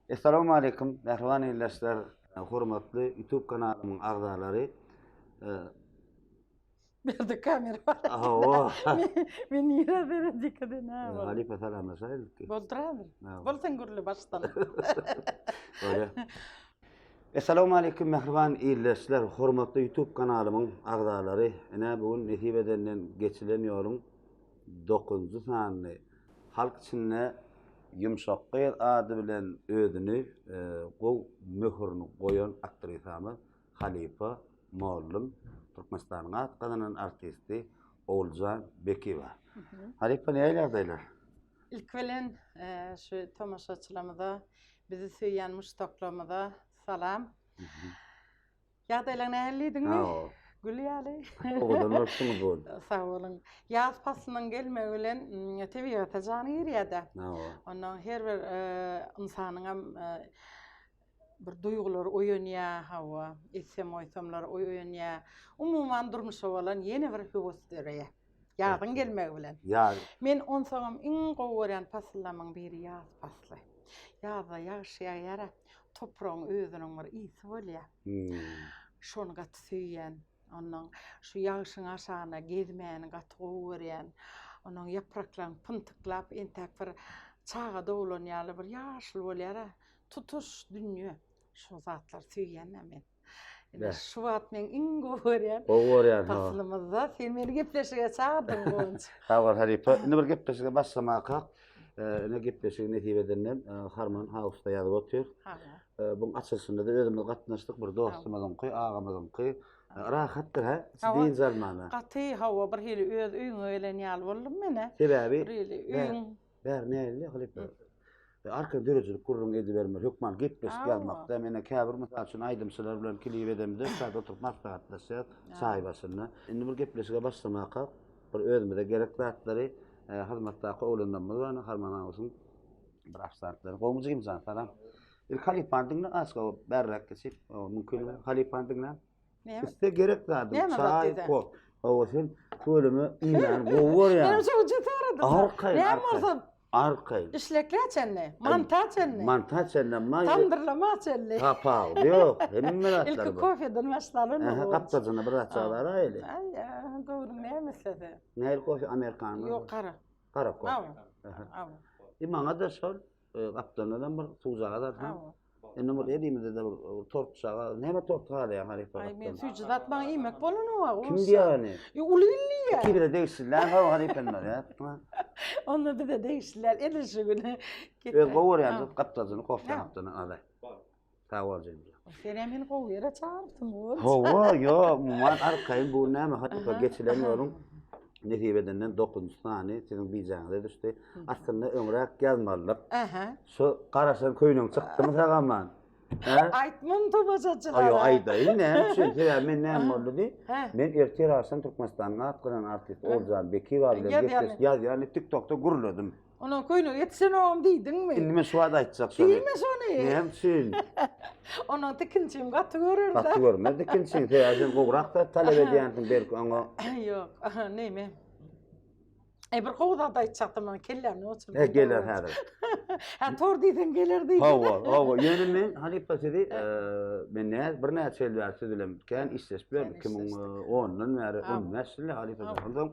Essalawmaleýkum mähriban ildeşler, hormatly YouTube kanalymyň agzalary. Berde kamera bar. Hawa. Men nirä seredikde näme? Halypa salamlaşaýlyk. Boldur häzir. Bol sen gürle başdan. Bolýar. Essalawmaleýkum mähriban ildeşler, hormatly YouTube kanalymyň agzalary. Ine bu gün nesip edenden geçilen ýoluň dokuzynjy sanyny halk içinde Ýumşak gyz ady bilen özüni gowy möhürini goýan aktrisamyz halypa mollum, Türkmenistanyň at gazanan artisti Oguljan Bekiýewa. Halypa nähili ýagdaýlar? Ilki bilen şu tomaşaçylarymyza, bizi söýýän muşdaklarymyza salam. Ýagdaýlaň nähili diýdiňmi? Gül ýaly. Owadan bolupsyňyz bu gün. Sag boluň. Ýaz paslynyň gelmegi bilen tebigata jan girýär-de. Ondan her bir ynsanyňam bir duýgulary oýanýar, hawa, etsem-goýsamlar oýanýar. Umuman durmuşa bolan ýene bir höwes döreýär. Ýazyň gelmegi bilen. Ýaz. Men onsoňam iň gowy görýän pasyllarymyň biri ýaz pasly. Ýazda ýagyş ýagýar-a, topragyň özüniň bir ysy bolýar. Şony gaty söýýän. Ondan şu ýagşyň aşagynda gezmäni gaty gowy görýän. Onuň ýapraklaryny pyntyklap, entäk bir çaga doglan ýaly bir ýaşyl bolýar-a. Tutuş dünýe şo zatlary söýýän-ä men. Ine şu wagt meň iň gowy görýän Gowy görýän. Paslymyzda sen meni gepleşige çagyrdyň Guwanç. Sag bol halypa. Indi bir gepleşige başlamakak, ine gepleşigi nesip edenden Harman House-da ýazyp otyr. Buň açylyşynda-da özümiz gatnaşdyk, bir dostumyzyňky, agamyzyňky. Rahatdyr hä? Dynç almana. Gaty hawa bir hili öz öýüňe gelen ýaly boldum men-ä. Sebäbi bir hili öýüň Bäri nähili halypa? Arkaýyn döredijilik gürrüň edibermeli, hökman gepleşik ýazmak däl. Mena käbir mysal üçin aýdymçylar bilen klip edemizde şurada oturyp maslahatlaşýas çaý başynda. Indi bir gepleşige başlamakak bir özümize gerek zatlary hyzmatdaky oglanlarymyz bar, Harman Hausyň bir ofisiantlary. Gowmy jigimjan, salam. Ilki halypany diňle, azka bärräk geçip, mümkin halypany diňle. Isle gerek zadyň, çaý, kof. Hawa sen tüweleme iýmäni gowy görýäň. Men şoň üçin soradym. Arkaýyn. Näme bolsa arkaýyn. Işlekle çenli, manta çenli. Manta çenli, maý. Tamdyrlama çenli. Tapawudy ýok. Hemme zatlar. Ilki kofeden başlaly. Aha, gapdajyna bir zatjyk alaýly. Aý, göwnüň näme islese. Nähili kofe, amerikanmy? Ýok, gara. Gara kofe. Hawa. E maňa-da şol. Gapdalyndan bir suwjagaz alsaň. Indi bir elimizde-de bir tortjagaz. Näme tort halaýaň halypa Aý men süýji zat maňa iýmek bolanok. Kim diýýär ony? E, uly il diýýär. Ikimize degişli däl hawa halypa indi. Onda bize degişli däl. Edil şu gün. Öz gowy görýän gapdalyndan kofta gapdalyndan alaý. Sag bol jemile. Sen meni gowy ýere çagyrypsyň Guwanç. Hawa, ýok, umuman arkaýyn bu näme hatypa geçilen ýoluň nesip edenden dokuzynjy sany siziň bijäňize düşdi. Aslynda öňräk ýazmalydyk. Aha. Şu garaşan köýnegiň çykdymy sag-aman? Hä? Aýtmam tomaşaçylara. Aý, ýok, aýdaýyn näme üçin? Sebäbi men näme boldy diý. Men ertir agşam Türkmenistanyň at gazanan artisti Oguljan Bekiýewa bilen gepleşik ýazýan diýip TikTokda gürledim. Onuň köýnegi ýetişenogam diýdiňmi? Indi men şu wagt aýtjak şony. Diýme şony. Näme üçin? Onuň tikinçim gaty görerdi. Gaty görmez tikinçiň. Sebäbi sen gowrak zat talap edýänsiň belki oňa. Ýok, neme. E bir gowy zat aýtjakdym men kellämden uçurdy. E geler häzir. Ha tor diýseň geler diýdi. Hawa, hawa. Ýöne men halypa sizi men nä birnäçe ýyl bäri siz bilen kän işleşip ýörün. 2010-dan bäri 15 ýyl halypa. Onsoň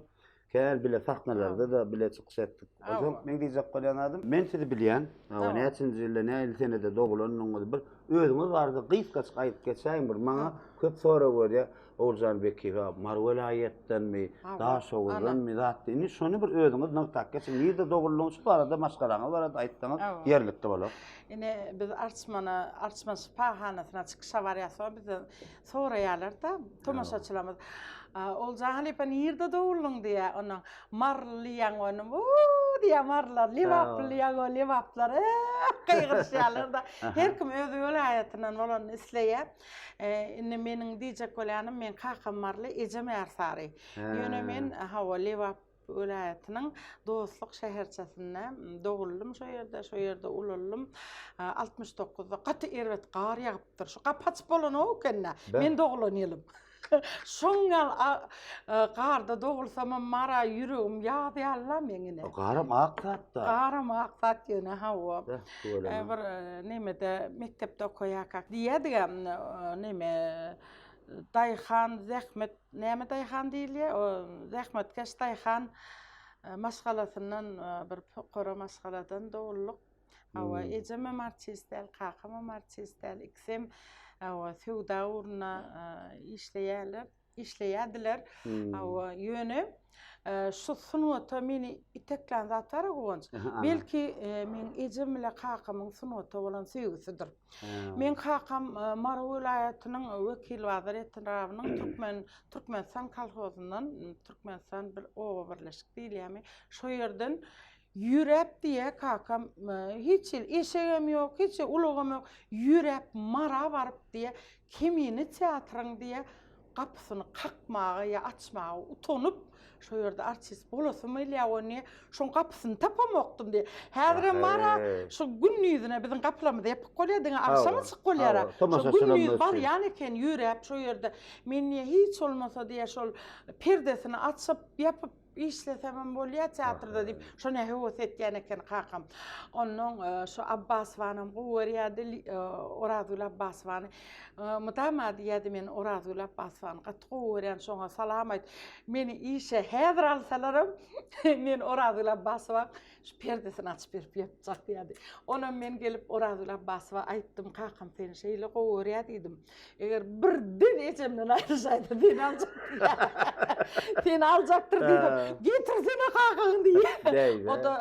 Kän bile sahnalarda-da bile çykyş etdik. Onsoň meň diýjek bolýan zadym, men sizi bilýän, hawa näçinji ýylda, nähili senede dogulanyňyzy bir özüňiz barada gysgaçyk aýdyp geçäýiň bir. Maňa köp sorag berýär, Oguljan Bekiýewa Mary welaýatdanmy, Daşoguzdanmy zat diýip. Indi şony bir özüňiz nygtap geçiň. Nirde doguldyňyz şu barada maşgalaňyz barada aýtsaňyz ýerlikli bolar. Ine biz Arçmana, Arçman şypahanasyna çykyşa barýas, bizden Soraýarlar-da tomaşaçylarymyz. Oguljan halypa nirde doguldyň diýýär. Ondan Maryly diýýän onuň. Uuu diýýär marylar. Lebaply diýýän o lebaplar. Eee gygyryşýarlar-da. Her kim öz welaýatyndan bolanyny isleýär. Indi meniň diýjek bolýanym, meň kakam maryly, ejem ärsary. Ýöne men hawa Lebap welaýatynyň Dostluk şäherçesinde doguldym şo ýerde, şo ýerde ulaldym. 69-da gaty erbet gar ýagypdyr. Şu gapy açyp bolanok ekende. Men dogulan ýylym. Şoň ýaly garda dogulsamam mara ýüregim ýaz ýaly-la meň ine. Garam ak zat-da. Garam ak zat ýöne hawa. Bir nemede mekdepde okaýarkak diýýärdik-ä neme daýhan zähmet näme daýhan diýilýär o zähmetkeş daýhan maşgalasyndan bir pukara maşgaladan doguldyk. Hawa, ejemem artist däl, kakamam artist däl. Ikisem hawa, söwda ugrunda işleýärler, işleýärdiler. Hawa, ýöne şu sungata meni iteklän zat bar Guwanç. Belki meň ejem bilen kakamyň sungata bolan söýgüsidir. Meň kakam Mary welaýatynyň Wekilbazar etrabynyň Türkmen Türkmenistan kolhozyndan, Türkmenistan bir oba birleşik diýilýärmi, şo ýerden Ýöräp diýýä kakam, hiç hili eşegem ýok, hiç hili ulagam ýok. Ýöräp Mara baryp diýýä, Kemine teatryň diýýä, gapysyny kakmaga ýa açmaga utanyp, şo ýerde artist bolasym gelýär ony diýýä, şoň gapysyny tapamokdym diýýä. Häzirem Mara şu gündizine biziň gapylarymyz ýapyk bolýar, diňe agşam açyk bolýar-a. Şo gündiz barýan eken ýöräp şo ýerde. Men diýýä, hiç bolmasa diýýä, şol perdesini açyp, ýapyp, Işlesemem bolýa teatrda diýip, şona höwes etýän eken kakam. Onnoň şu Abbasowanam gowy görýärdi, Orazgül Abbasowany. Mydama diýýärdi, men Orazgül Abbasowany gaty gowy görýän, şoňa salam aýt. Meni işe häzir alsalaram, men Orazgül Abbasowaň şu perdesini açyp berip ýapjak diýýärdi. Onam men gelip Orazgül Abbasowa aýtdym, kakam seni şeýle gowy görýär diýdim. Eger birden ejemden aýryşaýsa seni aljak diýýär. Seni aljakdyr diýdim. Getirsene kakaňy diýýär. O da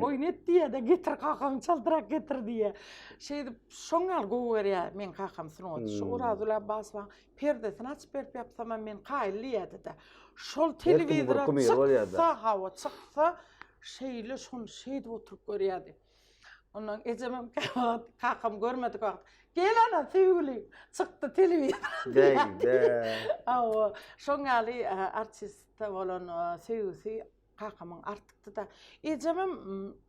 oýun et diýýär-de, getir kakaňy çaltrak getir diýýär. Şeýdip şoň ýaly gowy görýär meň kakam sungaty. Şu Orazgül Abbasowaň perdesini açyp berip ýapsamam men kaýyl diýýärdi-de. Şol telewizora çyksa, hawa çyksa şeýle şony şeýdip oturyp görýärdi. Ondan ejemem käwagt kakam görmedik wagt gel ana söýgüli çykdy telewizora diýýärdi. Hawa, şoň ýaly artiste bolan söýgüsi kakamyň artykdy-da. Ejemem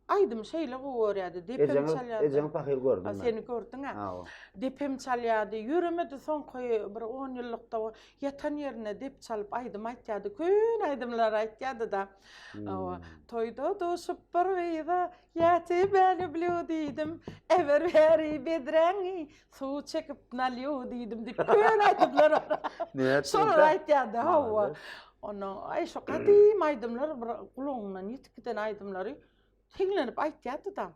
aýdymy şeýle gowy görýärdi, depem çalýardy. Ejeňi pahyr gördüm men. Seni gördüň-ä. Hawa. Depem çalýardy, ýöremedi soňky bir on ýyllykda ýatan ýerinde dep çalyp aýdym aýtýardy, köne aýdymlary aýtýardy-da. Hawa, toýda duşup bir gyza, Ýa tebä lüblü diýdim, Äber bäri bedräňi, Suw çekip nalýu diýdim diýip köne aýdymlar bar. Şolary aýtýardy, hawa. Ondan aý şo gadym aýdymlar bir gulagyňdan ýitip giden aýdymlary hiňlenip aýtýardy-da.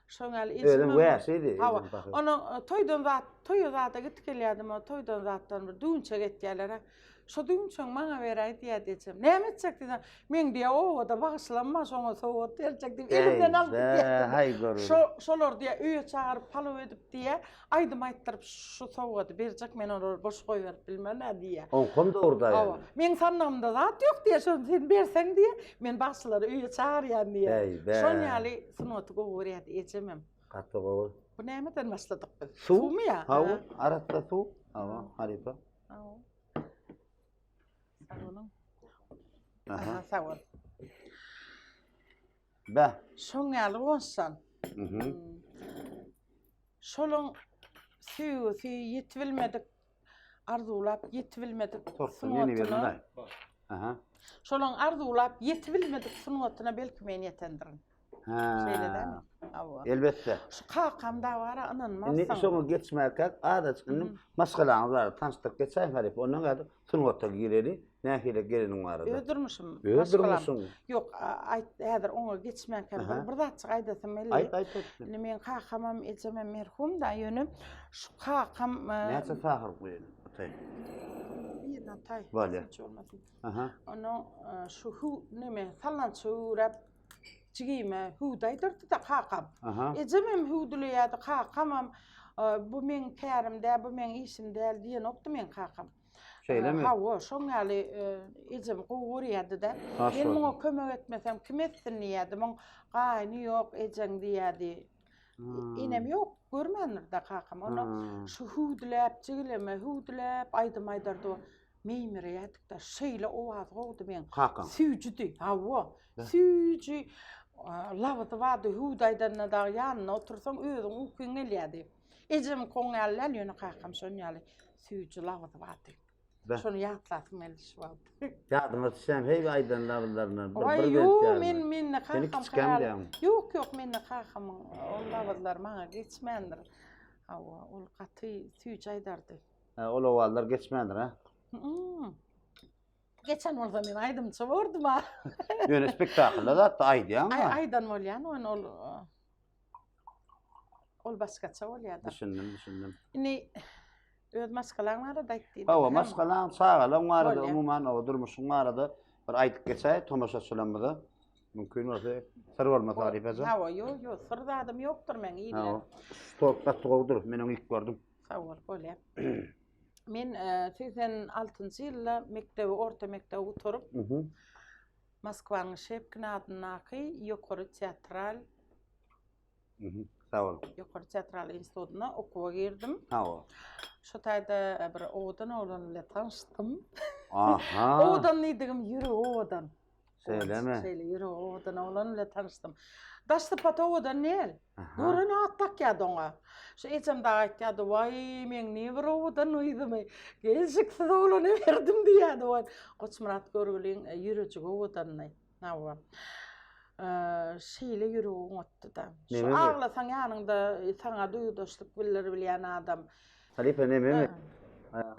Şoň ýaly Özem wäşidi. Hawa. Onuň toýdan zat, toýa zada gitip gelýärdim, o toýdan zatdan bir düwünçek etýärler. Şo düwünçegiňi maňa beräý diýýärdi ejem. Näme etjek diýsem, meň diýýär obada bagyşlanma, şoňa sowgat berjek diýip elimden alyp gidýärdi. Şo şolar diýýär öýe çagyryp palow edip diýýär, aýdym aýtdyryp şu sowgady berjek, men olary boş goýberip bilmen-ä diýýär. Oňkam dogry daýy. Hawa. Meň sandygymda zat ýok diýýär, şony sen berseň diýýär, men bagşylary öýe çagyrýan diýýär. Şon ýaly sungaty gowy görýärdi ejemem. Gaty gowy. Bu nämeden başladyk biz? Suwmy ýa? Hawa, arassa suw. Hawa, halypa. Sag boluň. Aha, sag bol. Be. Şoň ýaly bolsan. Mhm. Şolaň söýgüsi ýetibilmedik, arzuwlap ýetibilmedik sungatyna. Aha. Şolaň arzuwlap ýetibilmedik sungatyna belki men ýetendirin. Şeýle dälmi? Hawa. Elbetde. Şu kakam da bara ynanmazsyň. Indi şoňa geçmärkäk azajyk indi maşgalaňyz barada tanyşdyryp geçäýiň halypa. Ondan gaýdyp sungata gireli. Nähili geleniň barada. Öz durmuşym. Öz durmuşyň. Ýok, aýt häzir oňa geçmänkäm bir, bir zatjyk aýdasym geldi. Aýt, aýt, aýt. Indi meň kakamam, ejemem merhum-da, ýöne şu kakam Näçe sahyr guýdy? Ataý. Birini ataý. Bolýar. Aha. Onuň şu hüw neme sallança üwräp jigime hüwdi aýdyrdy-da kakam. Aha. Ejemem hüwdüleýärdi, kakamam bu meň kärim däl, bu meň işim däl diýenokdy meň kakam. Şeýlemi? Hawa, şoň ýaly ejemi gowy görýärdi-de. Men muňa kömek etmesem kim etsin diýýärdi. Muň gaýny ýok, ejeň diýýärdi. Enem ýok, görmändir-de kakam. Onda şu hüwdüläp, jigileme hüwdüläp aýdym aýdardy. Meýmireýärdik-de, şeýle owazy gowudy meň. Kakaň? Süýjüdi, hawa. Süýji labyzy bardy, hüwdi aýdanda dagy ýanynda otursaň özüň ukyň gelýärdi. Ejemiňki oň ýaly däl, ýöne kakam şon ýaly süýji labyzy bardy. Şony ýatlasym geldi şu wagt. Ýadyňa düşýän heý aýdan labyzlaryndan bir bir bent ýaly. Men mende kakam ýaly. Ýok, ýok, mende kakamyň ol labyzlary maňa geçmändir. Hawa, ol gaty süýji aýdardy. Hä, ol owazlar geçmändir, ha? Geçen bolsa men aýdymçy bordum ha. Ýöne spektaklda zatda aýdýaň. Aý, aýdan bolýan ony ol ol başgaça bolýar-da. Düşündim, düşündim. Indi öz maşgalaň barada aýt diýdim. Hawa, maşgalaň, çagalaň barada, umuman, o durmuşyň barada bir aýdyp geçäý tomaşaçylarymyza. Mümkin bolsa, syr bolmasa halypajan. Hawa, ýok, ýok, syr zadym ýokdur meň iller. Şu tort gaty gowudyr, men ony ilk gördüm. Sag bol, bolýar. Men 86-njy ýylda mekdebi, orta mekdebi gutaryp, Moskwanyň Şepkin adyndaky ýokary teatral Sag bol. Ýokary teatral institutyna okuwa girdim. Sag bol. Şo taýda bir owadan oglan bilen tanyşdym. Aha. Owadan diýdigim ýüregi owadan. Şeýlemi? Şeýle ýüregi owadan oglan bilen tanyşdym. Daş sypaty owadan däl. Gören at dakýardy oňa. Şu ejem dagy aýtýardy, Waý, meň ne bir owadan gyzymy gelşiksiz oglana berdim diýýärdi. Waý, Goçmyrat görgüliň e, ýürejigi owadandy. Hawa. Şeýle ýüregi oňatdy-da. Şu aglasaň ýanyňda e, saňa duýgudaşlyk bildirip bilýän adam. Halypa nememi?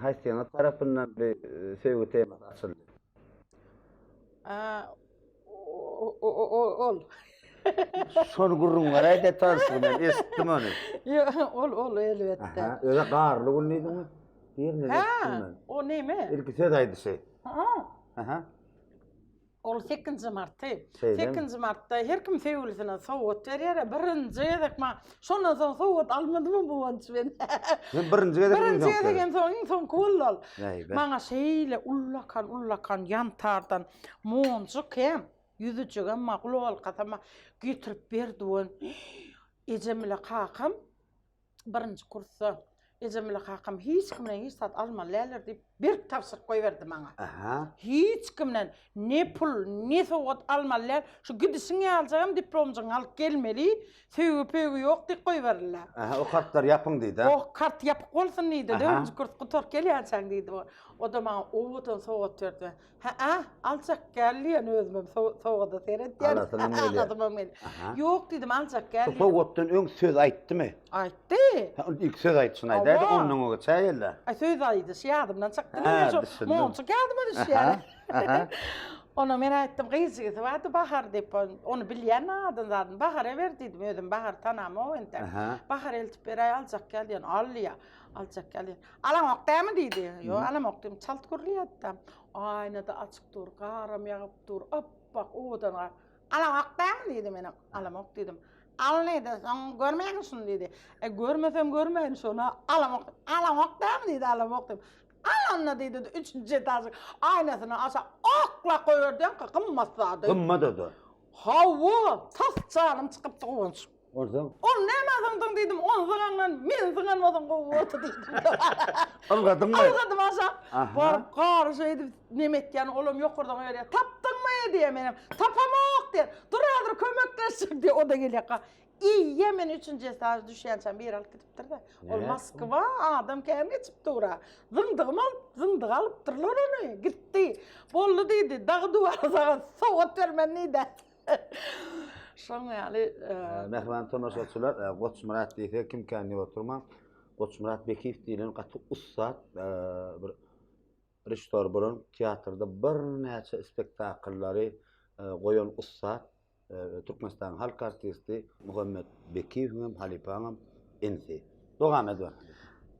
Haýsyňyz tarapyndan bu e, söýgi temasy açyldy? Ol. Şony gürrüň beräýde tanşygy men eşitdim ony. Ýok, ol ol elbetde. Aha, öze garly gün diýdiňmi? Birini eşitdim men. O neme? Ilki söz aýdyşy. Aha. Ol sekizinji marty. Sekizinji martda her kim söýgülisine sowgat berýär. Birinji gezek maňa şondan soň sowgat almadym Guwanç men. Sen birinji gezek Birinji gezek hem soň iň soňky boldy ol. Maňa şeýle ullakan ullakan ýantardan monjuk hem ýüzüjigem bar, gulak halkasam bar getirip berdi ol. Ejem bile kakam birinji kursda ejem bile kakam hiç kimden hiç zat almaly däldir diýip berk tabşyryk goýberdi maňa. Aha. Hiç kimden ne pul, ne sowgat almaly däl. Şu gidişiň ýalyjagam diplomjygyňy alyp gelmeli. Söýgi-pöýgi ýok diýip goýberildi. Aha, o kartlar ýapyň diýdi. O kart ýapyk bolsun diýdi. Dördünji kurs gutaryp gelýänçäň diýdi. O-da maňa owadan sowgat berdi. Hä-ä, aljak gel diýen özümem sowgada seretýän. Alasynam gelýär. Alasymam gelýär. Ýok diýdim, aljak gel diýdim. Sowgatdan öň söz aýtdymy? Aýtdy. Hä, ilki söz aýdyşyny aýdaýdy, ondan öňe geçäýeli. Aý, söz aýdyşy ýadymdan çykdy. Hä, düşündim. Monjuk ýadyma düşýär. Aha. Ona men aýtdym, gyz jigisi bardy Bahar diýip, ony bilýän adyny zadyny Bahara ber diýdim, özüm Bahary tanamok entek. Bahara eltip beräý, aljak gel diýen, al diýýär. Aljak gel diýen. Alaňok dämi diýdi. Ýok, alamok diýdim. Çalt gürleýärdi-de. Aýna-da açyk dur, garam ýagyp dur, ap-ak owadan gar. Alaňok dämi diýdi menem. Alamok diýdim. Al diýdi, soň görmäýin şuny diýdi. E, görmesem görmäýin şony, alamok. Alaňok dämi diýdi, alamok diýdim. Al onda diýdi, üçünji etažyň aýnasyny aşak oklap goýberdi, ýaňky gymmat zady. Gymmat o-da. Hawa, tas janym çykypdy guwanç. Onsoň? Ony nämä zyňdyň diýdim, ony zyňandan men zyňan bolsam gowy bolardy diýdim. Ylgadyňmy? Ylgadym aşak. Baryp gary şeýdip neme etýän, olam ýokardan goýberýär. Tapdyňmy diýýär menem. Tapamok diýýär. Dur häzir kömekleşjek diýýär. O-da gelýär. Iýýä men üçünji etaža düşýänçäm biri alyp gidipdir-de. Ol Moskwa adam kän geçip dur-a. Zyňdygym alyp, zyňdygy alypdyrlar ony. Gitdi. Boldy diýdi. Dagy duwara saňa sowgat bermen diýdi. Şoň ýaly. Mähriban tomaşaçylar, Goçmyrat diýse kimkän diýip oturmaň. Goçmyrat Bekiýew diýlen gaty ussat bir režissýor bolan, teatrda birnäçe spektakllary goýan ussat Türkmenistanyň halk artisti Muhammet Bekiýewiň hem halypaňam inisi. Dowam ediber.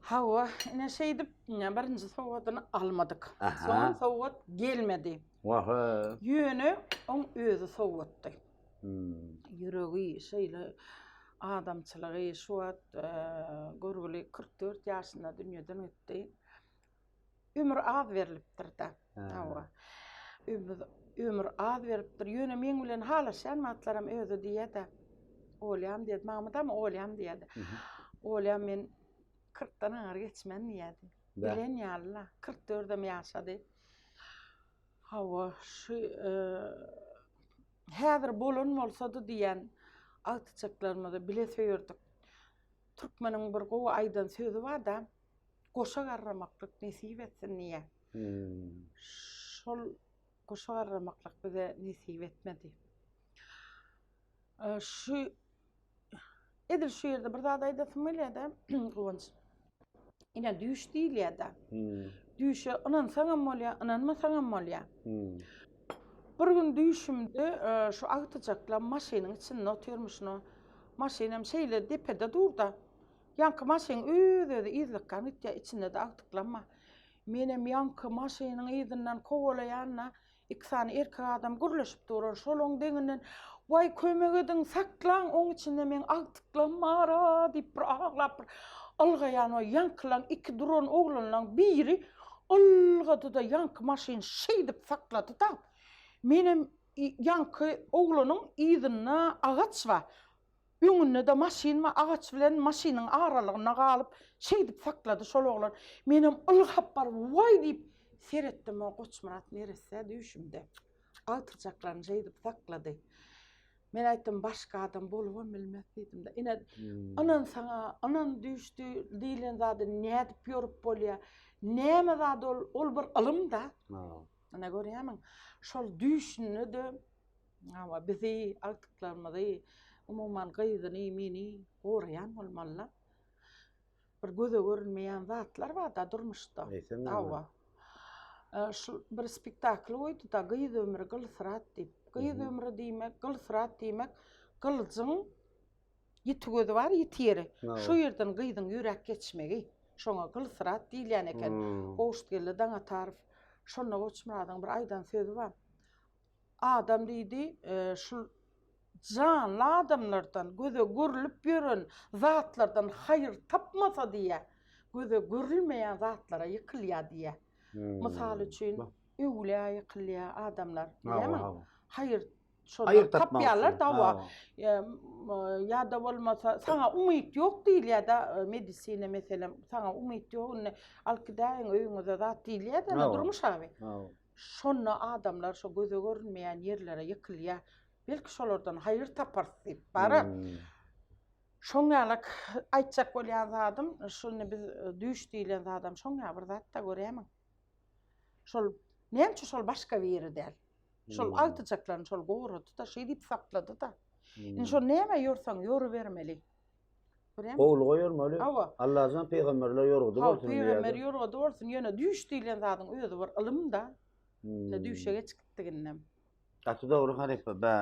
Hawa, ine şeýdip, birinji sowgadyny almadyk. Soňam sowgat gelmedi. Wah-a. Ýöne oň özi sowgatdy. Ýüregi şeýle adamçylygy şu wagt görgüli 44 ýaşynda dünýeden ötdi. Ömür az berlipdir-de. Hawa. Ömür, ömür az beripdir. Ýöne meň bilen halaşýan wagtlaram özi diýýär-de. Olýam diýýär. Mamydam olýam diýýär. Olýam men 40-dan aňry geçmen diýýärdi. Bilen ýaly-la. 44-em ýaşady. Hawa, şu häzir bolan bolsady diýýän agtyjaklarymyzy bile söýerdik. Türkmeniň bir gowy aýdan sözi bar-da, goşa garramaklyk nesip etsin diýýär. Şol goşa garramaklyk bize nesip etmedi. Şu edil şu ýerde bir zat aýdasym gelýär-de, Guwanç. Ine düýş diýilýär-de. Düýşe ynansaňam bolýar, ynanmasaňam bolýar. Bir gün düýşümde şu agtyjaklam maşynyň içinde otyrmyşyn. Maşynam şeýle depede dur-da. Ýaňky maşyn öz-özi yzlykgan gitýär, içinde-de agtyklam bar. Menem ýaňky maşynyň yzyndan kowalaýan-da, Iki sany erkek adam gürleşip duran şolaň deňinden Waý kömek ediň saklaň oň içinde meň agtyklam bara diýip bir aglap bir ylgaýan o ýaňkylaň iki duran oglanlaň biri ylgadyda ýaňky maşyn şeýdip sakladyda menem ýaňky oglanyň yzynda agaç bar Öňünde-de maşyn bar, agaç bilen maşynyň aralygynda galyp, şeýdip saklady şol oglan. Menem ylgap baryp, waý diýip seretdim, o Goçmyrat neresse düýşümde. Agtyjaklaryny şeýdip saklady. Men aýtdym, başga adam bolubam bilmez diýdim-de. Ine, ynansaň-a, ynan düýşdi diýlen zady nädip ýorup bolýar? Näme zat ol? Ol bir ylym-da. Ine görýärmiň? Şol düýşünde-de Hawa, bizi, agtyklarymyzy, umuman gyzyny, meni goraýan bolmaly-la. Bir göze görünmeýän zatlar bar-da durmuşda. Eýsem näme? Hawa. Şu bir spektakl goýdy-da, Gyz ömri gylsyrat diýip. Gyz ömri diýmek, gylsyrat diýmek, gylyjyň ýiti gözi bar, ýiti ýeri. Şo ýerden gyzyň ýöräp geçmegi. Şoňa gylsyrat diýilýän eken. Gowşutgeldi Daňatarow. Şonda Goçmyradyň bir aýdan sözi bar. Adam diýdi, şul janly adamlardan, göze görülip ýören zatlardan haýyr tapmasa diýýär, göze görülmeýän zatlara ýykylýar diýýär. Mysal üçin, öwlä ýykylýar adamlar, bilýärmiň? Haýyr şondan tapýarlar dawa. Ýa-da bolmasa, saňa umyt ýok diýilýär-de, medisina meselem, saňa umyt ýok, indi alyp gidäýiň öýüňize zat diýilýär-de, durmuş abi. Şonda adamlar şo göze görünmeýän ýerlere ýykylýar. Belki şolardan haýyr taparys diýip bara. Şoň ýalak aýtjak bolýan zadym, şuny biz düýş diýlen zadam şoň ýaly bir zat-da görýärmiň? Şol näme üçin şol başga biri däl? Şol agtyjaklaryny şol gorady-da, şeý diýip saklady-da. Indi şol nämä ýorsaň ýorubermeli. Görýäňmi? Gowulyga ýormaly. Hawa. Allajan pygamberler ýorgudy bolsun diýýär. Pygamber ýorgudy bolsun. Ýöne düýş diýlen zadyň özi bir ylym-da. Ine düýşe geç gitdik indem. Gaty dogry halypa. Bä.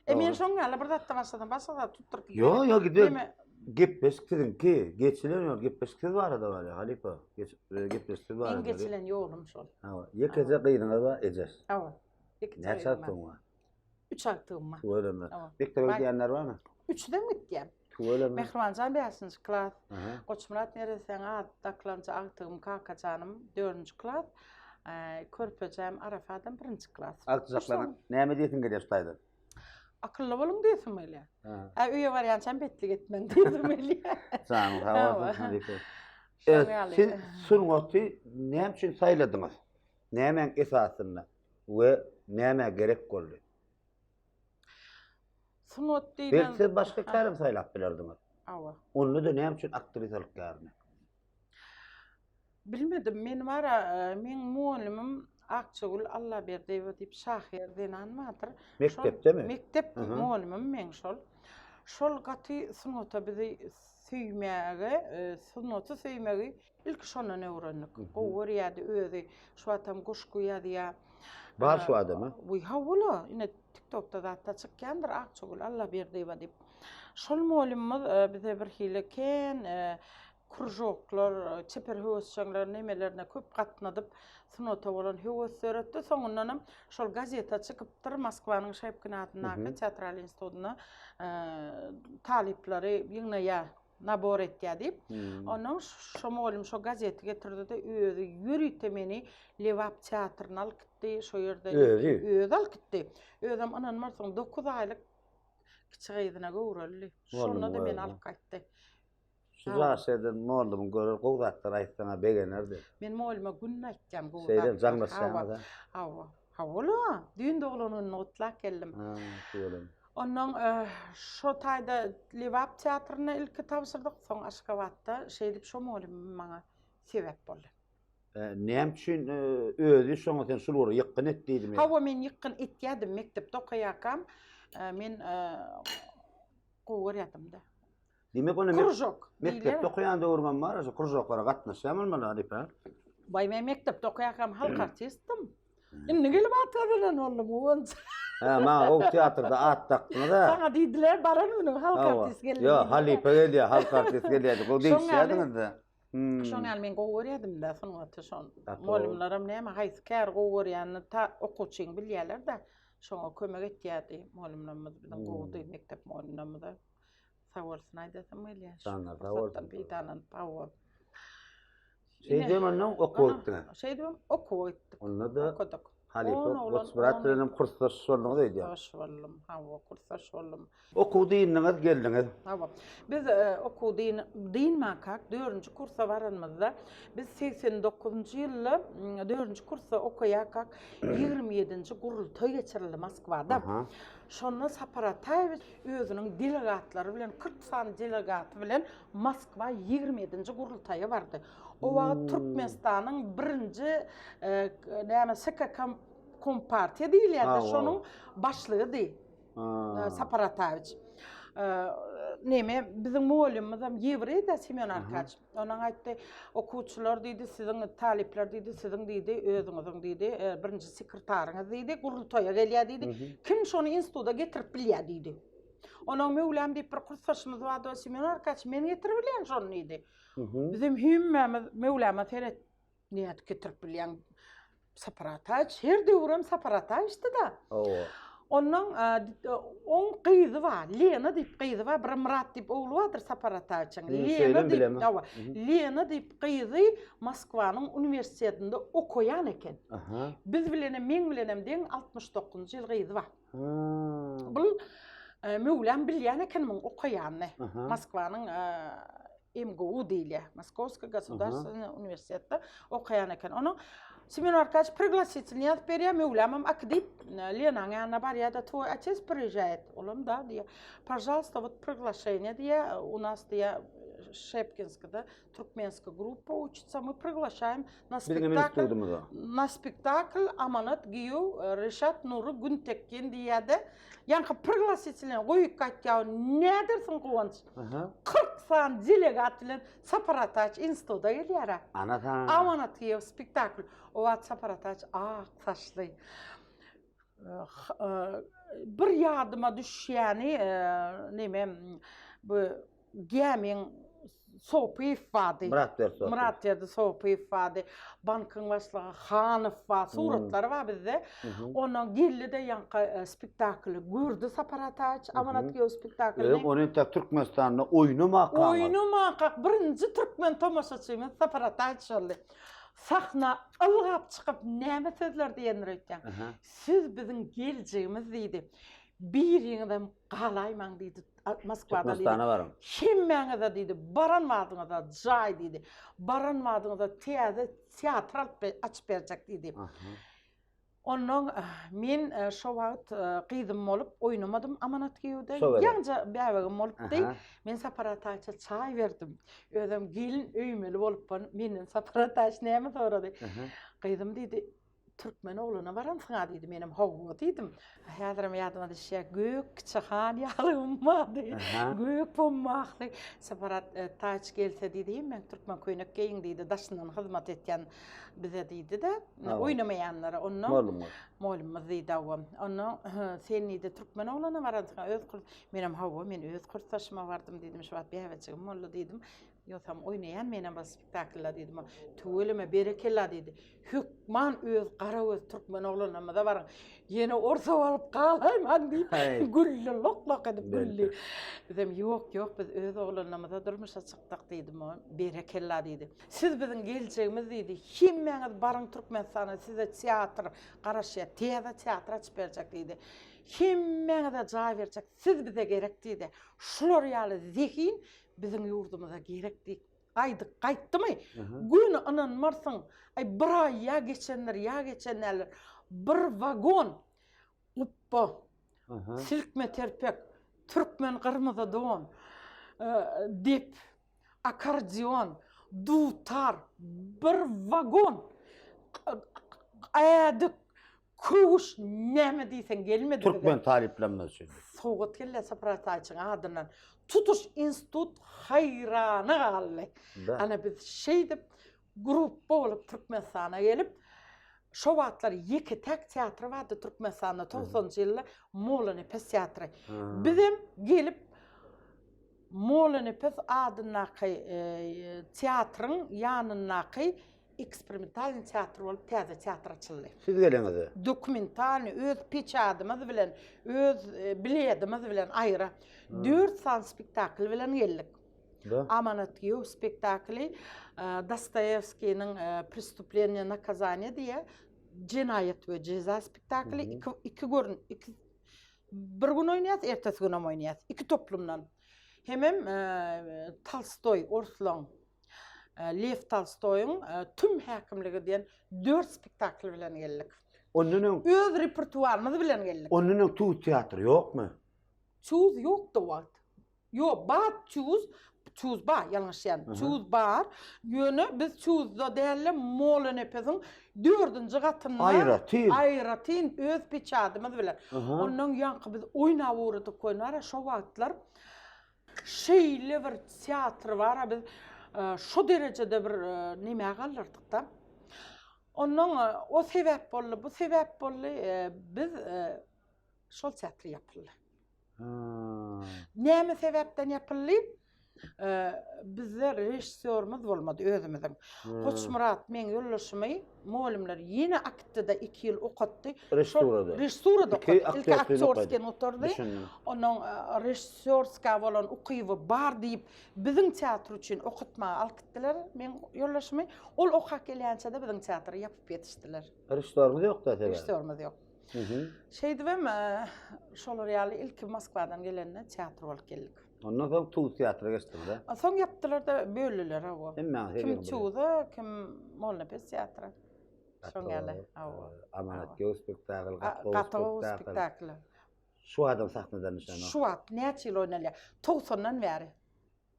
E men şoň ýaly bir zatda başlasam, başga zat tutduryp giderin. Ýok, ýok, gider. Gepleşik siziňki. Geçilen ýol, gepleşik siz barada barýar, halypa. Geç, e, gepleşik siz barada. Meň geçilen ýolum şol. Hawa. Ýekeje gyzyňyz bar, Ejeş. Hawa. Ýekeje Näçe agtygyň bar? Üç agtygym bar. Tüweleme. Mekdebe gidýänler barmy? Üçüdem gitýär. Tüweleme. Mähribanjan bäşinji klas. Goçmyrat neressäň ady dakylança agtygym Kakajanym dördünji klas. Körpejäm Arafatam birinji klas. Agtyjaklaryň näme diýesiň gelýär şu taýdan? Akylly boluň diýesim gelýär. Ä öýe barýançam betlik etmäň diýesim gelýär. Janyň sag bolsun halypa. Siz sungaty näme üçin saýladyňyz? Nämäň esasynda we nämä gerek boldy? Sungat diýlen... Belki siz başga kärem saýlap bilerdiňiz. Hawa. Onda-da näme üçin aktrisalyk kärini? Bilmedim, men bara, meň mugallymym Akjagül Allaberdiýewa diýip şahyr zenan bardyr. Mekdepdemi? Mekdep mugallymym meň şol. Şol gaty sungata bizi söýmäge, sungaty söýmegi Ilki şondan öwrendik. Gowy görýärdi özi. Şu wagtam goşgy ýazýar. Bar şu adam a? Wiý hawa-la, ine TikTokda zatda çykýandyr Akjagül Allaberdiýewa diýip. Şol mugallymymyz bize birhili kän kružoklar, çeper höwesjeňler nemelerine köp gatnadyp, sunata bolan höwes döretdi. Soňundanam şol gazete çykypdyr, Moskwanyň Şepkin adyndaky teatral institutynda talyplary ýygnaýar. nabor etýär diýip. Ondan şo mugallym şo gazeti getirdi-de özi ýörite meni Lebap teatryna alyp gitdi. Şo ýerde özi özi alyp gitdi. Özem ynanmarsyň 9 aýlyk kiçi gyzyna göwrelidi. Şonda-da meni alyp gaýtdy. Şu ýaş eden mugallymyň görer gowy zatlar aýtsaňa begenerdi. Men mugallyma günde aýtýan gowy zatlar. Şeýle jaňlaşýaňyz-a. Hawa. Hawa-la, düýn doglan gününi gutlap geldim. Ha, tüweleme. Onnoň şo taýda Lebap teatrynda ilki tabşyrdyk, soň Aşgabatda. Şeýdip şo mugallymym maňa sebäp boldy. Näme üçin özi şoňa sen şul ugra ýykgyn et diýdimi? Hawa men ýykgyn etýädim mekdepde okaýarkam men gowy görýärdim-de. Diýmek onda Kružok. Mekdepde okaýan döwrüňem bar, şo kružoklara gatnaşýan bolmaly halypa. Baý men mekdepde okaýarkam halk artistdim. Indi gelip at gazanan boldum guwanç. Hä, maňa gowy teatrda at dakdyňyz-a. Saňa diýdiler, baran günüň halk artist geldi. Ýok, halypa gelýär, halk artist gelýär diýip, gowy degişýärdiňiz-de. Şoň ýaly men gowy görýärdim-de sungaty şon. Mugallymlaram näme haýsy käri gowy görýänini ta okuwçyň bilýärler-de. Şoňa kömek etýärdi mugallymlarymyz biziň gowudy mekdep mugallymlarymyza. Sag bolsun aýdasym gelýär. Janlar sag bolsun. Peýdalanyp hawa. Şeýdibem ondan okuwa gitdiňiz. Şeýdibem okuwa gitdik. Onda-da okadyk. Halypa Goçmyrat bilen hem kursdaş bolduňyz öýdýän. Kursdaş boldum. Hawa, kursdaş boldum. Okuw dyndyňyz, geldiňiz. Hawa. Biz okuw dynmakak dördünji kursa baranymyzda, biz 89-njy ýylda dördünji kursda okaýarkak 27-nji gurultaý geçirildi Moskwada. Şonda Sapar Ataýewiç özüniň delegatlary bilen 40 sany delegaty bilen Moskwa 27-nji gurultaýa bardy. O wagt Türkmenistanyň birinji näme SKK Kompartiýa diýilýärdi, şonuň başlygydy. Sapar Ataýewiç. Neme, biziň mugallymymyzam ýewreý-de Semýon Arkaç. Onuň aýtdy, okuwçylar diýdi, siziň talyplar diýdi, siziň diýdi, özüňiziň diýdi, birinji sekretaryňyz diýdi, gurultaýa gelýär diýdi. Kim şony instituta getirip bilýär diýdi. Onuň Möwlam diýip bir kursdaşymyz bardy, Semýon Arkaç, men getirip bilýän şony diýdi. Bizem hemmämiz Möwlama seret, nädip getirip bilýäň? Sapar Ataýewiç her döwürem Sapar Ataýewiçdi-da. Hawa. Ondan oň gyzy bar, Lena diýip gyzy bar, bir Myrat diýip ogly bardyr Sapar Ataýewiçiň. Lena diýip, hawa. Lena diýip gyzy Moskwanyň uniwersitetinde okaýan eken. Aha. Biz bilenem, meň bilenem deň 69-njy ýyl gyzy bar. Bul Möwlam bilýän eken muň okaýanyny. Moskwanyň MGU diýilýär. Moskovskiý gosudarstwennyý uniwersitetde okaýan eken. Onuň Semyon Arkadýewiç priglasitel ýazyp berýär, Möwlamam akidip Lenaň ýanyna barýar-da, Twoý otec priýežaýet. Olam da diýýär. Pažalsta, wot priglaşeniýe diýýär, u nas diýýär, Şepkinskide Türkmenska gruppa uçitsa my priglaşaýem na spektakl na spektakl Amanat giýew Reşat Nury Güntekgin diýýärde ýaňky priglasitelni goýup gaýtýar nädersiň Guwanç 40 sany delegat bilen Sapar Ataç instituta gelýär Ana saňa Amanat giýew spektakl o wagt Sapar Ataç ak saçly bir ýadyma düşýäni neme bu gämiň Sopyýew bardy. Myratberdi Sopyýew. Myratberdi Sopyýew bardy. Bankyň başlygy Hanow bar. Suratlary bar bizde. Ondan geldi-de ýaňky spektakly gördi Sapar Ataýewiç, Amanat giýew spektaklyny. Ýok, ony entek Türkmenistanda oýnamakak. Oýnamakak birinji türkmen tomaşaçymyz Sapar Ataýewiç boldy. Sahna ylgap çykyp näme sözler diýendir öýtýäň. Siz biziň geljegimiz diýdi. Biriňizem galaýmaň diýdi. Moskwada diýdi. Türkmenistana baryň. Hemmäňize diýdi, baran badyňyza jaý diýdi. Baran badyňyza täze teatr alyp açyp berjek diýdi. Ondan men şo wagt gyzym bolup oýnamadym Amanat giýewde. Ýaňja bäbegim bolupdy. Men Sapar Ataýça çaý berdim. Özem gelin öýmeli bolupman. Menden Sapar Ataýç näme sorady? Gyzym diýdi, türkmen ogluna baransyň-a diýdi. Menem hawa diýdim. Häzirem ýadyma düşýär, gök kiçi han ýalygym bardy. Gök pommahly. Sapar Ataýç gelse diýdi, hemmäň türkmen köýnek geýiň diýdi, daşyndan hyzmat etýän bize diýdi-de, oýnamaýanlara ondan. Mugallymyz. Mugallymyz diýdi, hawa. Ondan sen diýdi, türkmen oglana baransyň, öz kurs. Menem hawa, men öz kursdaşyma bardym diýdim, şu wagt bäbejigim boldy diýdim. Ýogsam oýnaýan menem bir spektaklda diýdim. Tüweleme, berekella diýdi. Hökman öz gara göz türkmen oglanlarymyza baryň. Ýene orsa baryp galaýmaň diýip, güldi, lok-lok edip güldi. Bizem ýok, ýok, biz öz oglanlarymyza durmuşa çykdyk diýdim. Berekella diýdi. Siz biziň geljegimiz diýdi. Hemmäňiz baryň Türkmenistana, size teatr garaşýar, täze teatr açyp berjek diýdi. Hemmäňize jaý berjek, siz bize gerek diýdi. Şular ýaly zehin biziň ýurdumyza gerek diýip gaýdyp gaýtdymy? Göni ynanmarsyň, aý bir aý ýa geçendir, ýa geçen däldir. Bir wagon gupba, silkme telpek, türkmen gyrmyzy don, dep, Akkordeon. Dutar, bir wagon, ädik, köwüş, näme diýseň gelmedi bize. Türkmen talyplarymyz üçin. Sowgat geldi Sapar Ataýewiçiň adyndan. Tutuş institut haýrana galdy. Ana biz şeýdip grupba bolup Türkmenistana gelip, şo wagtlar ýeke-täk teatr bardy Türkmenistanda togsanynjy ýylda Mollanepes teatry. Bizem gelip Mollanepes adyndaky teatryň ýanyndaky eksperimentalnyý teatr bolup täze teatr açyldy. Siz geleňizde? Dokumentalnyý, öz peçadymyz bilen, öz biledimiz bilen aýra. Dört sany spektakl bilen geldik. Amanat giýew spektakly Dostoýewskiniň Prestupleniýe nakazaniýe diýýär. Jenaýat we jeza spektakly iki iki görün iki bir gün oýnaýas, ertesi günem oýnaýas. Iki toplumdan. Hemem Tolstoý orslaň Lew Tolstoýyň Tüm häkimligi diýen dört spektakl bilen geldik. Ondan öň öz repertuarymyz bilen geldik. Ondan öň Tuz teatry ýokmy? Tuz ýokdy o wagt. Ýok, bar tuz, tuz bar, ýalňyşýan. Tuz bar. Ýöne biz tuzda däl-de, Mollanepesiň dördünji gatynda Aýratyn. Aýratyn öz peçadymyz bilen. Ondan ýaňky biz oýnap ugradyk oýnara şo wagtlar şeýle bir teatr bar-a biz şo derejede bir nämä galdyrdyk-da. Ondan o sebäp boldy, bu sebäp boldy, biz Şol teatr ýapyldy. Näme sebäpden ýapyldy? Bizde režissýorymyz bolmady özümiziň. Goçmyrat meň ýoldaşymy mugallymlar ýene akitdi-de 2 ýyl okatdy. Režissurada. Režissurada okatdy. Ilki aktýorskiýany gutardy. Onuň režissýorska bolan ukyby bar diýip, biziň teatr üçin okatmaga alyp gitdiler meň ýoldaşymy. Ol okap gelýänçä-de biziň teatry ýapyp ýetişdiler. Režissýorymyz ýok-da sebäbi. Režissýorymyz ýok. Şeýdibem şolar ýaly ilki Moskwadan gelende teatr bolup geldik. Ondan soň Tuz teatra geçdiňiz-a? Soň ýapdylar-da, böldüler hawa. Hemmäňiz Kim Tuza, kim Mollanepes teatra. Şoň ýaly, hawa. Amanat giýew spektakl, gaty gowy Gaty gowy spektakl. Şu wagtam sahnadan düşenok. Şu wagt näçe ýyl oýnalýar? Togsandan bäri.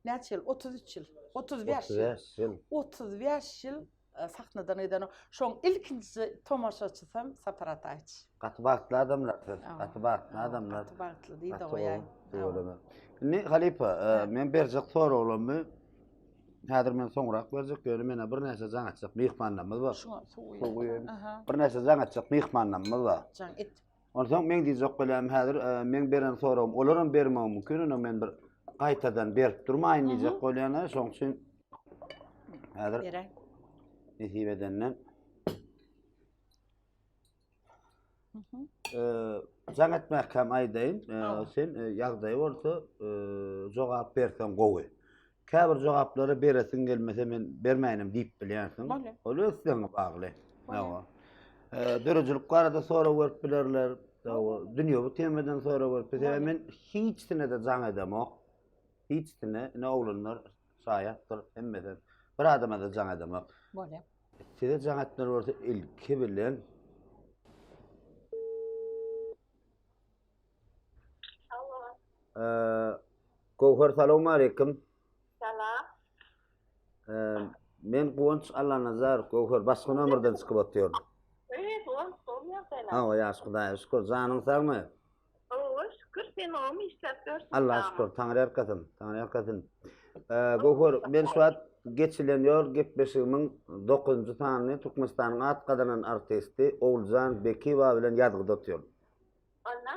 Näçe ýyl? 33 ýyl. 35 ýyl. 35 ýyl. 35 ýyl e, sahnadan giden. Şoň ilkinji tomaşaçysam Sapar Ataýewiç. Gaty bagtly adamlar siz. Gaty bagtly adamlar. Gaty bagtly diýdi goýaý. Indi halypa, e, men berjek soraglarymy häzir men soňrak berjek, ýöne menä birnäçe jaň etjek myhmanlarymyz bar. Şuňa suw guýaýyn. Birnäçe jaň etjek myhmanlarymyz bar. Jaň et. Onsoň meň diýjek bolýanym häzir e, meň beren soragym olaram bermegi mümkin, ony men bir gaýtadan berip durmaýyn diýjek bolýan, şoň üçin häzir Beräý. nesip edenden e, jaň etmäkäm aýdaýyn, e, sen e, ýagdaý bolsa e, jogap berseň gowy. Käbir jogaplary beresiň gelmese men bermäýinem diýip bilýänsiň. Bolýar. Ol öz islegiňe bagly. Hawa. Döredijilik barada sorag berip bilerler. Hawa, dünýewi temadan sorag berip bilerler. Sebäbi men hiçsine-de jaň edemok. Hiçsine, ine oglanlar şaýatdyr, hemmesi. Bir adama-da jaň edemok. Bolýar. Size jaň etmeli bolsa ilki bilen Alo. Göwher salowmaleýkim. Salam. Men Guwanç Allanazarow, Göwher başga nomerden çykyp otyryn. Eý, Guwanç, gowy ýagdaýlar. Hawa, ýagşy Hudaýa şükür. Janyň sagmy? Hawa, şükür. Sen gowumy işläp ýörsüň? Allaha şükür, Taňry ýalkasyn, Taňry ýalkasyn. Göwher, men şu wagt geçilen ýol gepleşigimiň dokuzynjy sanyny Türkmenistanyň at gazanan artisti Oguljan Bekiýewa bilen ýazgyda otyryn. Onda?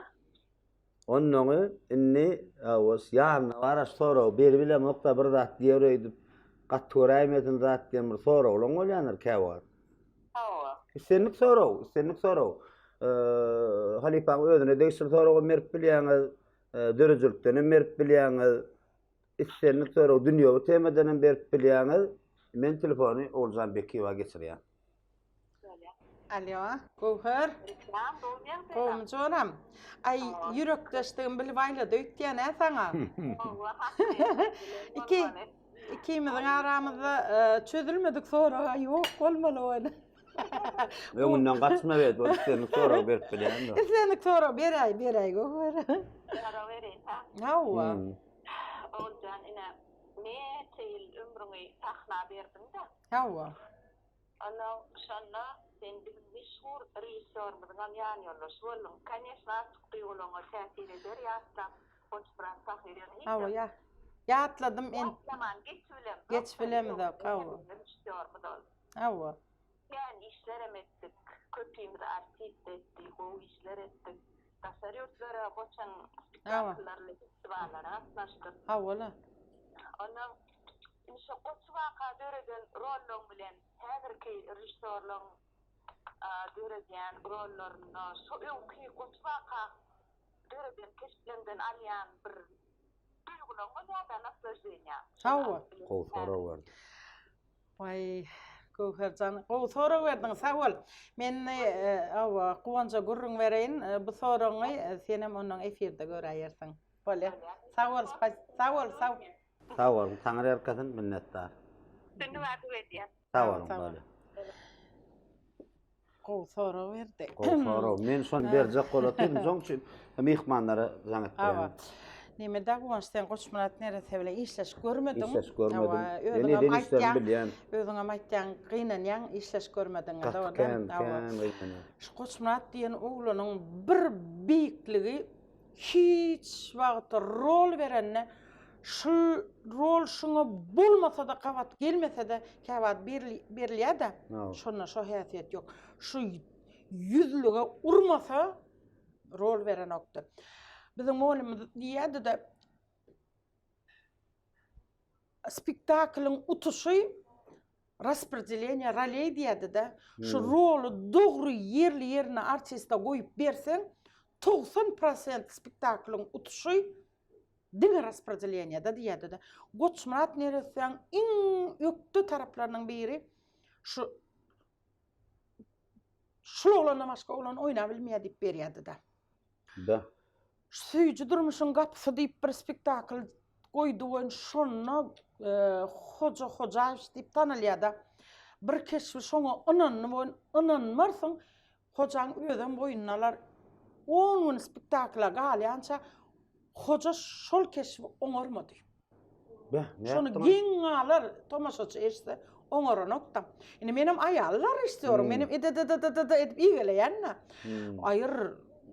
Onnoňy indi hawa ýanyna bar şu soragy beribilemok-da bir zat diýer öýdüp gaty göräýmesin zat diýen bir soraglaň bolýandyr käwagt. Hawa. Islendik sorag, islendik sorag. Halypaň özüne degişli soragam berip bilýäňiz, döredijilikden hem berip bilýäňiz. Islendik sorag dünýewi temadan hem berip bilýäňiz. Men telefony Oguljan Bekiýewa geçirýän. Alýo, Göwher. Salam, gowy ýagdaýlar. Gowumy joram? Aý, ýürekdeşdigimi bilip aýlady öýtýän hä saňa? Hawa, hakly. Iki, ikimiziň aramyzda e, çözülmedik sorag ýok bolmaly ony. Öňünden gaçma bet, ol islendik sorag berip bilýän. Islendik sorag beräý, beräý Göwher. Sorag bereýin, ha? Hawa. Hmm. Oguljan, ine, Näçe ýyl ömrüňi sahna berdiň-dä. Hawa. Onnoň şonda sen biziň meşhur režissýorymyzyňam ýanýoldaşy bolduň. Koneşno artyk duýgularyňa täsir eder ýatlap Goçmyrat pahyr ýöne hiç Hawa ýa. Ýatladym en. Ýatlaman geçibilemzok. Geçibilemizok hawa. Režissýorymyz ol. Hawa. Kän işlerem etdik. Köpimizi artist etdi, gowy işler etdik. Daşary ýurtlara goçan spektakllarly festiwallara gatnaşdyk. Hawa-la. Onnoň indi şo Goç waka döreden rollaň bilen häzirki režissýorlaryň döredýän rollarynda şo öňki Goç waka döreden keşpleriňden alýan bir duýgulaň bolýar-da, naslaždeniýa. Hawa. Gowy sorag berdi. Waý, Göwher jan, gowy sorag berdiň, sag bol. Men hawa, Guwanja gürrüň bereýin, bu soragyňy senem ondan efirde göräýersiň. Bolýa. Sag bol, sag bol, sag. Sag boluň, Taňry ýalkasyn, minnetdar. Üstünlik arzuw edýän. Sag boluň, bolýa. Gowy sorag berdi. Gowy sorag. Men şony berjek bolatdym. Şoň üçin myhmanlara jaň etdirýän. Hawa. Neme da Guwanç sen Goçmyrat nerese bilen işleşip görmediň. Işleşip görmedim. Men eden işlerimi bilýän. Özüňem aýtýaň, gynanýaň işleşip görmediňe. Gaty kän, kän gynanýan. Şu Goçmyrat diýen oglanyň bir beýikligi hiç wagt rol berende şul rol şuňa bolmasa-da gabat gelmese-de käwagt berilýär-de şonda şo häsiýet ýok. Şu ýüzlüge urmasa rol berenokdy. Biziň mugallymymyz diýýärdi-de spektaklyň utuşy raspredeleniýe roleý diýýärdi-de. Şu roly dogry ýerli-ýerine artiste goýup berseň, 90 prosent spektaklyň utuşy diňe raspredeleniýede diýýärdi-de. Goçmyrat neressäň iň ökde taraplarynyň biri şu şul oglandan başga oglan oýnabilmeýär diýip berýärdi-de. Da. Süýji durmuşyň gapysy diýip bir spektakl goýdy we şonda e, Hoja Hojaýewiç diýip tanalýar-da. Bir keşbi şoňa ynandy we ynanmarsyň, Hojaň özem boýnuna alar. On gün spektakla galýança Hoja şol keşbi oňarmady. Beh, Şony geň galar tomaşaçy eşitse, oňaranok-da. Indi menem aýallar eşitýorum, menem ededededede edip igeleýän-de. Aýyr,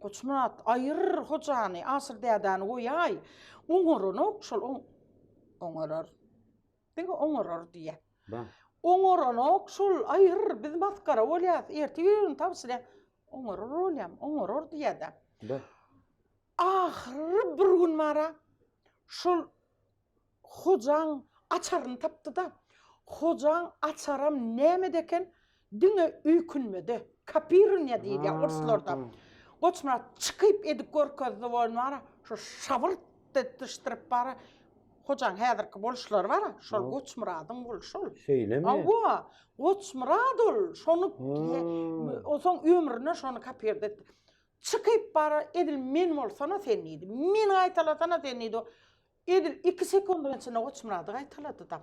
Goçmyrat, aýyr Hojany, Aşyr dädäni goýaý. Oňaranok şol, oňarar. Diňe oňarar diýýär. Beh. Oňaranok şol, aýyr, biz masgara bolýas, ertir ýörün tabşyrýar. Oňarar bolýam, oňarar diýýär-de. Beh. Ahyry bir gün bara şol hojaň açaryny tapdy-da. Hojaň açaram nämede eken? Diňe öýkünmede. Kopirowaniýe diýilýär orslarda. Goçmyrat çykyp edip görkezdi bolny bara, şo şabyrt etdirişdirip bara, hojaň häzirki boluşlary bara, şol Goçmyradyň bolşy ol. Şeýlemi? Hawa, Goçmyrat ol, şony onsoň ömrüne şony kopirde etdi. Çykyp bara edil men bolsana sen diýdi. Men gaýtalasana sen diýdi. Edil 2 sekundyň içinde Goçmyrady gaýtalady da.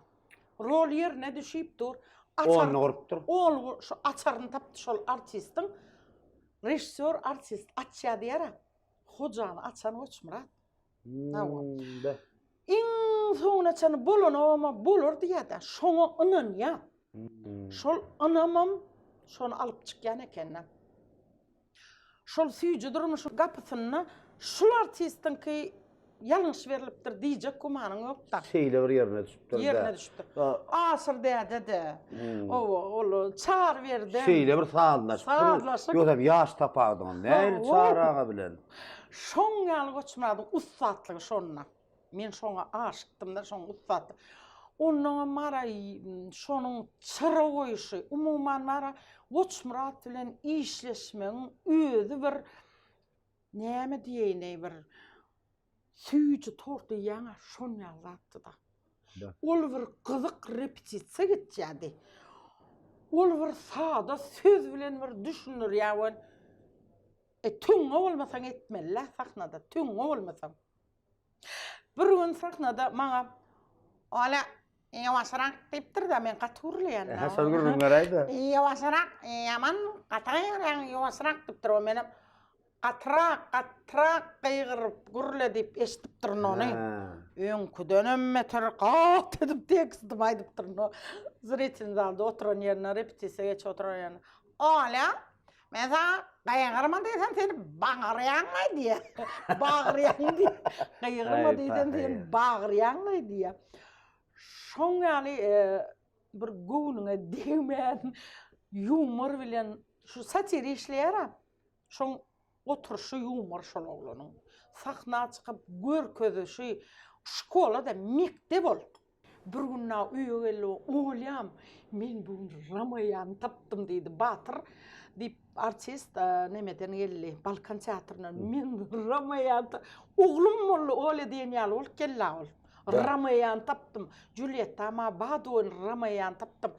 Rol ýerine düşüp dur. Açar, Ony gurupdyr. Ol şu açaryny tapdy şol artistiň. Režissýor artist açýar diýär. Hojany açan Goçmyrat. Hmm, Iň soňuna çenli bolanogam bolar diýýär-de, şoňa ynanýar. Hmm. Şol ynamam şony alyp çykýan eken-de. Şol süýji durmuşyň gapysynda şul artistiňki ýalňyş berlipdir diýjek gümanyň ýok-da. Şeýle bir ýerine düşüpdir-dä. Ýerine düşüpdir. Aşyr däde-de, oba, ol Çaryberdem. Şeýle bir sazlaşypdyr. Sazlaşyk. Ýogsam ýaş tapardyňam. Nähili Çary aga bilen? Şoň ýaly Goçmyradyň ussatlygy şonda. Men şoňa aşykdym-da, şoň ussatlygy. Onnoňam bara şonuň çyra goýuşy, umuman bara Goçmyrat bilen işleşmegiň özi bir näme diýeýin-eý bir süýji tort diýýäň-ä, şon ýaly zatdy-da. Ol bir gyzyk repetisiýa geçýärdi. Ol bir sada söz bilen bir düşündirýär we e, töňňe bolmasaň etmeli-dä sahnada, töňňe bolmasaň. Bir gün sahnada maňa Ola, ýawaşrak diýipdir-de, men gaty gürleýän. Hä, şol gürrüň beräý-de. Ýawaşrak, ýaman gaty gygyrýaň, ýuwaşrak diýipdir. O menem. Gatyrak, gatyrak gygyryp gürle diýip eşidipdirin ony. Öňküdenem beter gat edip tekstimi aýdypdyryn. Zritin zalda oturan ýerine, repetisiýa geçip oturan ýerine. Olýa, men saňa gygyrma diýsem seni baňyrýaňlaý diýýär. Bagyrýaň diýýär. Gygyrma diýsem seni bagyrýaňlaý diýýär. Şoň ýaly bir göwnüňe degmän ýumor bilen şu satira işleýär-ä. Şoň oturyşy ýumor şol oglanyň. Sahna çykyp görkezişi şkola-da mekdep ol. Bir gün na öýe geldi Olýam men bu gün Romeýany tapdym diýdi. Batyr diýip artist nemeden geldi Balkan teatryndan men Romeýany oglum boldy Olýa diýen ýaly bolup geldi ol. Romeýany tapdym. Julýetta ma Baduwen Romeýany tapdym.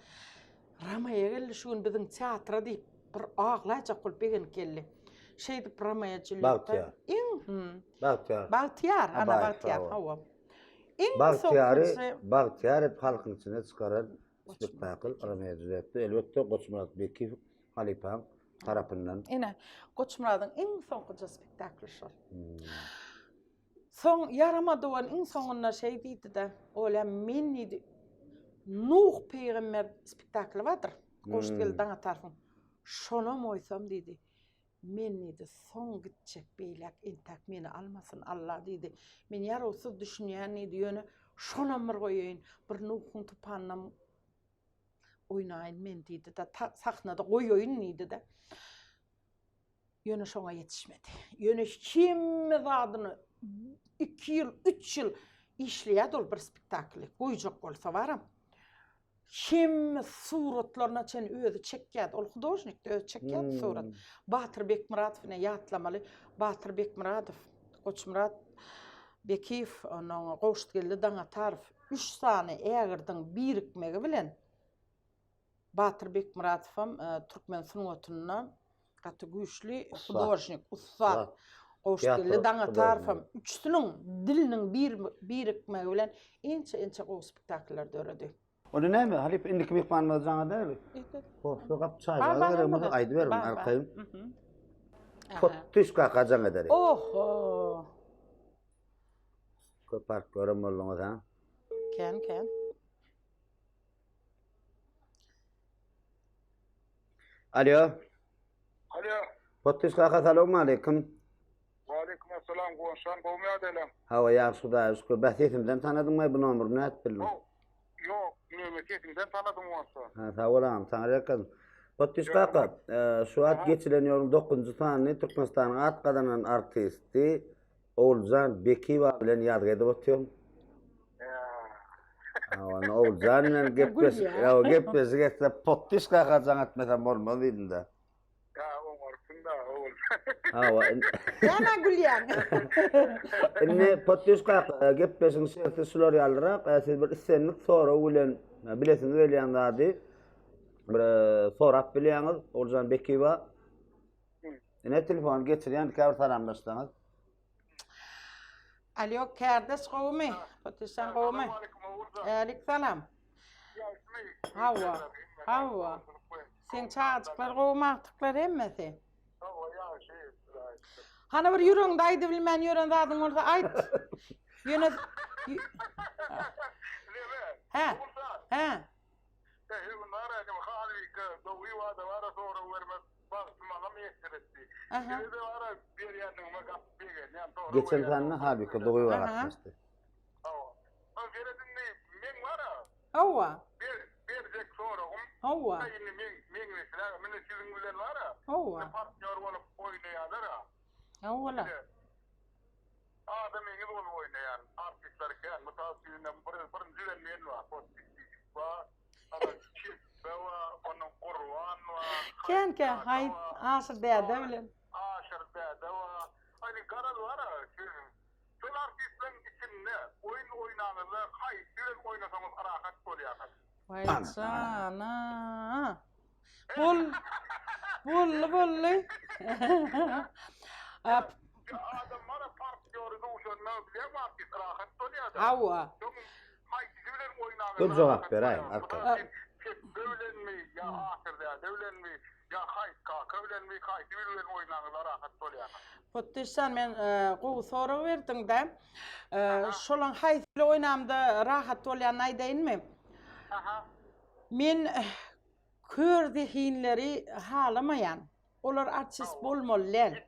Romeýa geldi şu gün biziň teatra diýip bir aglaýjak bolup begenip geldi. Şeýdip Romeýa Julýetta Bagtyýar. Iň hmm. Bagtyýar. Bagtyýar, ana Bagtyýar, hawa. Iň Bagtyýary Bagtyýar edip halkyň içine çykaran spektakl Romeýa Julýetta. Elbetde Goçmyrat Bekiýew halypaň tarapyndan. Ine, Goçmyradyň iň soňkuja spektakly şol. Hmm. Soň ýaramady ol iň soňunda şeý diýdi-de, Olýa men diýdi, Nuh pygamber spektakly bardyr, Gowşutgeldi Daňatarowyň. Şonam goýsam diýdi, men diýdi, soň gitjek beýläk entäk meni almasyn Alla diýdi. Men ýarawsyz düşünýän diýdi, ýöne şonam bir goýaýyn, bir Nuhuň tupanynam oýnaýyn men diýdi-de, sahnada goýaýyn diýdi-de. Ýöne şoňa ýetişmedi. Ýöne hemme zadyny 2 ýyl, 3 ýyl işleýärdi ol bir spektakly. Goýjak bolsa baram. Hemme suratlaryna çenli özi çekýärdi. Ol hudožnikdi, özi çekýärdi hmm. surat. Batyr Bekmyradow ine ýatlamaly. Batyr Bekmyradow, Goçmyrat Bekiýew, onuň Gowşutgeldi Daňatarow üç sany ägirdiň birikmegi bilen Batyr Bekmyratowam türkmen sungatynda gaty güýçli hudožnik, ussat. Gowşutgeldi Daňatarowam üçüsiniň diliniň birikmegi bilen ençe-ençe gowy spektakllar döredi. Onda näme, halypa indiki myhmanymyzy jaň edäýeli? Kofe gap çaý bar gerek bolsa aýdyberiň arkaýyn. Potdyş kaka jaň edeli. Oho. Köp park gören bolduňyz ha? Kän kän. Alo. Alo. Potdyş kaka salowmaleýkim. Waleýkim assalam Guwançjan gowmy ýagdaýlaň? Hawa ýagşy Hudaýa şükür. Bä sesimden tanadyňmy bu nomery nädip bildiň? Ýok, neme sesiňden tanadym Guwançjan. Ha sag bol agam, saňa ýakyn. Potdyş kaka, e, şu wagt geçilen ýoluň 9-njy sanyny Türkmenistanyň at gazanan artisti Oguljan Bekiýewa bilen ýazgy edip otyryn. Hawa, Oguljan bilen gepleşik, ýa gepleşik etse potdyş kaka jaň etmesem bolmaz diýdim-de. Ýa oňarsyň-da, Ogul. Hawa. Näme gülýäň? Indi potdyş kaka, gepleşigiň şerti şular ýalyrak, siz bir islendik sorag bilen bilesiňiz gelýän zady bir sorap bilýäňiz Oguljan Bekiýewa. Ine telefony geçirýän käbir salamlaşsaňyz. Alo, kärdeş gowumy? Potişan gowumy? Älik salam. Hawa, hawa. Seň çagajyklar gowumy, agtyklar hemmesi? Hawa, ýagşy. Hany bir ýüregiňde aýdybilmän ýören zadyň bolsa aýt. Ýöne Hä? Hä? Geçen sanda Halbike Dogyýewa gatnaşdy. Hawa. Hawa. Hawa. Hawa. Adam eňiz bolup oýnaýan artistler kän. Mysal üçin, birinjiden men bar, podpisçik bar, Çepbe bar, ondan Gurban bar. Kän kän haýyt Aşyr däde bilen. Aşyr däde bar. Hani garaz bar-a, şol artistleriň içinde oýun oýnaňyzda haýsy bilen oýnasaňyz rahat bolýaňyz? Waý jana. Bol. Boldy, boldy. Adam bar partnýory duşanda bilýäňmi artist rahat bolýar-da. Hawa. Haýsysy bilen oýnaňyzda Dur jogap beräýiň arkaýyn. Çepbe bilenmi ýa Aşyr däde bilenmi? Ýa haýsy kaka bilenmi, haýsy biri bilen oýnaňyzda rahat bolýaňyz? Potdyş jan men gowy sorag berdiňdä. Şolaň haýsy bile oýnamda rahat bolýanyny aýdaýynmy? Aha. Men kör zehinleri halamaýan. Olar artist bolmaly däl.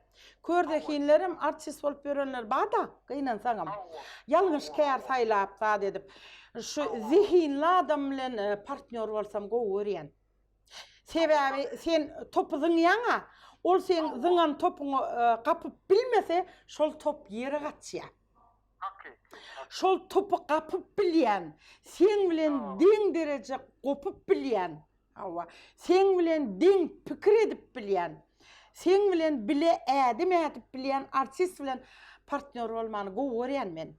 Kör zehinlerem artist bolup ýörenler bar-da, gynansaňam. Ýalňyş kär saýlap zat edip. Şu zehinli adam bilen partnýor bolsam gowy görýän. Sebäbi sen topy zyňýaň-a, ol seň zyňan topuňy gapyp bilmese, şol top ýere gaçýar. Şol topy gapyp bilýän, seň bilen deň dereje gopup bilýän, hawa, seň bilen deň pikir edip bilýän, seň bilen bile ädim ädip bilýän artist bilen partnýor bolmany gowy görýän men.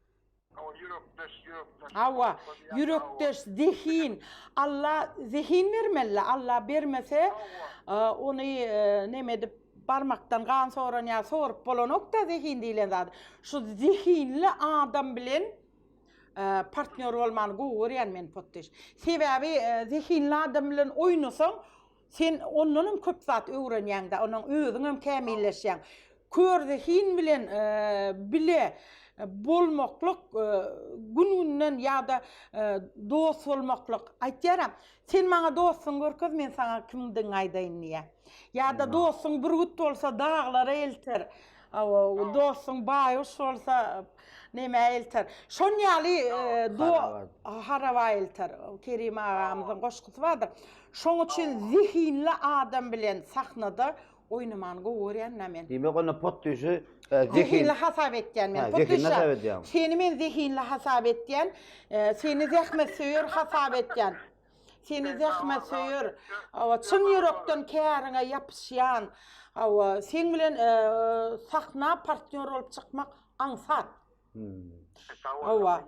Hawa ýürekdeş ýürekdeş. Hawa ýürekdeş zehin Alla zehin bermeli Alla bermese ony neme edip barmakdan gan soran ýaly sorup bolanokda zehin diýlen zady. Şu zehinli adam bilen partnýor bolmany gowy görýän men potdyş. Sebäbi zehinli adam bilen oýnasaň Sen ondanam köp zat öwrenýäň-dä, onuň özüňem kämilleşýäň. Kör zehin bilen bile bolmaklyk gün-günden ýa-da dost bolmaklyk. Aýtýaram, sen maňa dostuňy görkez, men saňa kimdigiňi aýdaýyn diýýär. Ýa-da dostuň bürgüt bolsa daglara elter. Hawa, dostuň baýguş bolsa nämä elter. Şon ýaly haraba elter. Kerim agamyzyň goşgusy bardyr. Şoň üçin zehinli adam bilen sahnada oýnamany gowy görýän-dä men. Diýmek onda Potdyşy zehin. Zehinli hasap etýän men. Hä, zehinli hasap edýäň. Seni men zehinli hasap etýän. Seni zähmetsöýer hasap etýän. Seni zähmetsöýer, hawa, çyn ýürekden käriňe ýapyşýan, hawa, seň bilen sahna partnýor bolup çykmak aňsat. Hawa.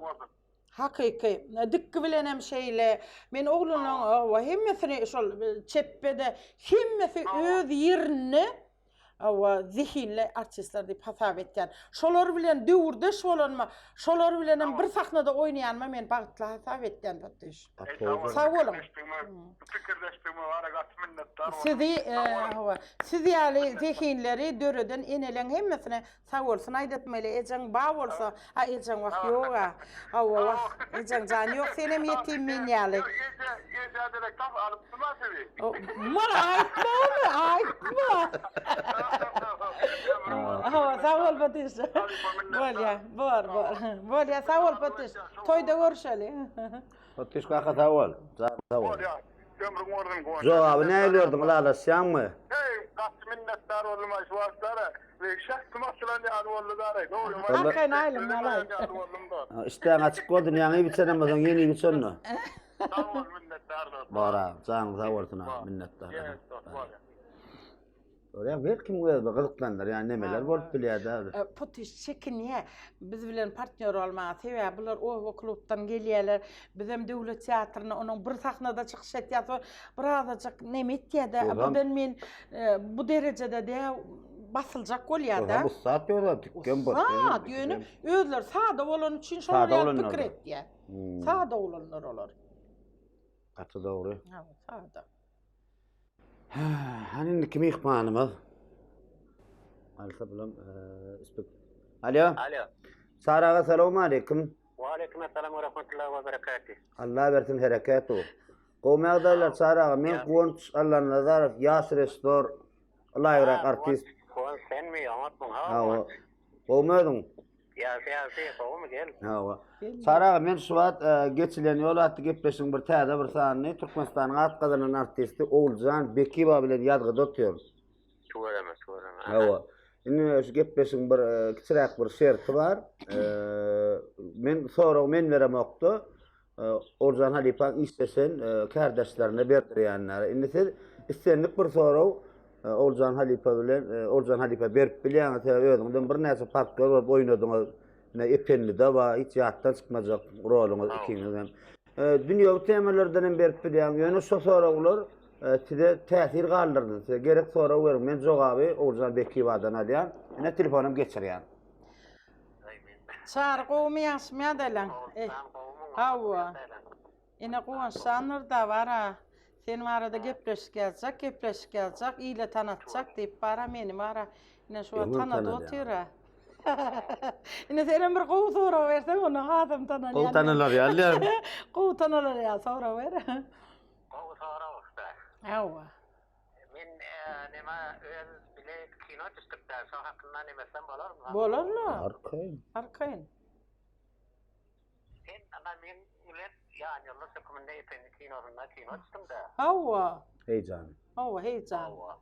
Hakyky. Dikgi bilenem şeýle. Men oglanlaň hawa hemmesini şol çepbe-de hemmesi öz ýerinde hawa zehinli artistler diýip hasap etýän. Şolar bilen döwürdeş bolanyma, şolar bilenem bir sahnada oýnaýanyma men bagtly hasap etýän Fatdyş. Sag boluň. Pikirdeşdigime bara gaty minnetdar boldum. Sizi hawa siz ýaly zehinleri döreden eneleň hemmesine Sag bolsun aýdatmaly ejeň ba bolsa a ejeň wah ýoga hawa wah ejeň jany ýok senem ýetim men ýaly. Eje ejä derek tas alypdyma sizi. Mana aýtma ony aýtma. Hawa sag bol Patyşa. Bolýa bor bor. Bolýa sag bol Patyş. Toýda görüşeli. Patyş kaka sag bol. Janyň sag bol. Bolýa. Ömrüň bolsun Guwanç. Jogaby nähili berdiň ylalaşýaňmy? Heý gaty minnetdar boldum aý şu wagtlara. Meň şähdim açylan ýaly boldy daraý. Dogry. Arkaýyn aýlym malaý. Işdäň açyk bolsun ýaňy iýip içenem bolsaň ýene iýip iç onda. Sag bol minnetdar dost. Bar aga janyň sag bolsun aga minnetdar. Görýäň her kim özüni gyzyklandyrýan nemeler bolup bilýär-dä. Potiş çekinýär biz bilen partnýor bolmaga. Sebäbi bular oba klubdan gelýärler. Bizem döwlet teatrynda onuň bir sahnada çykyş etýär. Birazajyk neme etýär-de. Birden men bu derejede dä basyljak bolýar-da. Olam ussat ýöne tükgen bor. Ussat ýöne özleri sada bolany üçin şolar ýaly pikir etýär. Sada oglanlar olar. Gaty dogry. Sada. Hany indiki myhmanymyz? Alsa bulam ispik. Alo. Alo. Çary aga salowmaleýkim. Waleýkim essalam we rahmetullahi we berekati. Allah bersin hereket u. Gowy ýagdaýlar Çary aga. Men Guwanç Allanazarow ýaş režissýor, ylaýyrak artist. Guwanç senmi? Oňatmyň? Hawa. Gowumy özüň? Ýagşy ýagşy, gowumy gel. Hawa. Çary aga men şu wagt Geçilen ýol atly gepleşigiň bir täze bir sanyny Türkmenistanyň at gazanan artisti Oguljan Bekiýewa bilen ýazgyda otyryn. Tüweleme, tüweleme. Hawa. Indi şu gepleşigiň bir kiçiräk bir şerti bar. Men soragy men beremokda. Oguljan halypaň işleşen kärdeşlerine berdirýänler. Indi siz islendik bir sorag Oguljan halypa bilen Oguljan halypa berip bilýäňiz. Sebäbi özüňizem birnäçe partýor bolup oýnadyňyz. Ine Ependide bar, hiç ýatdan çykmajak roluňyz ikiňiz hem. Dünýewi temalardan hem berip bilýäň. Ýöne şu soraglar size täsir galdyrdy. Size gerek sorag beriň. Men jogaby Oguljan Bekiýewadan alýan. Ine telefonam geçirýän. Çary gowumy ýagşymy ýagdaýlaň? Hawa. Ine Guwançjan Nurda bar-a. Sen barada gepleşik ýazjak, gepleşik ýazjak, ile tanatjak diýip bara meni bara. Ine şu wagt tanady otyr-a. Ine senem bir gowy sorag berseň, onda hasam tanalýan. Gowy tanalar ýaly ýa. Gowy tanalar ýaly sorag ber. Gowy sorag ussa. Hawa. Men neme öz bile kino düşdük-dä, şo hakynda neme etsem bolarmy? Bolar-la. Arkaýyn. Arkaýyn. Sen ana meň bilen ýanýoldaş höküminde Ependi kinosynda kino düşdüň-dä. Hawa. Heýjan. Hawa, heýjan. Hawa.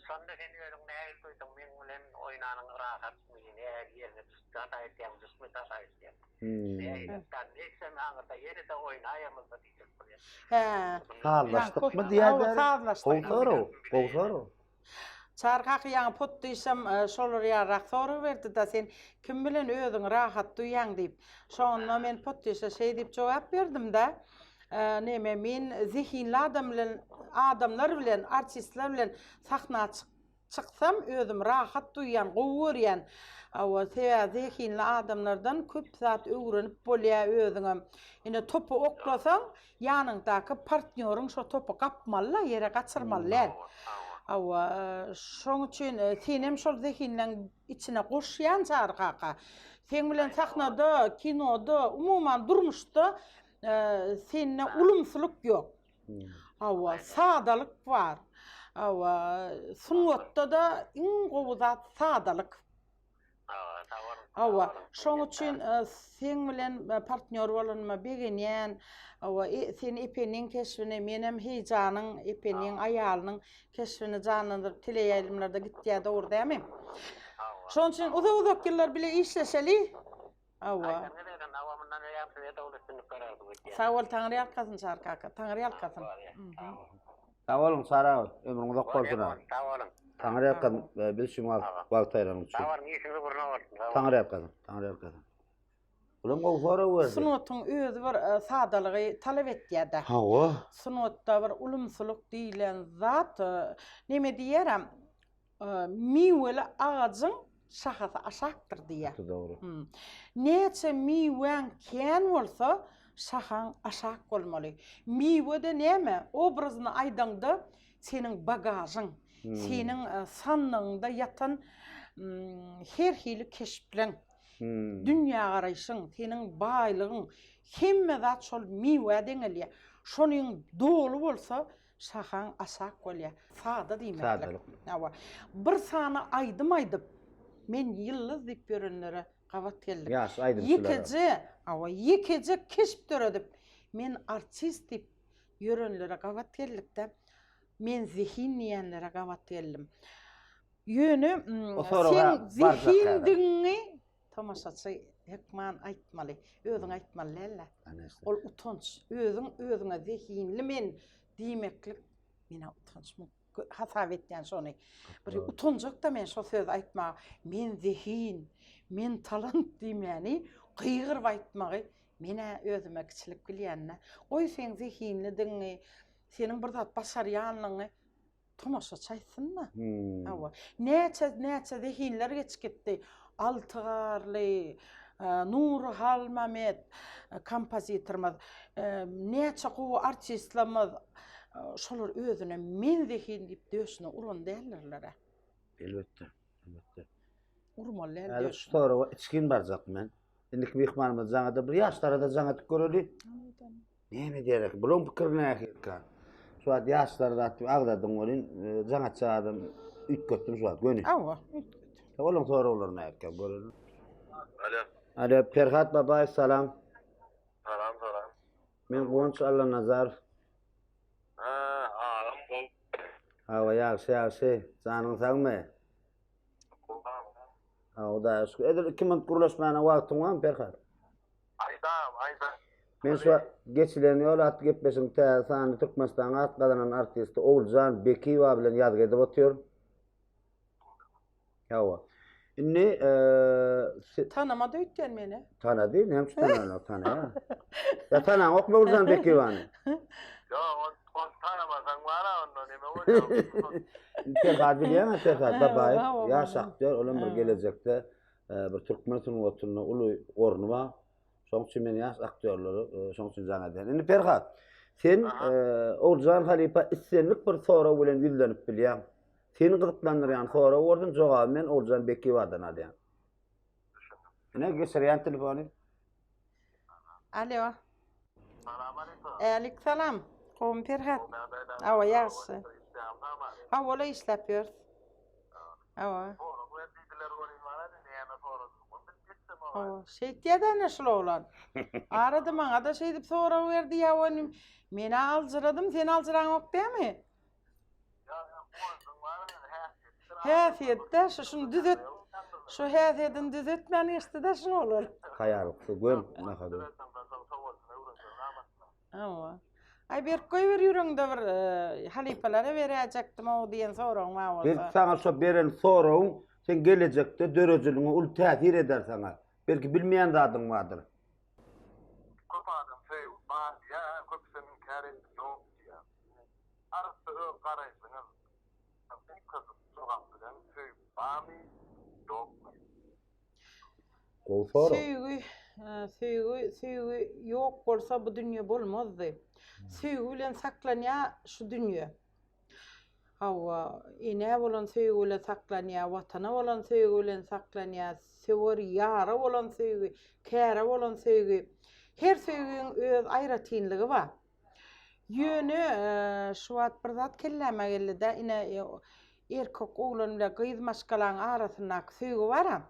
Şonda sen özüň nähili duýduň, meň bilen oýnanyň rahatmy, nähili ýerine düşdi hata etýäň, düşmedi hata etýäň. Nähili, neçem aňyrda ýene-de oýnaýamyzda diýjek bolýan. Hä. Sazlaşdykmy diýýärler. Sazlaşdyk. Gowy sorag, gowy sorag. Çary kaka ýaňy pot diýsem şolar ýalyrak sorag berdi-de sen kim bilen özüňi rahat duýýaň diýip. Şonda men pot diýşe şeý diýip jogap berdim-de, neme men zehinli adam bilen adamlar bilen artistler bilen sahna çyksam özüm rahat duýýan, gowy görýän. Hawa, sebäbi zehinli adamlardan köp zat öwrenip bolýar özüňem. Ine topy oklasaň, Ýanyňdaky partnýoryň şo topy gapmaly-la, ýere gaçyrmaly däl. Hawa, şoň üçin senem şol zehinleň içine goşýan Çary kaka. Seň bilen sahnada, kinoda, umuman durmuşda sende ulumsylyk ýok. Hawa, sadalyk bar. Hawa, sungatda-da iň gowy zat sadalyk. Hawa, şoň üçin seň bilen partnýor bolanyma begenýän. Hawa, sen Epeniň keşbini, menem Heýjanyň, Epeniň aýalynyň keşbini janlandyryp teleýaýlymlarda gitýär, dogry dälmi? Şoň üçin uzak-uzak ýyllar bile işleşeli. Hawa. Sag bol, Taňry ýalkasyn Çary kaka, Taňry ýalkasyn. Sag boluň Çary aga, ömrüň uzak bolsun. Sag boluň. Taňry ýalkasyn, biz üçin wagt aýyranyň üçin. Sag boluň, işiňiz ugruna bolsun. Taňry ýalkasyn, Taňry ýalkasyn. Bulam gowy sorag berdi. Sungatyň özi bir sadalygy talap etýär-dä. Hawa. Sungatda bir ulumsylyk diýlen zat, neme diýýär-ä, Miweli agajyň şahasy aşakdyr diýýär. Gaty dogry. Näçe miwäň kän bolsa, şahaň aşak bolmaly. Miwe-de näme? Obrazyny aýdaňda, seniň bagažyň, seniň sandygyňda ýatan her hili keşpleň, dünýägaraýşyň, seniň baýlygyň, hemme zat şol miwä deňelýär. Şonuň doly bolsa, Şahaň aşak bolýar. Sada diýmeklik. Sadalyk. Hawa. Bir sany aýdym aýdyp, men ýyldyz diýip ýörenlere gabat geldik. Ýaş aýdymçylara. Ýekeje, hawa, ýekeje keşp döredip, men artist diýip ýörenlere gabat geldik-de, men zehin diýenlere gabat geldim. Ýöne seň zehindigiňi Tomaşaçy hökman aýtmaly. Özüň aýtmaly däl-de. Ol utanç. Özüň özüňe zehinli men diýmeklik menä utanç hasap etýän şony. Bir utanjak-da men şo sözi aýtmaga. Men zehin, men talant diýmäni gygyryp aýtmagy menä özüme kiçilik bilýän-de. Goý seň zehinlidigiňi, seniň bir zat başarýanlygyňy Tomaşaçy aýtsyn-da. Hmm. Hawa. Näçe näçe zehinler geçip gitdi. Alty Garly, e, Nury Halmamet e, kompozitorymyz, e, näçe gowy artistlerimiz şolar özüne men zehin diýip döşüne uran däldirler. Elbetde, elbetde. Urmaly däl Häzir şu soraga içgin barjak men. Indiki myhmanymyz jaňada bir ýaşlara-da jaň edip göreli. Näme diýer eken? Bulaň pikiri nähilikä? Şu wagt ýaşlar zat diýip agzadyň welin, e, jaň atjak adam üýtgetdim şu wagt göni. Hawa, üýtget. Olaň soraglary nähilikä göreli. Alo. Alo, Perhat Babaýew salam. Salam, salam. Men Guwanç Allanazarow. Ha, agam gowy. Hawa, ýagşy, ýagşy. Janyň sagmy? Ha, Hudaýa şükür. Edil 2 minut gürleşmäne wagtyň barmy, Perhat? Aýdam, aýdam. Men şu Geçilen ýol atly gepleşigiň täze sanyny Türkmenistanyň at gazanan artisti Oguljan Bekiýewa bilen ýazgy edip otyryn. Hawa. Indi Tanamady öýtýän meni. Tanady, näme üçin tananok, tanaýar. Ýa tanaňokmy Oguljan Bekiýewany? Ýok, ony tanamasaň bar-a onda neme bolýar? Perhat bilýäňä, Perhat Babaýew ýaş aktýor, olam bir gelejekde bir türkmen sungatynda uly orny bar. Şoň üçin men ýaş aktýorlary şoň üçin jaň edýän. Indi Perhat, Sen Oguljan halypa islendik bir sorag bilen ýüzlenip bilýäň. Seni gyzyklandyrýan sorag bolsun, jogaby men Oguljan Bekiýewadan alýan. Ine geçirýän telefony. Alo. Salam aleýkum. Älik salam. Gowmy Perhat? Hawa ýagşy. Hawa işläp ýörüs. Hawa. Sorag ber diýdiler welin barady, näme soradygymy bilip ýetsemok. Hawa, şeýtýä-dä ine şul oglan. Arada maňa-da şeýdip sorag berdi ýa ony men-ä aljyradym, sen aljyraňok dämi? Häsiýet-dä şu, şuny düzet, şu häsiýetini düzetmän geçdi-dä şul oglan. Haýalyksyz gör, nahada. Hawa. Aý berk goýber ýüregiňde bir halypalara beräýjekdim-ow diýen soragyň bar bolsa. Belki saňa şo beren soragyň seň gelejekde döredijiligiňe uly täsir eder saňa. Belki bilmeýän zadyň bardyr. Köp adam söýgi bar diýýär, köpüsem inkär edip ýok diýýär. Arassa öz garaýşyňyz gysgajyk jogap bilen söýgi barmy, ýokmy? Gowy sorag. Söýgi, söýgi, söýgi ýok bolsa bu dünýe bolmazdy. Söýgi bilen saklanýar şu dünýe. Hawa, enä bolan söýgi bilen saklanýar, watana bolan söýgi bilen saklanýar, söwer ýara bolan söýgi, käre bolan söýgi. Her söýgiň öz aýratynlygy bar. Ýöne şu wagt bir zat kelläme geldi-de, ine erkek oglan bilen gyz maşgalaň arasyndaky söýgi bar-a.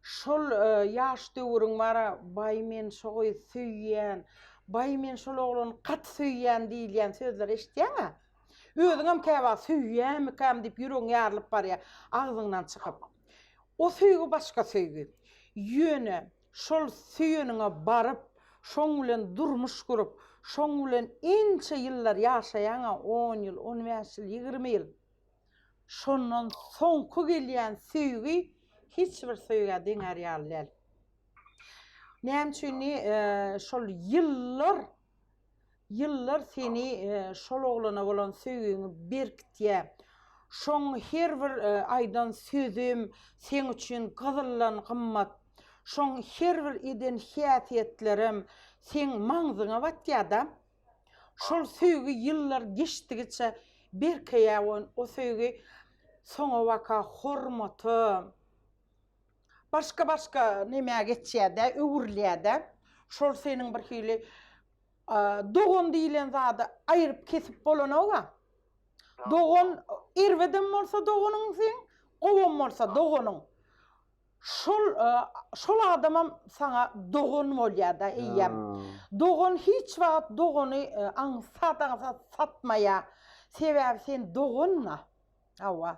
Şol ýaş döwrüň bar-a, baý men şo gyzy söýýän, baý men şol oglany gaty söýýän diýilýän sözleri eşidýäň-ä. Özüňem käwagt söýýänmikäm diýip ýüregiň ýarylyp barýar agzyňdan çykyp. O söýgi başga söýgi. Ýöne Şol söýeniňe baryp, şoň bilen durmuş gurup, şoň bilen ençe ýyllar ýaşaýaň-a, on ýyl, on bäş ýyl, 20 ýyl. Şondan soňky gelýän söýgi hiç bir söýgä deňär ýaly däl. Näme üçin şol ýyllar Ýyllar seni şol oglana bolan söýgiňi berkitýär. Şoň her bir aýdan sözem seň üçin gyzyldan gymmat. Şoň her bir eden häsiýetlerem seň maňzyňa batýar-da. Şol söýgi ýyllar geçdigiçe berkeýär o söýgi soňabaka hormata, başga-başga nämä geçýär-de, öwrülýär-de. Şol seniň bir hili dogan diýlen zady aýryp kesip bolanok-a. Dogan erbedem bolsa doganyň seň, gowam bolsa doganyň. Şol şol adamam saňa dogan bolýar-da eýýäm. Dogan hiç wagt dogany aňsat-aňsat satmaýar. Sebäbi sen dogan-da. Hawa.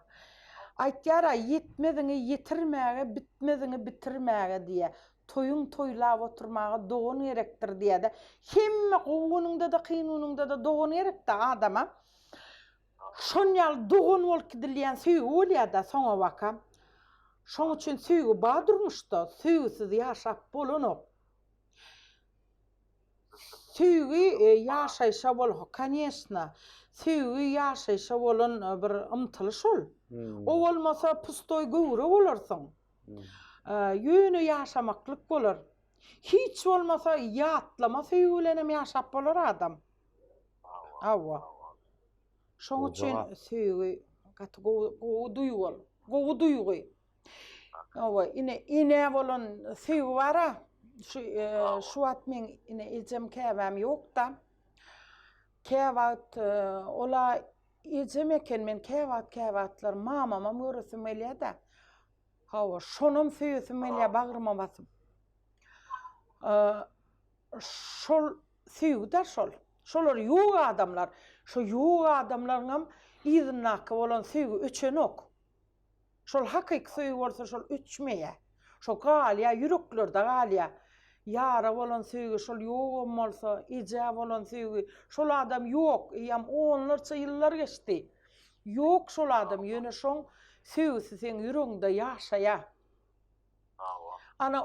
Aýtýar-a, ýetmeziňi ýetirmäge, bitmeziňi bitirmäge diýýär. Toýuň toýlap oturmaga dogan gerekdir diýýär-de. Hemme gowy günüňde-de, kyn günüňde-de dogan gerek-dä adama. Şon ýaly dogan bolup gidilýän söýgi bolýar-da soňabaka. Şoň üçin söýgi bar durmuşda, söýgüsiz ýaşap bolanok. Söýgi ýaşaýşa bol, koneçna. Söýgi ýaşaýşa bolan bir ymtylyş ol. O bolmasa pustoý göwre bolarsyň. Ýöne ýaşamaklyk bolar. Hiç bolmasa ýatlama söýgi bilenem ýaşap bolar adam. Hawa. Şoň üçin söýgi gaty gowy gowy duýgy ol. Gowy duýgy. Hawa, ine enä bolan söýgi bar-a. Şu şu wagt meň ine ejem käbäm ýok-da. Käwagt ola ejem eken, men käwagt käwagtlar mamamam göresim gelýär-de. Hawa, şonam söýesim gelýär bagryma basyp. Şol söýgi-dä şol. Şolar ýok adamlar. Şo ýok adamlaryňam yzyndaky bolan söýgi öçenok. Şol hakyky söýgi bolsa şol öçmeýär. Şo galýar, ýüreklerde galýar. Ýara bolan söýgi şol ýogam bolsa, ejä bolan söýgi, şol adam ýok, eýýäm onlarça ýyllar geçdi. Ýok şol adam, ýöne şoň söýgüsi seň ýüregiňde ýaşaýar. Ana,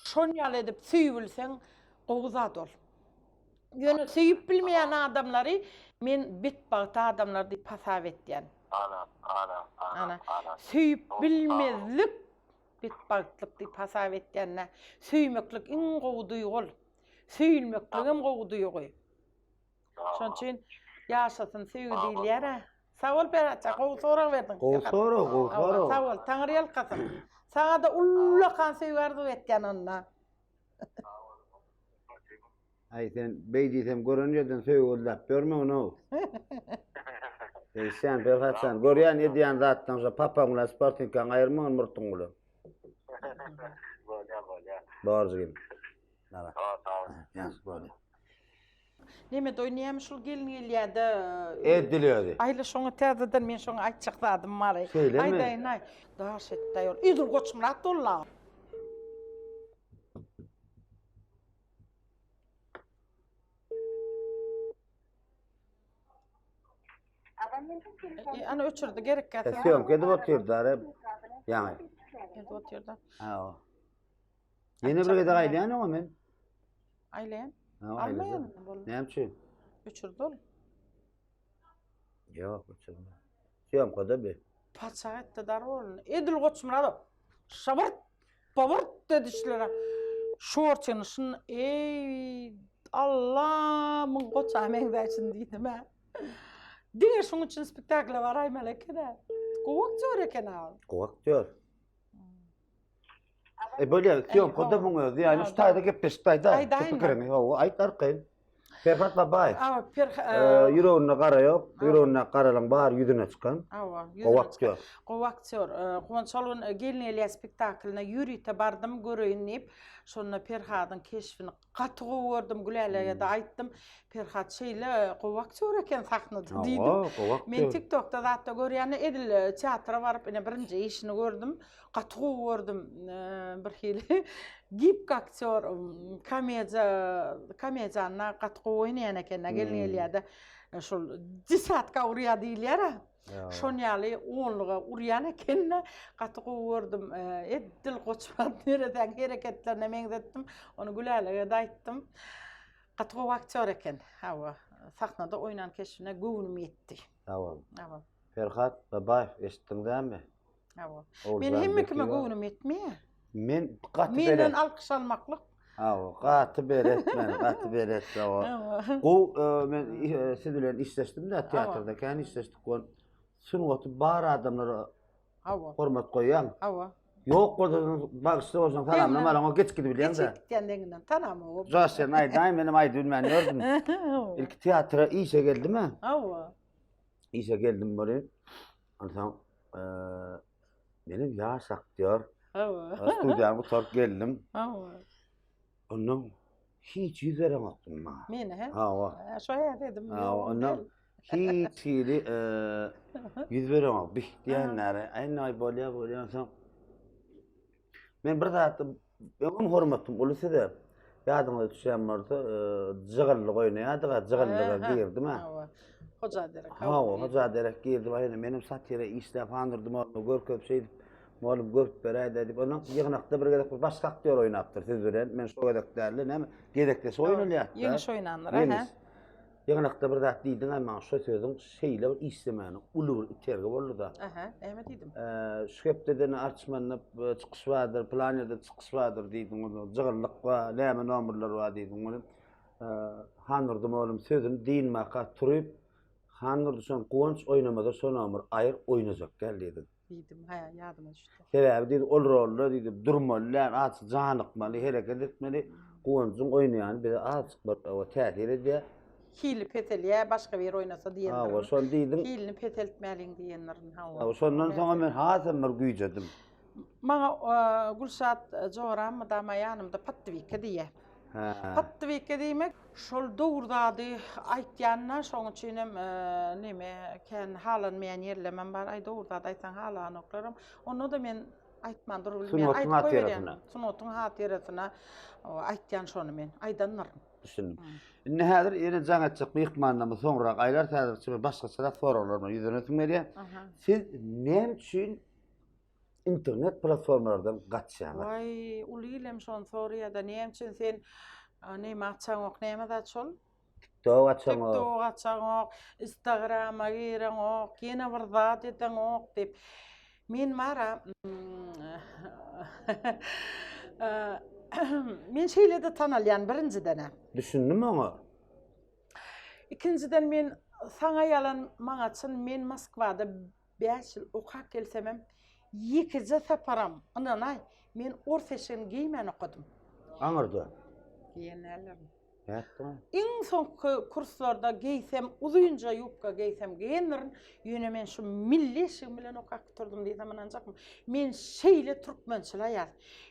şon ýaly edip söýübilseň gowy zat ol. Ýöne söýüp bilmeýän adamlary men betbagt adamlar diýip hasap etýän. Ana, ana, ana, ana. Söýüp bilmezlik betbagtlyk diýip hasap etýän-dä. Söýmeklik iň gowy duýgy ol. Söýülmekligem gowy duýgy. Şonuň üçin ýaşasyn söýgi diýilýär-ä. Sag bol Perhatjan, gowy sorag berdiň. Gowy sorag, gowy sorag. Sag bol, Taňry ýalkasyn. Saňa-da ullakan söýgi arzuw etýän onda. Aý sen beý diýsem gören ýerden söýgi gözläp ýörmegin-ow. Sen Perhatjan, görýän edýän zatlaň şo papaň bilen sportinkaňy aýyrmagyn murtuň bilen. Bolýar, bolýar. Bor jigim. Sag ol, sag ol. Ýagşy bolýar. Neme doý näme şul gelin gelýäde. Edil özi. Aýla şoňa täzeden men şoňa aýtjak zadym bar. Şeýlemi? Aýdaýyn aý. Daş etdi ol. Edil Goçmyrat boldy. E, ana öçürdi gerek gelse. Syýomka edip otyrdy are. Ýaňy. Edip otyrdy. Ha. Ýene bir gezek aýlaýan oňa men. Aýlaýan. Almaýan. Näme üçin? Öçürdi ol. Ýok, öçürme. Syýomkada bir. Paçak etdi dar bolun. Edil Goçmyrat. Şabyrt, babyrt edişlere. Şorçyny şun eý Allah muň goça meňzäýşin diýdim-ä. Diňe şuň üçin spektakla baraýmaly eken-ä. Gowy aktýor eken-ä ol. Gowy aktýor. E bolýar, syýomkada muň özi. Ýani şu taýda gepleşip aýda. Aýdaýyn. Pikiriňi, hawa, aýt arkaýyn. Perhat Babaýew. Awa, Perhat. Ýüreginde gara ýok, ýüreginde garalaň bary ýüzüne çykan. Awa, Gowy aktýor. Gowy aktýor. Guwanç şol gün Gelin gelýär spektaklyna ýörite bardym göreýin diýip. Şonda Perhadyň keşbini gaty gowy gördüm. Gülälege-de aýtdym. Perhat şeýle gowy aktýor eken sahnada diýdim. Hawa, gowy aktýor. Men TikTokda zatda görýän edil teatra baryp ine birinji işini gördüm. Gaty gowy gördüm. Bir hili gibki aktýor, komediýa, komediýany gaty gowy oýnaýan eken, gelin gelýär-de. Şol desatka urýar diýilýär-ä. Şon ýaly onluga urýan eken-de, gaty gowy gördüm. Edil Goçmyrat neresäň hereketlerine meňzetdim. Ony Gülälege-de aýtdym. Gaty gowy aktýor eken. Hawa, sahnada oýnan keşbine göwnüm ýetdi. Sag bol. Hawa. Perhat Babaýew eşitdiň dämi? Hawa. Men hemme kime göwnüm ýetmeýär. Men gaty belet. Menden alkyş almaklyk. Hawa, gaty belet men, gaty belet. Hawa. Gowy, e, men e, siz bilen işleşdim-de teatrda kän işleşdik. Ol sungaty bar adamlara Hawa. Hormat goýýaň. Hawa. Ýok bolsa bagyşla bolsaň salamlam alaňok geç gidip bilýäň-de. Geç gitýän deňinden tanamok. Joş sen aýdaý menem aýdyp bilmän ýördüm. Ilki teatra işe geldim-ä. Hawa. Işe geldim welin, onsoň menem ýaş aktýor. Hawa. Studiýany gutaryp geldim. Hawa. Ondan hiç ýüz bereňokdyň maňa. Meni he? Hawa. Şo ýa dedim. Hawa, ondan hiç hili ýüz bereňok. Bih diýenleri, aý bolýa bolýa onsoň. Men bir zatda öňem hormatym uly size. Ýadyňyza düşýän bolsa, jygyllyk oýnaýardyk-a, jygyllyga girdim-ä. Hawa. Hoja derek. Hawa, Hoja derek girdim. Aý, menem satira işläp handurdym, ony görkezip şeýdip, mugallym görüp beräýdä diýip, ondan ýygnakda bir gezek bir başga aktýor oýnapdyr siz bilen. Men şo gezek däldi, näme, gezekleşip oýnalýardy. Ýeňiş oýnandyr, hä? Ýygnakda bir zat diýdiň-ä maňa, şo sözüň şeýle bir işlemäne uly bir itergi boldy-da. Aha, näme diýdim? Şu hepdede Arçmanda çykyş bardyr, pylan ýerde çykyş bardyr diýdiň, ondan jygyllyk bar, näme nomerler bar diýdiň. Ony Handurdy mugallym sözüni dynmaka turup, Handurdy şony Guwanç oýnamasa şo nomer aýyr oýnajak däl diýdiň. Diýdim, hä, ýadyma düşdi. Sebäbi diýdi, ol rolda diýdi, durmaly däl, azajyk janykmaly, hereket etmeli. Guwanjyň oýnaýany bize azajyk bir täsir edýär. Hili peselýär, başga biri oýnasa diýendirin. Hawa, şony diýdiň. Hilini peseltmäliň diýendirin, hawa. Hawa, şondan soňam men hasam bir güýjedim. Maňa Gülşat joram mydama ýanymda Patdybike diýýär. Patdybike diýmek şol dogry zady aýtýanda, şoň üçinem neme kän halanmaýan ýerlemem bar. Aý dogry zat aýtsaň halanoklaram. Onda-da men aýtman durup bilmeýän. Sungatyň hatyrasyna. Sungatyň hatyrasyna aýtýan şony men. Aýdandyryn. Düşündim. Indi häzir ýene jaň etjek myhmanlarymyz soňrak aýlar häzirçe bir başgaçarak soraglar bilen ýüzlenesim gelýär. Siz näme üçin internet platformalardan gaçýaňyz. Waý, uly ilem şony soraýada, näme üçin sen neme açaňok, näme zat şol? TikTok açaňok. TikTok açaňok, Instagrama gireňok, ýene bir zat edeňok diýip. Men bara. Men şeýle-de tanalýan birinjiden-ä. Düşündim oňa. Ikinjiden men saňa ýalan maňa çyn men Moskwada 5 ýyl okap gelsemem ýekeje saparam ynanaý men ors eşigini geýmän okadym. Aňyrda. Geýen däldirin. Nätdiň? Iň soňky kurslarda geýsem uzynja ýubka geýsem geýendirin, ýöne men şu milli eşigim bilen okap gutardym diýsem ynanjakmy? Men şeýle türkmençil aýal.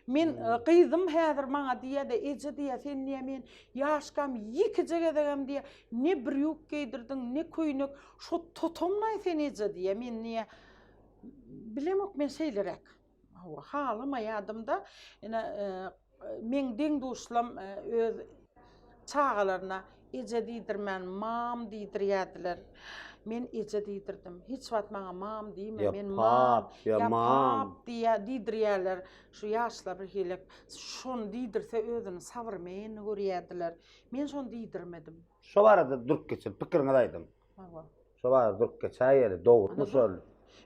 Men gyzym häzir maňa diýýär-de, eje diýýär, sen diýýär men ýaşkam ýekeje gezegem diýýär, ne brýuk geýdirdiň, ne köýnek, şo totamlaý sen eje diýýär, men diýýär, bilemok men şeýleräk. Hawa, halamaýadym-da, ine, meň deň-duşlam öz çagalaryna eje diýdirmän, mam diýdirýärdiler. Men eje diýdirdim. Hiç wagt maňa mam diýme, men mam, ýa pap diýýär, diýdirýärler. Şu ýaşlar bir hili şony diýdirse özüni sowremennyý görýärdiler. Men şony diýdirmedim. Şo barada durup geçelim, pikiriňizi aýdyň. Hawa. Şo barada durup geçäýeli, dogrumy şol?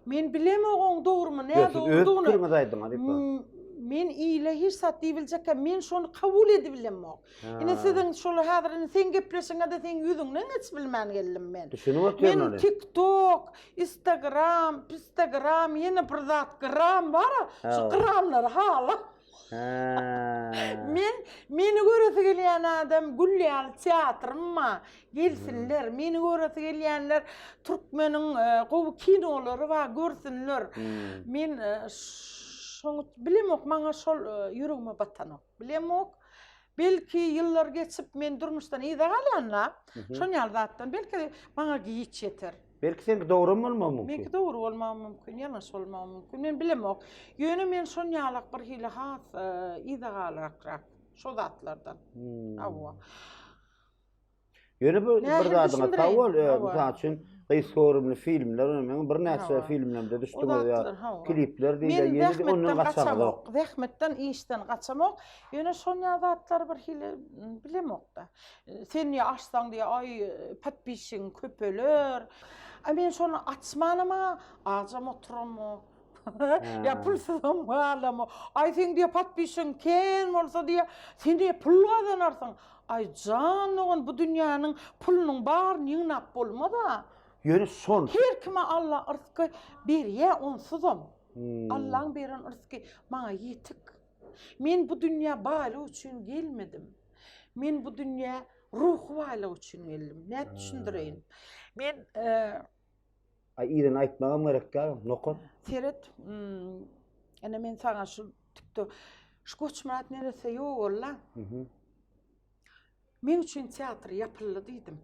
Men bilemok oň dogrumy, Ýok, siz öz nädogrudygyny. pikiriňizi aýdyň, halypa. Men ile hiç zat diýibiljekkä, men şony kabul edibilemok. Ine siziň şol häzir indi seň gepleşiňe-de seň ýüzüňden geçip bilmän geldim men. Düşünip otyryn Men ony. TikTok, Instagram, pistagram, ýene bir zat gram bar-a, şu gramlary halam. Men meni göresi gelýän adam gül ýaly teatrym bar. Gelsinler, meni göresi gelýänler türkmeniň gowy kinolary bar, görsünler. Men şoň bilemok, maňa şol ýüregime batanok. Bilemok. Belki ýyllar geçip men durmuşdan yza galýan-da, şon ýaly zatdan belki maňa giç ýeter. Belki seňki dogrum bolmagy mümkin. Meňki dogry bolmagy mümkin, ýalňyş bolmagy mümkin. Men bilemok. Ýöne men şon ýalak bir hili has yza galrakrak şo zatlardan. Hawa. Ýöne bu bir zadyňa sag bol, mysal üçin gysga göwrümli filmler, meň birnäçe filmlerimde düşdüňiz ýa klipler diýilýär, ýene-de ondan gaçaňyzok. Zähmetden, işden gaçamok. Ýöne şon ýaly zatlary bir hili bilemok-da. Sen diýýär açsaň diýýär, aý podpisçigiň köpeler. A men şony açmanam-a ajam oturamok. Ýa pulsuzam galamok. Aý seň diýýär podpisçigiň kän bolsa diýýär, sen diýýär pul gazanarsyň. Aý jan dogan bu dünýäniň pulunyň baryny ýygnap bolmaz-a. Ýöne şon. Her kime Alla yrsky berýär onsuzam. Allaň beren yrsky maňa ýetik. Men bu dünýä baýlyk üçin gelmedim. Men bu dünýä ruhy baýlyk üçin geldim. Nädip düşündireýin? Men Aý yzyny aýtmagam gerek däl, nokat. Seret, ine men saňa şu tiktok şu Goçmyrat neresse ýogaldy. Meň üçin teatr ýapyldy diýdim.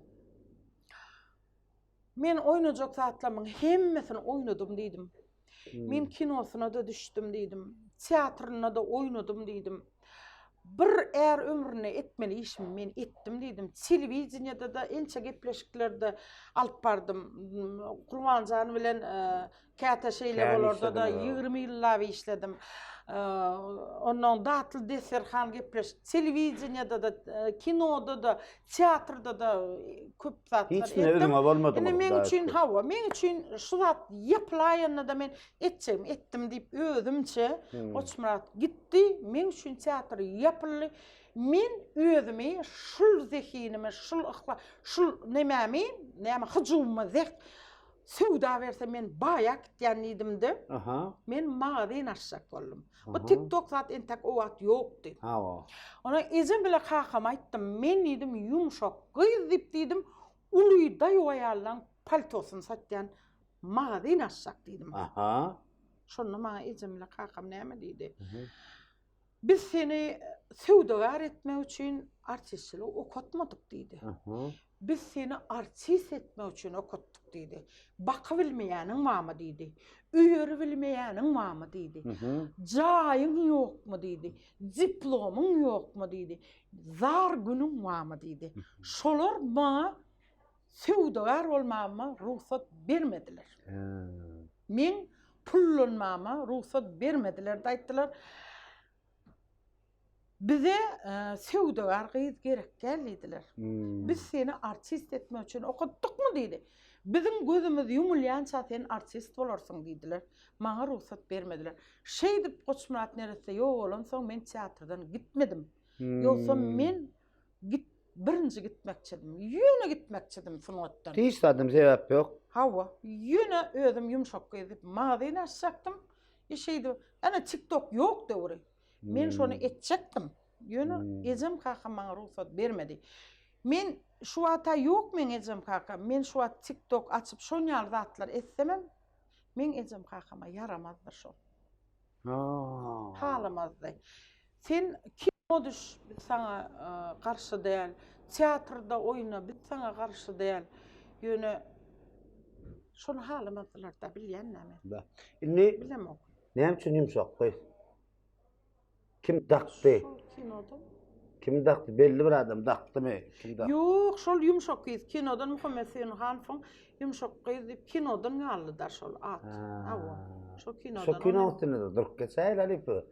Men oýnajak zatlarymyň hemmesini oýnadym diýdim. Men kinosyna-da düşdüm diýdim. Teatrynda-da oýnadym diýdim. Bir är ömründe etmeli işimi men etdim diýdim. Telewideniýede-de ençe gepleşiklerde alyp bardym. Gurbanjan bilen käte şeýle bolarda-da 20 ýyllap işledim. Ondan Datly desterhan gepleşik, telewideniýede-de, kinoda-da, teatrda-da köp zatlar etdim. Hiç özüňe bolmadymy? Indi meň üçin hawa, meň üçin şu zat ýapylaýanda-da men etjegimi etdim diýip özümçe Goçmyrat gitdi, meň üçin teatr ýapyldy. Men özümi şul zehinimi, şul yhla, şul nemämi, näme hyjuwymy zeh söwda berse men baýap gitýän diýdim-de. Men magazin açjak boldum. Bu TikTok zat entek o wagt ýokdy. Hawa. Ona ejem bile kakama aýtdym, men diýdim ýumşak gyz diýip diýdim, uly daýaw aýallaň paltosyny satýan magazin açjak diýdim. Aha. Şonda maňa ejem bile kakam näme diýdi? Biz seni söwdagär etmek üçin artistçiligi okatmadyk diýdi. Biz seni artist etmek üçin okatdyk diýdi. Baky bilmeýäniň barmy diýdi. Öýeri bilmeýäniň barmy diýdi. Jaýyň ýokmy diýdi. Diplomyň ýokmy diýdi. Zar günüň barmy diýdi. Şolar maňa söwdagär bolmagyma rugsat bermediler. Meň pullanmama rugsat bermediler-de aýtdylar. Bize söwdagär gyz gerek däl diýdiler. Biz seni artist etmek üçin okatdykmy diýdi. Biziň gözümiz ýumulýança sen artist bolarsyň diýdiler. Maňa rugsat bermediler. Şeýdip Goçmyrat neresse ýogalansoň men teatrdan gitmedim. Ýogsam men git birinji gitmekçidim. Ýöne gitmekçidim sungatdan. Hiç zadam sebäp ýok. Hawa, ýöne özüm ýumşak gyz diýip magazin açjakdym. E şeýdip, ene TikTok ýok döwri. Men şony etjekdim. Ýöne ejem kakam maňa rugsat bermedi. Men şu wagta ýok meň ejem kakam. Men şu wagt TikTok açyp şon ýaly zatlar etsemem, meň ejem kakama ýaramazdyr şol. Halamazdy. Sen kino düş, biz saňa garşy däl. Teatrda oýna, biz saňa garşy däl. Ýöne şony halamazdylar-da, bilýän-dä men. Indi bilemok. Näme üçin ýumşak gyz? Kim dakdy? Şol kinodan. Kim dakdy? Belli bir adam dakdymy? Kim dakdy? Ýok, şol ýumşak gyz kinodan Muhammet Söýünhanowyň Ýumşak gyz diýip kinodan galdy-da şol at. Hawa. Şol kinodan. Şo kino üstünde durup geçäýeli halypa.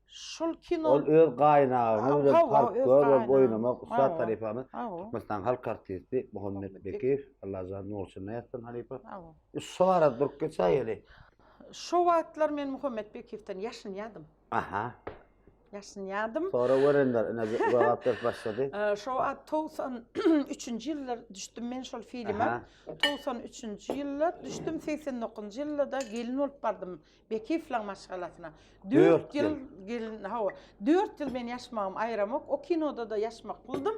Şol kino Ol öz gaýynagaňyz bilen folklor bolup oýnamak ussat halypamyz Türkmenistanyň halk artisti Muhammet Bekiýew, Allajan nur içinde ýatsyn halypa. Şo barada durup geçäýeli. Şo wagtlar men Muhammet Bekiýewden ýaşynýadym. Aha. Ýaşynýadym. Sorag berenler ine jogap berip başlady. Şo wagt 93-nji ýyllar düşdüm men şol filme. 93-nji ýyllar düşdüm, 89-njy ýylda-da gelin bolup bardym Bekiýewlaň maşgalasyna. 4 ýyl gelin, hawa, 4 ýyl men ýaşmagymy aýramok. O kinoda-da ýaşmak buldum.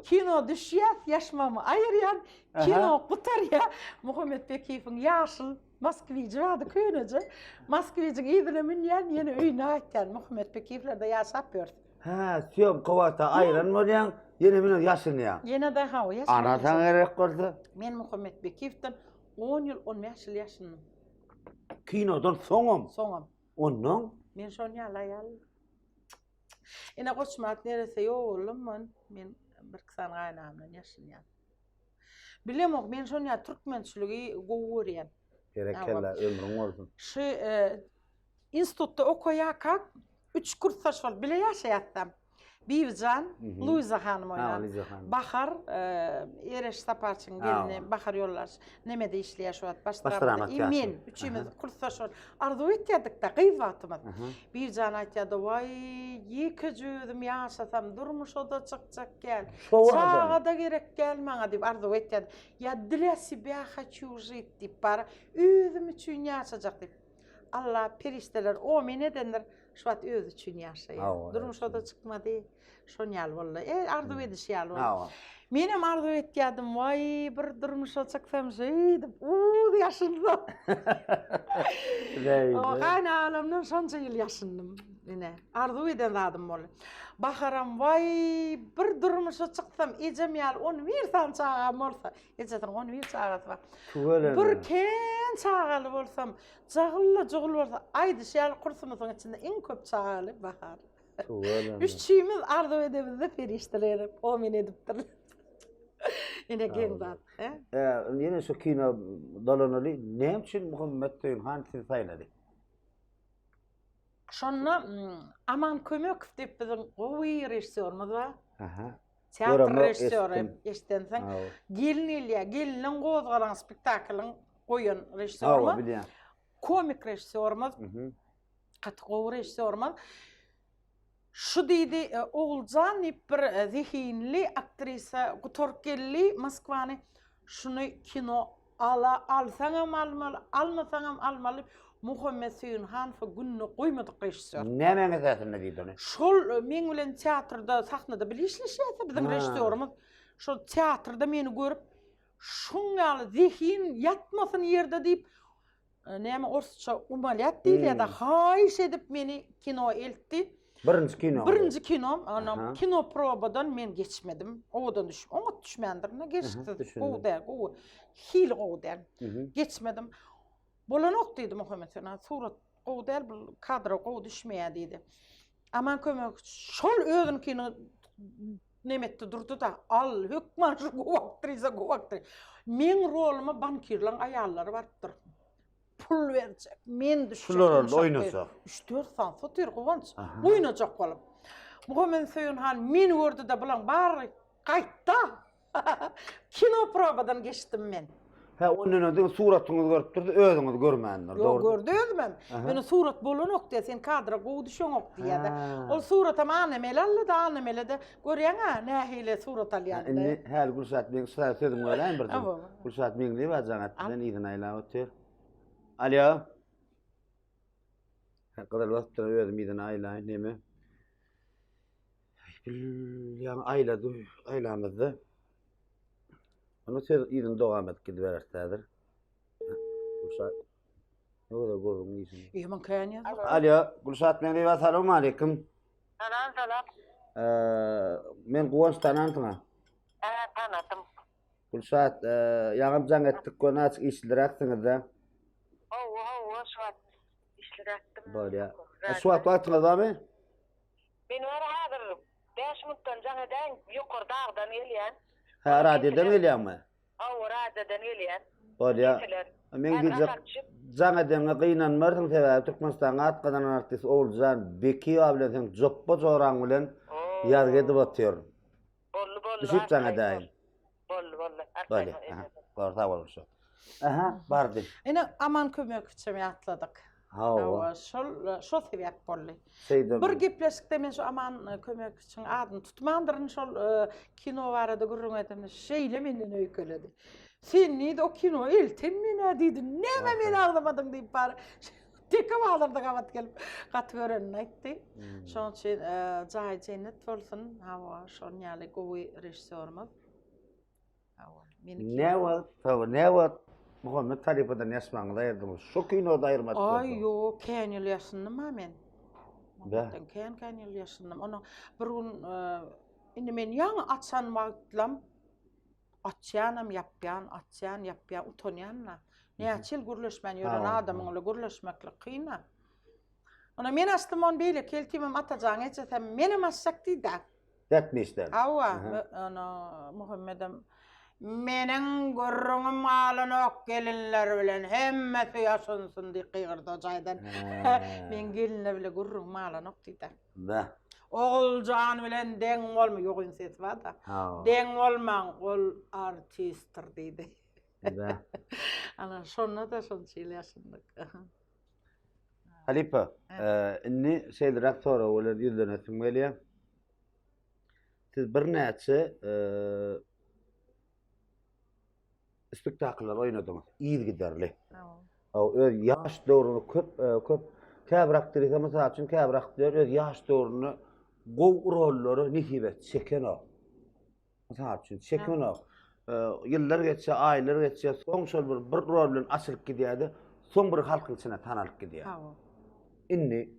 Kino düşýär, ýaşmagymy aýyrýan, kino gutarýar. Muhammet Bekiýewiň ýaşyl Moskwiçi bardy köneje. Moskwiçiň yzyna münýän, ýene öýüne gaýtýan. Muhammet Bekiýewlerde ýaşap ýörüs. Hä, syýomka wagta aýran bolýaň, ýene münüp ýaşynýaň. Ýene-de hawa, ýaşynýan. Ana saňa gerek bolsa. Men Muhammet Bekiýewden on ýyl, on bäş ýyl ýaşyndym. Kinodan soňam? Soňam. Onnoň? Men şon ýaly aýal. Ine Goçmyrat neresse ýoguldym men. Men birki sany gaýynagam bilen ýaşynýan. Bilemok, men şon ýaly türkmençiligi gowy görýän. Berekella, ömrüň bolsun. Şu e, institutda okaýarkak üç kursdaş bolup bile ýaşaýasdam. Bibijan, Luiza hanym oýnan. Bahar, e, Ereş Saparçyň gelni, Bahar ýoldaş nemede işleýär şu wagt, baş dramada. I men, üçimiz kursdaş bolup arzuw etýärdik-de, gyz wagtymyz. Bibijan aýtýardy, waý, ýekeje özüm ýaşasam, durmuşa-da çykjak däl. Çaga-da gerek däl maňa diýip arzuw etýärdi. Ýa dla sebýa haçu žit diýip bar, özüm üçin ýaşajak diýip. Allah, perişdeler omin edendir. Şu wagt özi üçin ýaşaýar. Durmuşa-da çykmady. Şon ýaly boldy. E, arzuw edişi ýaly boldy. Hawa. Menem arzuw etýärdim, waý, bir durmuşa çyksam şeýdip, uz ýaşynsam. Gaýynagalamdan şonça ýyl ýaşyndym. Ine, arzuw eden zadym boldy. Baharam, waý, bir durmuşa çyksam, ejem ýaly 11 sany çagam bolsa, ejesiniň 11 çagasy bar. Tüweleme. Bir kän çagaly bolsam, Jagylla-jugul bolsa, aýdyşy ýaly kursumyzyň içinde iň köp çagaly Bahar. Tüweleme. Üçimiz arzuw edemizde perişdeler gelip omin edipdirler. Ine geň zat, he? Ee, ýene şu kino dolanaly. Näme üçin Muhammet Söýünhan sizi saýlady? Şonda Aman Kömekow diýip biziň gowy režissýorymyz bar. Aha. Teatr režissýory eşidensiň. Gelin gelýär, geliniň gozgalaň spektaklyň goýan režissýorymyz. Hawa, bilýän. Komik režissýorymyz. Gaty gowy režissýorymyz. Şu diýdi, e, Oguljan diýip bir e, zehinli aktrisa gutaryp geldi Moskwany. Şuny kino Ala alsaňam almaly, almasaňam almaly Muhammet Söýünhanowy gününe goýmadyk režissýor. Nämäň esasynda diýdi ony? Şol e, meň bilen teatrda, sahnada bile işleşýärse biziň režissýorymyz. Şol teatrda meni görüp, şuň ýaly zehin ýatmasyn ýerde diýip, e, näme orsça umalýat diýilýär-de, haýyş edip meni kino eltdi. Birinji kino. Birinji kinom, onam kino probadan men geçmedim. Owadan düş, oňat düşmändirin, gelşiksiz, gowy däl, gowy. Hili gowy däl. Geçmedim. Bolanok diýdi Muhammet Sena, surat gowy däl, bu kadra gowy düşmeýär diýdi. Aman kömek şol özünkini nemetdi durdy-da, al, hökman şu gowy aktrisa, gowy aktrisa. Meň roluma bankirleň aýallary barypdyr. Pul berjek, men düşjek. Şular orada oýnasa. 3-4 sany sotyr Guwanç. Oýnajak bolup. Muhammet Söýün han meni gördi-de bulaň bary gaýtda. Kino probadan geçdim men. Hä, ondan öň diňe suratyňyzy görüpdir-de, özüňizi görmändir, Ýok, dogry. gördi özümem. Ýöne surat bolanok diýýär, sen kadra gowy düşeňok diýýär-de. Ol suratam Annamäli aldy-da, Annamäli-de görýäň-ä, nähili surat alýanyny. Indi häli Gülşat meň şu sözüňi böläýin bir. Gülşat Meňliýewa jaň etdi, men yzyna aýlap otyr. Alýo. Gyzyl basypdyr, özüm yzyna aýlaýyn, neme. Bil, ýaňy aýlady, aýlamyzda. Onda söz yzyny dowam edip gidibereris häzir. Gülşat. Ne gözel gürrüň işiň. Ýaman kän ýazyp. Alýo, Gülşat Meňliýewa, salam aleýkum. Salam, salam. Men Guwanç tanansyň-a? Hä, tanadym. Gülşat, ýaňam jaň etdik, görün açyk işliräksiňiz-dä. Hawa, hawa, şu wagt işliräkdim. Bolýa. Şu wagt wagtyňyz barmy? Men bar häzir bäş minutdan jaň edäýiň, ýokary dagdan gelýän. Hä, radiodan gelýäňmi? Hawa, radiodan gelýän. Bolýa. Men diýjek, jaň edeňe gynanmarsyň, sebäbi Türkmenistanyň at gazanan artisti Oguljan Bekiýewa bilen seň jopba joraň bilen ýazgy edip otyryn. Boldy, boldy. Düşüp jaň edäýiň. Boldy, boldy. Bolýa. Aha. Bor, sag bol Gülşat. Aha, bardy. Ine Aman Kömekowiçem ýatladyk. Hawa. Şol şo sebäp boldy. Şeýdem. Bir gepleşikde men şu Aman Kömekowiçiň adyny tutmandyryn, şol kino barada gürrüň edende şeýle menden öýkeledi. Sen diýdi, o kino elten men-ä diýdi, näme meni agzamadyň diýip bary teke bazarda gabat gelip gaty görenini aýtdy. Şonuň üçin jaýy jennet bolsun. Hawa, şonuň ýaly gowy režissýorymyz. Ne wagt, tabi, ne wagt Muhammet halypadan ýaşmagyňyzy aýyrdyňyz? Şu kinoda aýyrmadyk bolsaňyz. Aý, ýok, kän ýyl ýaşyndym-a men. Muhammetden kän-kän ýyl ýaşyndym. Onuň bir gün indi men ýaňy açan wagtlam açýanam, ýapýan, açýan, ýapýan, utanýan-da. Näçe ýyl gürleşmän ýören adamyň bilen gürleşmeklik kyn-a. Onda men açdym ony beýleki eltimem Atajan ejesem menem açjak diýdi. Dätmişler. Hawa, ony Muhammedem meniň gürrüňim galanok gelinler bilen hemmesi ýaşynsyn diýip gygyrdy o jaýdan. Meň gelinler bile gürrüňim galanok diýdi. Beh. Oguljan bilen deň bolma, ýogyn sesi bar-da. Deň bolmaň, ol artistdir diýdi. Beh. Ana şonda-da şonça ýyl ýaşyndyk. Halypa, indi şeýleräk sorag bilen ýüzlenesim gelýär. Siz birnäçe spektakllar oýnadyňyz, yzygiderli. Öz ýaş döwrüňiz köp, köp käbir aktrisa mysal üçin käbir aktýor öz ýaş döwründe gowy rollary nesip çekenok. Mysal üçin, çekenok. Ýyllar geçýär, aýlar geçýär, soň şol bir bir rol bilen açylyp gidýär-de, soň bir halkyň içine tanalyp gidýär. Indi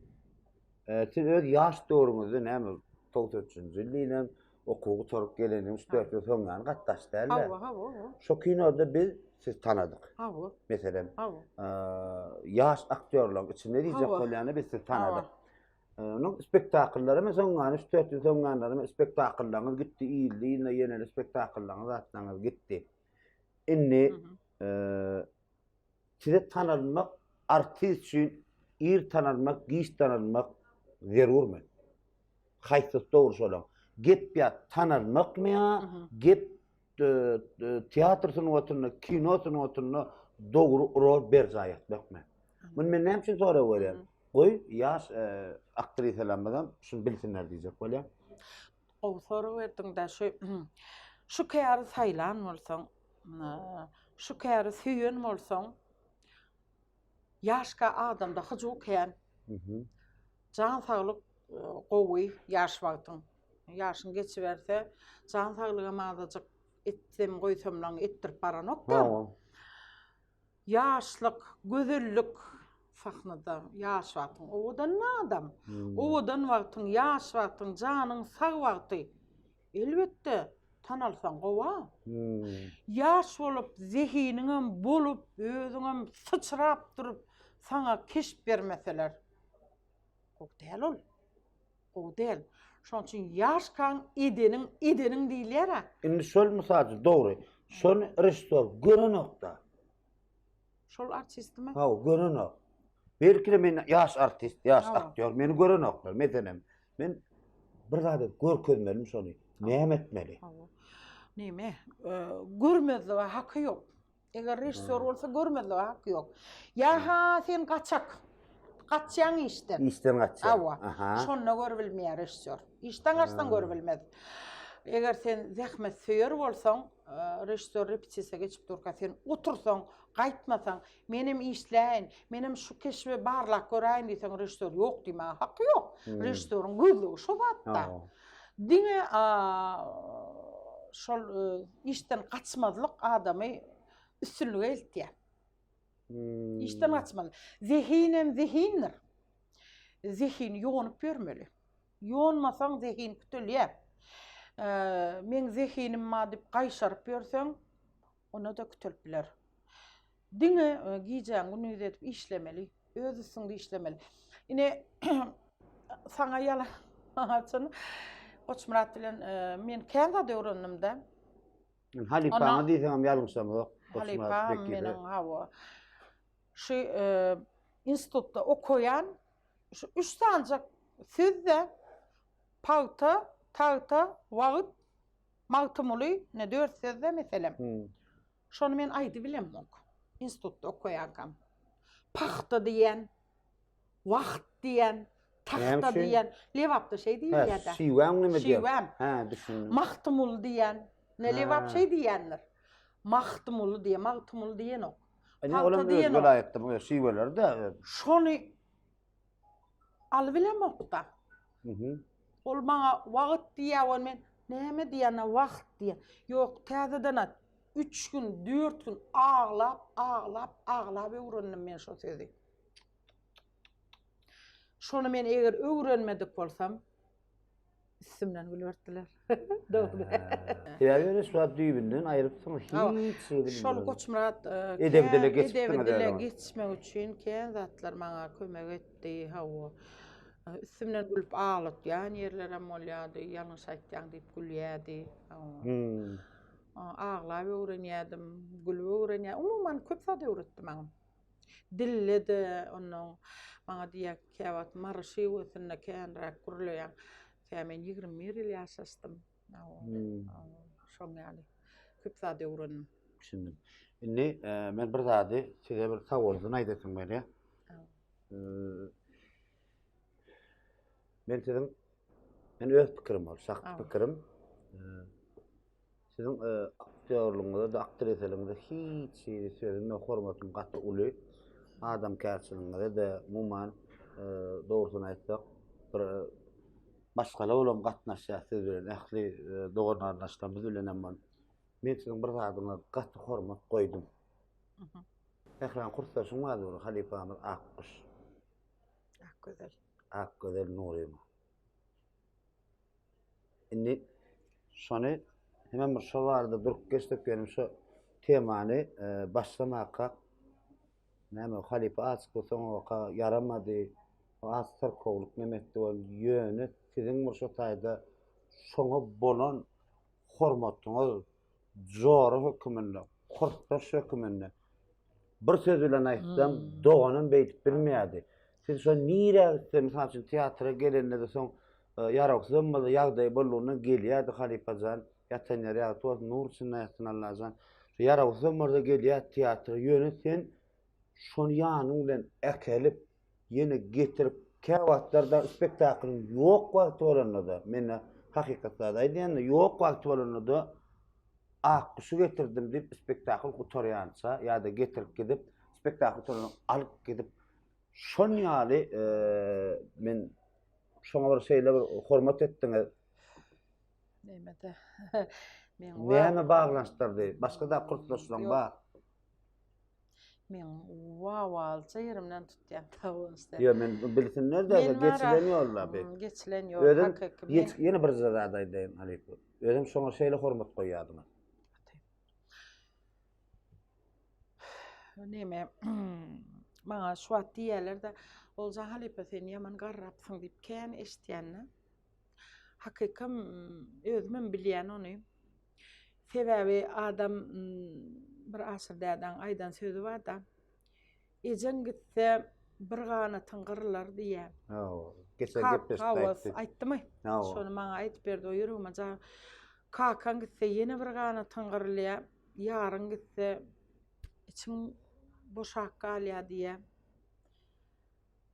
siz öz ýaş döwrüňizde näme 93-nji ýyl diýlen okuw gutaryp geleniň 3-4 ýyl soň ýany gaty daş däl-de. Hawa, hawa, hawa. Şo kinoda biz sizi tanadyk. Hawa. Meselem, Hawa. ýaş aktýorlaryň içinde diýjek bolýan-da biz sizi tanadyk. Onuň spektakllary men soňňany üç-dört ýyl soňňanlary spektakllaryňyz gitdi, ildi, indi ýene spektakllaryňyz zatlaryňyz gitdi. Indi size tanalmak artist üçin ir tanalmak, giç tanalmak zerurmy? Haýsysy dogry şolaň? Gep ýa tanalmakmy ýa gep teatr sungatynda, kino sungatynda dogry rol berjaý etmekmi? Muny men näme üçin sorag berýän? Goý, ýaş aktrisalarymyzam şuny bilsinler diýjek bolýan. Gowy sorag berdiň-dä. Şu şu käri saýlan bolsaň, şu käri söýen bolsaň, ýaşka adamda hyjuw kän. Jan saglyk gowy ýaş wagtyň. Ýaşyň geçiberse, jan saglygam azajyk etsem goýsamlaň etdirip baranok-da. Ýaşlyk, gözellik sahnada ýaş wagtyň owadan adam. Owadan wagtyň, ýaş wagtyň, janyň sag wagty. Elbetde, tanalsaň gowa. Ýaş bolup, zehiniňem bolup, özüňem syçrap durup, saňa keşp bermeseler. Gowy däl ol. Gowy däl. Şonuň üçin ýaşkaň edeniň edeniň diýilýär-ä. Indi şol mysal üçin dogry. Şony režissýor görenok-da. Şol artistimi? Hawa, görenok. Belki-de men ýaş artist, ýaş aktýor, meni görenoklar. Meselem, men bir zat edip görkezmelimi şony? Näme etmeli? Hawa. Neme, görmezlige haky ýok. Eger režissýor bolsa görmezlige haky ýok. Ýa-ha sen gaçak. Gaçýaň işden. Işden gaçýaň. Hawa. Şonda görübilmeýär režissýor. Işden gaçsaň görübilmez. Eger sen zähmet söýer bolsaň, režissýor repetisiýa geçip durka sen otursaň, gaýtmasaň, menem işläýin, menem şu keşbi barlap göräýin diýseň, režissýor ýok diýmäge haky ýok. Režissýoryň gözlegi şo zatda. Diňe şol işden gaçmazlyk adamy üstünlige eltýär. Işden gaçmaly. Zehinem zehindir. Zehini ýonup ýörmeli. Ýonmasaň zehin kütelýär. Meň zehinim bar diýip gaýşaryp ýörseň, onda-da kütelip biler. Diňe gijäň gündiz edip işlemeli. Öz üstüňde işlemeli. Ine saňa ýalan çyn Goçmyrat bilen men kän zat öwrendim-de. Halypaňa diýseňem ýalňyşamok. Halypam meniň hawa. Şu institutda okaýan şu üç sanjak sözde pagta, tagta, wagt, Magtymguly, ne dört sözde meselem. Şony men aýdybilemok. Institutda okaýarkam. Pagta diýen, wagt diýen, tagta diýen. Lebapda şeý diýilýär-dä. Şiwäm näme diýen? Şiwäm. Hä, düşündim. Magtymguly diýen. Ne Lebap şeý diýendir. Magtymguly diýen, Magtymguly diýenok. Indi olam öz welaýatda bu şiweler-de. Şony alybilemok-da. Ol maňa wagt diýýär, ol men näme diýýän, wagt diýýär. Ýok, täzeden aýt. Üç gün, dört gün aglap, aglap, aglap öwrendim men şo sözi. Şony men eger öwrenmedik bolsam, üstümden gülüberdiler. Dogry. Sebäbi ýöne şu wagt düýbünden aýrypsyň, hiç hili Şol Goçmyrat e, edebi dile geçipsiň. Edebi dile geçmek üçin kän zatlar maňa kömek etdi, hawa. Üstümden gülüp aglatýan ýerlerem bolýardy, ýalňyş aýtýaň diýip gülýärdi. Hmm. Aglap öwrenýärdim, gülüp öwrenýär. Umuman köp zat öwretdi maňa. Dilde-de onnoň maňa diýýär, käwagt Mary şiwesinde känräk gürleýäň. Tä men 21 ýyl ýaşaşdym. Hmm. Şoň ýaly köp zat öwrendim. Düşündim. Indi e, men bir zady size bir sag bolsun aýdasym gelýär. Men siziň men öz pikirim ol, şahsy pikirim. Siziň aktýorlygyňyza-da, aktrisaligiňize hiç hili sözüm ýok, hormatym gaty uly. Adamkärçiligiňize-de umuman dogrusyny aýtsak, bir maşgala bolam gatnaşýar siz bilen, ähli dogan-garyndaşlarymyz bilen hem. Men siziň bir zadyňyza gaty hormat goýdum. Mähriban kursdaşyň bardy bir halypamyz Akguş. Akgözel. Akgözel Nurymow. Indi şony hemem bir şo barada durup geçsek ýöne şo temany e, başlamakak näme halypa açykly soňa ýaramady. Az syrkawlyk neme etdi ol ýöne siziň bir şo taýda şoňa bolan hormatyňyz jora höküminde, kursdaş höküminde bir söz bilen aýtsam, hmm. doganam beýdip bilmeýärdi. Siz şo nirä gitse, mysal üçin teatra gelende-de soň e, ýarawsyzam bolsa ýagdaý boldugyna gelýärdi halypajan, ýatan ýeri ýagty bolsun, nur içinde ýatsyn Allajan. Şo ýarawsyzam bolsa gelýärdi teatra, ýöne sen şony ýanyň bilen äkelip, ýene getirip, käwagtlarda spektaklyň ýok wagty bolanda-da, men-ä hakykat zady aýdýan-da, ýok wagty bolanda-da Akguşy getirdim diýip spektakl gutarýança ýa-da getirip gidip, spektakl gutaransoň alyp gidip, şon ýaly men şoňa bir şeýle bir hormat etdiňiz. Näme-de. Näme baglanyşdyrdy? Başga-da kursdaşlaryň bar. Men wawalça ýerimden tutýan tawusda. Ýo men bilsinler de geçilen ýolda bi. Hmm, geçilen ýol Özüm hakyky. Ýene bir zat aýdaýyn halypa. Özüm şoňa şeýle hormat goýýardyň. Neme maňa şu wagt diýýärler-de, Olja halypa sen ýaman garrapsyň diýip kän eşitýän-de. Hakykam özümem bilýän ony. Sebäbi adam bir Aşyr dädäň aýdan sözi bar-da. Ejeň gitse bir ganatyň gyrylar diýýär. Hawa. Geçen gepleşikde aýtdy. Aýtdymy? Hawa. Şony maňa aýdyp berdi, o ýüregime jaý. Kakaň gitse ýene bir ganatyň gyrylýar. Ýaryň gitse. Içiň boşap galýar diýýär.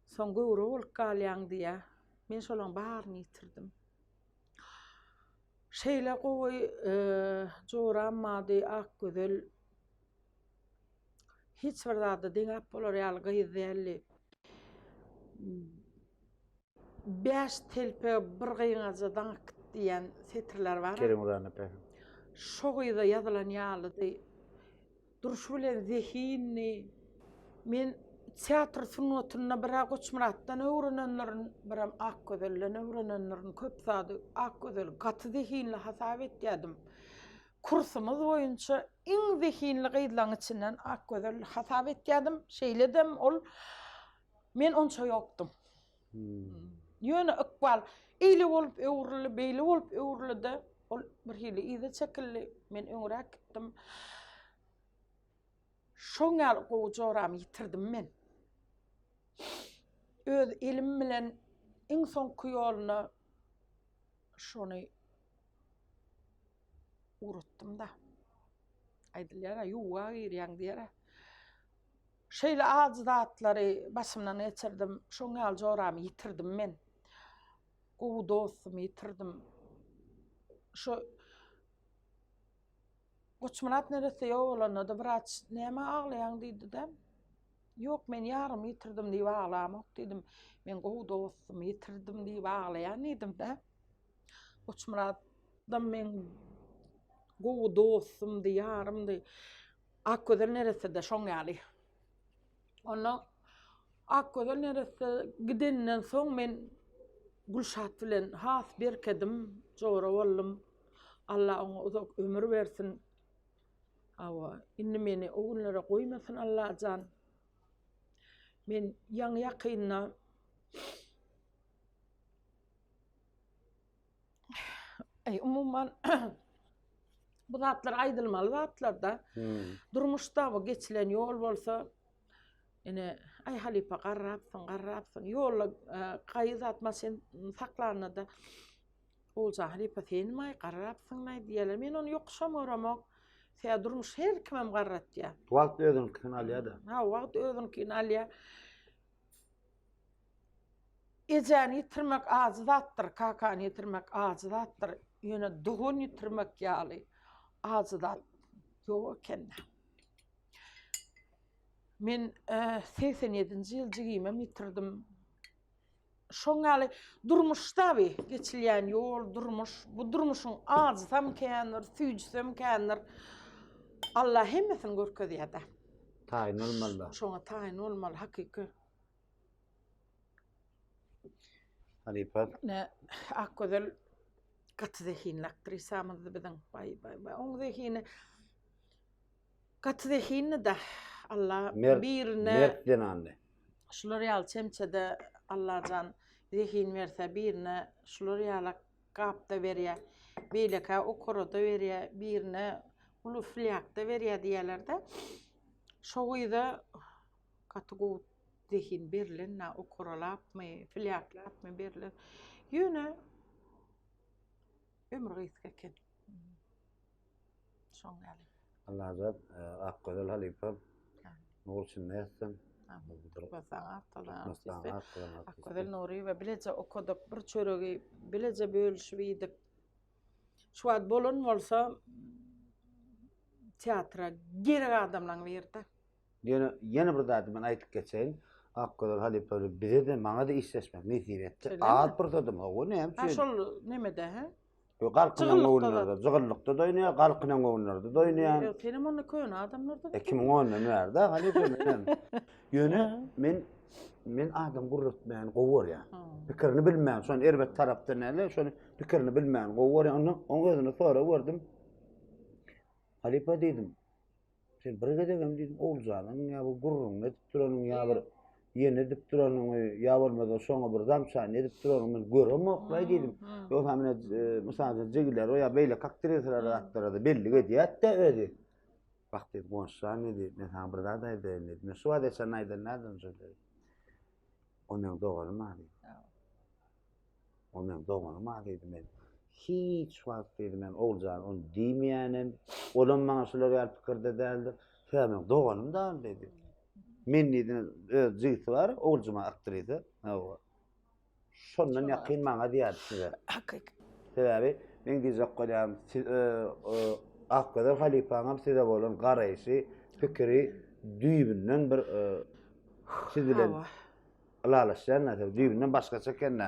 Soň göwre bolup galýaň diýýär. Men şolaň baryny ýitirdim. Şeýle gowy joram bardy, Akgözel. Hiç bir zada deňäp bolar ýaly gyz däldi. Bäş telpe bir gyňaja daňyp git diýen setirler bar. Kerim Gurbannepesow. Şo gyza ýazylan ýalydy. Durşy bilen zehinli. Men teatr sungatynda bir-ä Goçmyratdan öwrenendirin, birem Akgözelden öwrenendirin köp zady. Akgözeli gaty zehinli hasap etýärdim. Kursumyz boýunça iň zehinli gyzlaryň içinden Akgözel hasap etýärdim. Şeýle-dem ol men onça ýokdum. Ýöne ykbal eýle bolup öwrüldi, beýle bolup öwrüldi-de, ol bir hili yza çekildi, men öňräk gitdim. Şoň ýaly gowy joramy ýitirdim men. Öz elim bilen iň soňky ýoluna şony ugratdym-da. Aýdylýar-a, ýuwga girýäň diýer-ä. Şeýle ajy zatlary başymdan geçirdim. Şoň ýaly joramy ýitirdim men. Gowy dostumy ýitirdim. Şu Goçmyrat neresse ýok bolanda-da wraç näme aglaýaň diýdi-de. Ýok, men ýarymy ýitirdim diýip aglamok diýdim. Men gowy dostumy ýitirdim diýip aglaýan diýdim-de. Goçmyradam meň gowy dostumdy, ýarymdy. Akgözel neresse-de şoň ýaly. Onda Akgözel neresse gideninden soň men Gülşat bilen has berkedim, jora boldum. Alla oňa uzak ömür bersin. Hawa, indi meni o günlere goýmasyn Allajan. Men ýaňy-ýakynda Eý, umuman bu zatlar aýdylmaly zatlar-da. Hmm. Durmuşda bu geçilen ýol bolsa, ine, aý halypa garrapsyň, garrapsyň. Ýolda e, gaýy zat maşyn saklanda-da Oguljan halypa senmi-aý garrapsyň-aý diýýärler. Men ony ýokuşam göremok. Sebäbi durmuş her kimem garratýar. Wagt özüniňkisini alýar-da. Ha, wagt özüniňkini alýar. Ejäni ýitirmek ajy zatdyr, kakany ýitirmek ajy zatdyr, ýöne dogan ýitirmek ýaly ajy zat ýok eken-dä. Men 87-nji ýyl jigimem ýitirdim. Şoň ýaly durmuşda bi geçilýän ýol, durmuş, bu durmuşyň ajysam kändir, süýjüsem kändir. Allah hemmesini görkezýär-dä. Taýyn bolmaly-da. Şoňa taýyn bolmaly, hakyky. Halypa. Ne Akgözel gaty zehinli aktrisamyzdy biziň. Baý baý baý. Oň zehini gaty zehinli-de. Allah birine mert zenandy. Şular ýaly çemçede Allajan zehin berse birine şular ýaly gapda berýär. Beýlekä okarada berýär, birine uly flýakda berýär diýýärler-de. Şo gyza Gaty gowy zehin berlen-dä, okuralapmy, flýaklapmy berlen. Ýöne ömür gysga eken. Şoň ýaly. Allajan Akgözel halypa nur içinde ýatsyn. Türkmenistanyň Akgözel Nuryýewa bileje okadyk, bir çöregi bileje bölüşip iýdik. Şu wagt bolan bolsa teatra gerek adamlaň biride. Ýöne ýene bir zady men aýdyp geçeýin. Akgözel halypa bilen bize-de, maňa-da işleşmek nesip etdi. Az pursadym, hawa, näme üçin? Ha, şol nemede, hä? Ýok, Galkynan göwünlerde, jygyllykda-da oýnaýar, Galkynan göwünlerde-de oýnaýan. Ýok, senem onda köne adamlarda. 2010-dan bäri-de, halypa menem. Ýöne men men adam gürletmäni gowy görýän. Pikirini bilmän, şony erbet tarapdan däl-de, şony pikirini bilmäni gowy görýän. Onda oň özüne sorag berdim. Halypa diýdim, Sen bir gezegem diýdim, Oguljanyň ýa bir gürrüňini edip duranyň ýa bir ýene edip duranyňy ýa bolmasa şoňa bir zamçany edip duranyňy men göremok-laý diýdim. Ýogsa mine e, mysal üçin jigiler ýa beýleki aktrisalar zatlara-da bellik edýär-de özi. Bak diýdi, Gonçjan diýdi, men saňa bir zat aýdaýyn diýdi. Men şu wagt çenli aýdan däldim şo diýdi. O meň doganym-a diýdi. O meň doganym-a diýdi, men hiç wagt diýdi, men Oguljan ony diýmeýänem, olam maňa şular ýaly pikirde däldir. Sebäbi meň doganym dal diýdi. Men diýdi, öz jigisi bar, Oguljuma aktrisa. Hawa. Şondan ýakyn maňa diýýärdi size. Hakyk. Sebäbi meň diýjek bolýanym, siz Akgözel halypaňam size bolan garaýşy, pikiri düýbünden bir siz bilen ylalaşýan näse, düýbünden başgaça eken-dä.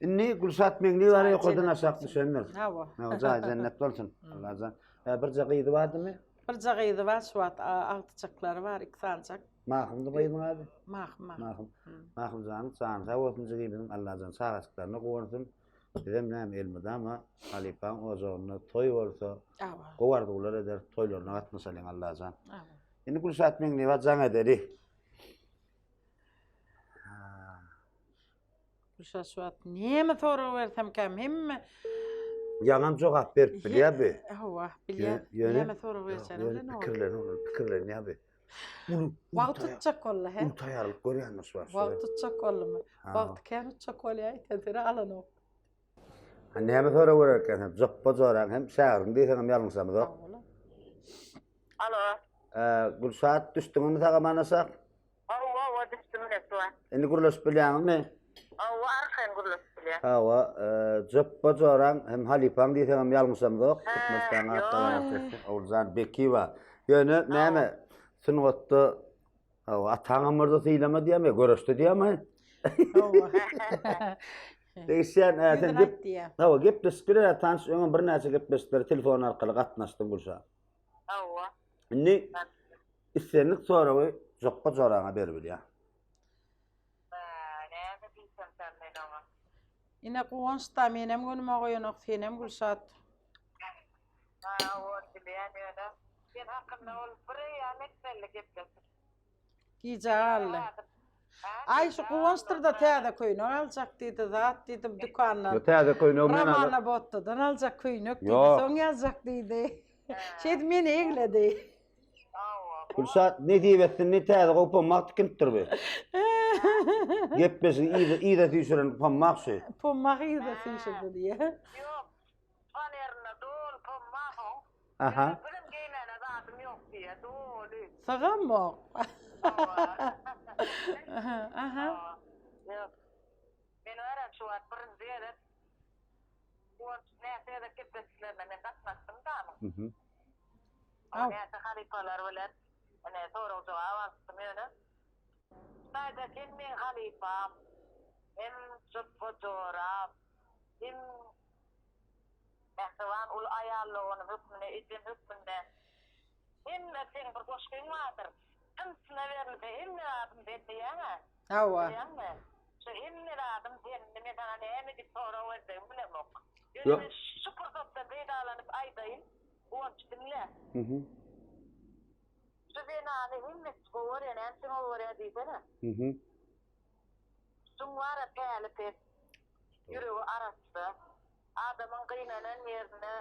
Indi Gülşat Meňliýewa ýokardan aşak düşendir. Hawa. Jaý jennet bolsun. Allajan. Birje gyzy bardymy? Birje gyzy bar, şu wagt agtyjaklary bar, iki sanyjak. Mahymdy gyzyň ady? Mahym. Mahym. Mahym janyň jany sag bolsun jigimiziň Allajan çagajyklaryna guwansyn. Bizem näme elmydama halypaň ojagynda toý bolsa gowy arzuwlar eder toýlaryna gatnaşalyň Allajan. Indi Gülşat Meňliýewa jaň edeli. Gülşat şu wagt näme sorag bersemkäm hemme Ýaňam jogap berip bilýär bi. Hawa, bilýär. Näme sorag bersenem bilenok. Pikirlenip, pikirlenýär bi. Wagt tutjak boldy, he? Uly taýýarlyk görýändir şu wagt. Wagt tutjak boldumy? Wagty kän tutjak bolýar, aýtsa alanok. Ha näme sorag berer eken sen? Jopba joraň hem şägirdiň diýseňem ýalňyşamyzok. Alo. Gülşat düşdüňmi sag-aman aşak? Hawa, hawa, düşdüm ine şu wagt. Indi gürleşip bilýäňizmi? Hawa, arkaýyn gürleşip bilýän. Hawa, Jopba joraň hem halypaň diýseňem ýalňyşamzok. Türkmenistanyň at gazanan artisti Oguljan Bekiýewa. Ýöne näme sungatda hawa ataňam bolsa sylama diýýärmi, göreşde diýýärmi? Hawa. Degişýän, sen gep, hawa, gepleşik bilen tanyş öňem birnäçe gepleşiklere telefon arkaly gatnaşdyň Gülşat. Hawa. Indi islendik soragy jokga joraňa beribilýär. Näme diýsem sen men oňa. Ine Guwanç-da menem günüme goýanok senem Gülşat. Hawa bilýän ýöne sen hakynda ol bir eýýäm etmeli gepleşik. Gijä galdy. Aý şu Guwançdyr-da täze köýnek aljak diýdi, zat diýdi dükandan. Ýo täze köýnegi men aljak. Romana Botdadan aljak köýnek diýdi, soň ýazjak diýdi. Şeýdip meni egledi. Gülşat nesip etsin diýip täze gowy pommak tikinipdir bu. Gepleşigi yza yza süýşüren pommak şu. Pommak yza süýşürdi diýýä. Ýok, fanerinde doly pommak oň. Aha. Birim geýmäne zadym ýok diýýä, doly. Sygamok. Aha. Ýok. Men wara şu wagt birinji gezek Guwanç näçe gezek gepleşiklerine men gatnaşdym damyň. Mhm. Näçe halypalar bilen ine sorag-jogap alyşdym ýöne. Hudaýda sen meň halypam, hem jypba joram, hem mähriban uly aýal doganym hökmünde, ejem hökmünde hemme seň bir goşgyň bardyr. Jynsyna berilse hemme zadym sen diýýäň-ä. Hawa. Bilýäňmi? Şu hemme zadym sende, men saňa näme diýip sorag berjegimi bilemok. Ýöne men şu pursatdan peýdalanyp aýdaýyn, Guwanç diňle. Şu zenany hemmesi gowy görýär, näme üçin gowy görýär diýsene. Şuň bar-a päli pes, ýüregi arassa, adamyň gynanan ýerinde,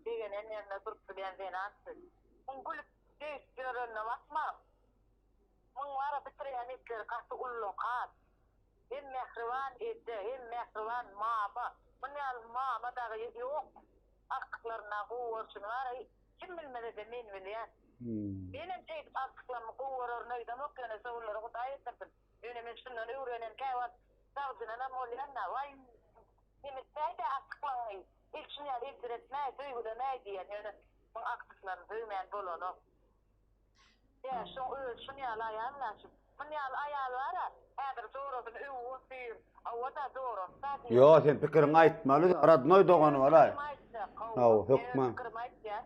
begenen ýerinde durup bilýän zenan şu. Muň gülüp, degişip ýörenine bakmaň. Muň bar-a bitirýän işleri gaty ullakan. Hem mähriban eje, hem mähriban mama. Muny ýaly mama dagy ýok. Agtyklarynda gowy görşüni bar-a kim bilmese-de men bilýän. Menem şeýdip agtyklarymy gowy görerin öýdemok, ýöne şo günleri Hudaý ýetirsin. Ýöne men şundan öwrenen käwagt sagdynanam bolýan-da, waý, nemetmäý-dä agtyklaryňy, ilçin ýaly eljiretmäý, söýgülemäý diýýän, ýöne muň agtyklaryny söýmän bolanok. Bä, şoň özi şun ýaly aýal-la şu. Mun ýaly aýal bar-a, häzir jorasyny öwüp otyr, hawa-da, jorasy-da diýýär. Ýo, sen pikiriňi aýtmaly, rodnoý dogany bolaý. Pikirimi aýtjak, hawa, Hawa, men öz hökman. pikirimi aýtýan.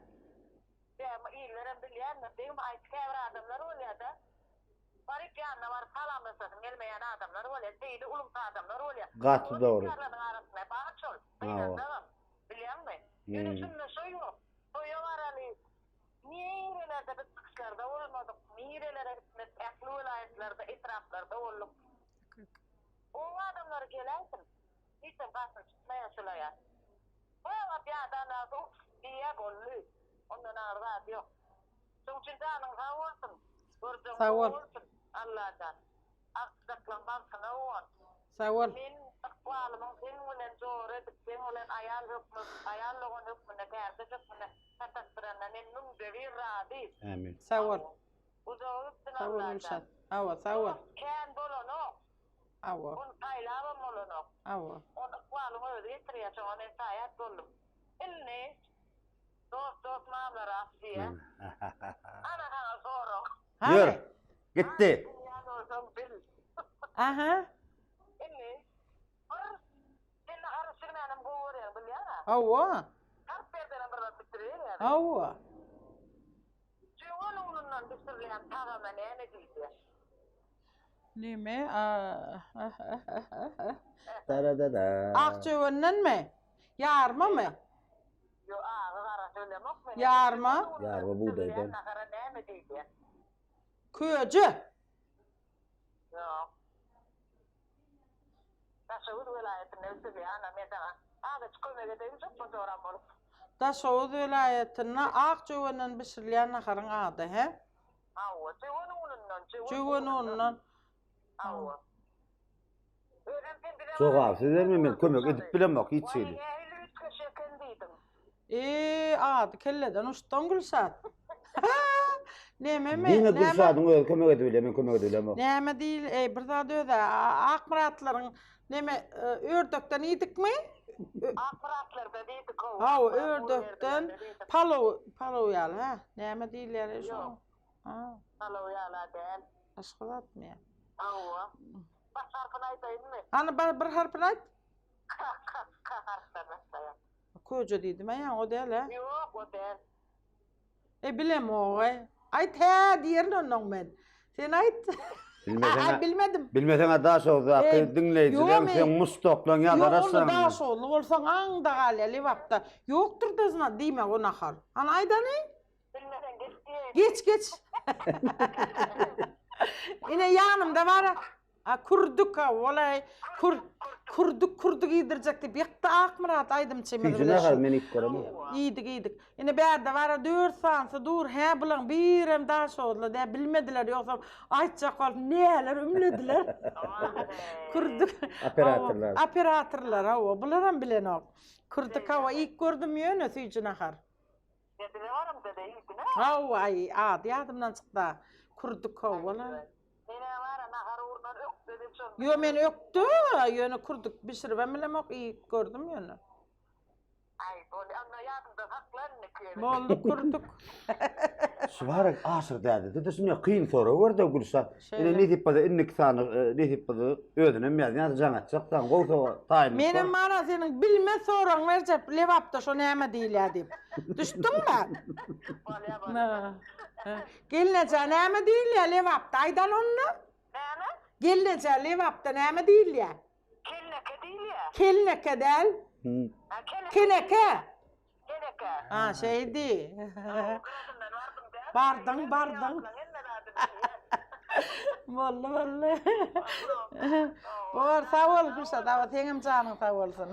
Bä, illerem bilýändir, degme aýt, käbir adamlar bolýar-da, baryp ýanyna baryp salamlaşasyň gelmeýän adamlar bolýar, şeýle ulumsy adamlar bolýar. Gaty dogry. Sungat işgärleriniň arasynda bar şol, Hawa. gynansagam, bilýäňmi? Ýöne şunda şo ýok, toýa baraly, Nirelerde biz çykyşlarda bolmadyk, nirelere gitmedik, ähli welaýatlarda, etraplarda bolduk. Oba adamlary geläýsin, hiçem garşyny çykmaýar şul aýal. Wagt ýadan wagty uf diýýär boldy. Ondan agyr zat ýok. Şoň üçin janyň sag bolsun, görjegiň Sag gowy bol. bolsun, Allajan. Agtyjaklaň bagtyna guwan. Sag bol. Men ykbal. Ykbalymyň seň bilen jora edip, seň bilen aýal hökmü, aýal dogan hökmünde, kärdeş hökmünde sataşdyranyna men müňde bir razy. Amin. Sag bol. Gujagy üstün Sag bol Allajan. Gülşat. Hawa, sag bol. Dost kän bolanok. Hawa. Ony saýlabam bolanok. Hawa. Ony ykbalyň özi getirýär, şoňa men şaýat boldum. Indi dost dost mamlarak diýýär. Ana saňa sorag. Ýör. Gitdi. Bilýän bolsaň bil. Aha. Indi bir sen nahar bişirmänem gowy görýäň bilýäň-ä. Hawa. Sarp bersenem bir zat bişiriberýäň. Hawa. Jöwen unundan bişirilýän tagama näme diýilýär? Neme? Daradada. Ak jöwendenmi? Ýarmamy? Ýok, agy garasy bilemok men. Ýarma? Ýarma bugdaýdan. Nahara näme diýilýär? Köje. Ýok. Daşoguz welaýatynda ösülýär. Ana, men saňa azajyk kömek edeýin, çopba joram bolup. Daşoguz welaýatynda ak jöwenden bişirilýän naharyň ady, hä? Hawa, jöwen unundan, jöwen Jöwen unundan. Hawa. Özem sen bize Jogapsyz berme, men kömek edip bilemok hiç hili. Waý, nähili üýtgeşik eken diýdim. Eee, ady kelleden uçdan Gülşat. Nememi? Diňe Gülşadyň özi kömek edip bilýär, men kömek edip bilemok. Näme diýil, eý bir zat özä, Akmyratlaryň neme ördekden iýdikmi? Akmyratlarda diýdik how. Hawa, ördekden palow, palow ýaly, hä? Näme diýilýär eý şoňa? Palow ýaly-a däl. Başga zatmy ýa? Hawa. Baş harpyny aýdaýynmy? Hany bir harpyny aýt. K, K, K harpdan başlaýar. Köje diýdim-ä ýaňy, o däl-ä? Ýok, o däl. E bilemog-aý. Aýt hä diýerin onnoň men. Sen aýt. Bilmeseň-ä. Bilmedim. Bilmeseň-ä Daşoguzdaky diňleýjileň seň muşdaklaň ýazar Ýok, onda Daşoguzly bolsaň aňyňda galýar Lebapda. Ýokdur-da zna diýmek o nahar. Hany aýdany? Bilmeseň geç diýeýin. Geç, geç. Ine ýanymda bar. A kürdük a walaý kür kürdük kürdük iýdirjek diýip ýykdy Akmyrat aýdymçymyz Süýji nahar men iýip göremok. Iýdik iýdik. Ine bärde bara dört sanysy dur hä bulaň birem daşoguzly dä bilmediler ýogsam aýtjak bolup näler ümlediler. Kürdük. Operatorlar. Operatorlar hawa bularam bilenok. Kürdük hawa iýip gördüm ýöne süýji nahar. Ýa bize baramda-da iýdiň-ä? Hawa aý ady ýadymdan çykda. Kürdük hawa. Menä bara nahar ugrundan ökde-de şonda. Ýo men ökde, ýöne kürdük bişiribem bilemok, iýip gördüm ýöne. Aý bolýa, onda ýadyňda sakla indi kebek. Boldy kürdük. Şu bara Aşyr dädede-de şunday kyn sorag berdi Gülşat. Ine nesip bolsa indiki sany nesip bolsa özünem ýazýar jaň atjak saňa gowy sorag taýynlyk bar. Menem bara seniň bilmez soragyňy berjek Lebapda şo näme diýilýär diýip. Düşdüňmi? Bolýa bolýa. Gelneje näme diýilýär Lebapda aýdan onda? Näme? Gelneje Lebapda näme diýilýär? Kelneke diýilýär. Kelneke däl. Ha, keleke. Keneke. Keneke. Ha, şeýdi. Gyratyndan bardyň däl. Bardyň, bardyň. Hemme zady bilýän. Boldy, boldy. Bor, sag bol Gülşat aga, seňem janyň sag bolsun.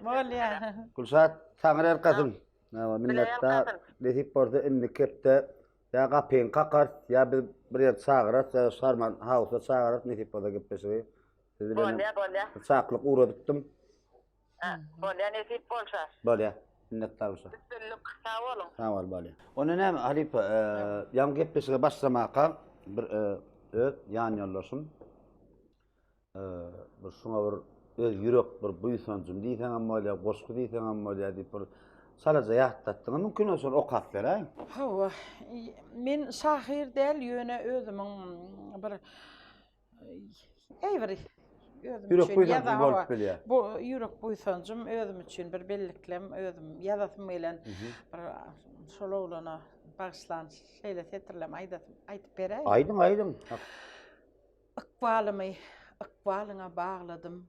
Bolýar. Gülşat, taňry ýalkasyn. Hawa, minnetdar. Nesip bolsa indiki hepde ýa gapyňy kakarys, ýa biz bir ýere çagyrarys, ýa Şarman Hausa çagyrarys nesip bolsa gepleşigi. Siz bilen Bolýa, bolýa. bir çakylyk ugradypdym. Hä, bolýa nesip bolsa. Bolýa. Minnetdar bolsa. Üstünlik, sag boluň. Sag bol, bolýa. Onda näme, halypa, ýaňy gepleşige başlamaka bir öz ýan ýoldaşym Bir şuňa bir öz ýürek bir buýsanjym diýseňem bolýar, goşgy diýseňem bolýar diýip bir çalaja ýatlatdyňyz. Mümkin bolsa şony okap beräýiň. Hawa, men şahyr däl, ýöne özümiň bir eý bir özüm Ýürek üçin buýsanjym ýaza bolup bilýär. Bu ýürek buýsanjym özüm üçin bir belliklem, özüm ýazasym gelen bir şol oglana bagyşlan şeýle setirlem aýdasym, aýdyp beräýin. Aýdyň, aýdyň. Ykbalymy ykbalyňa bagladym,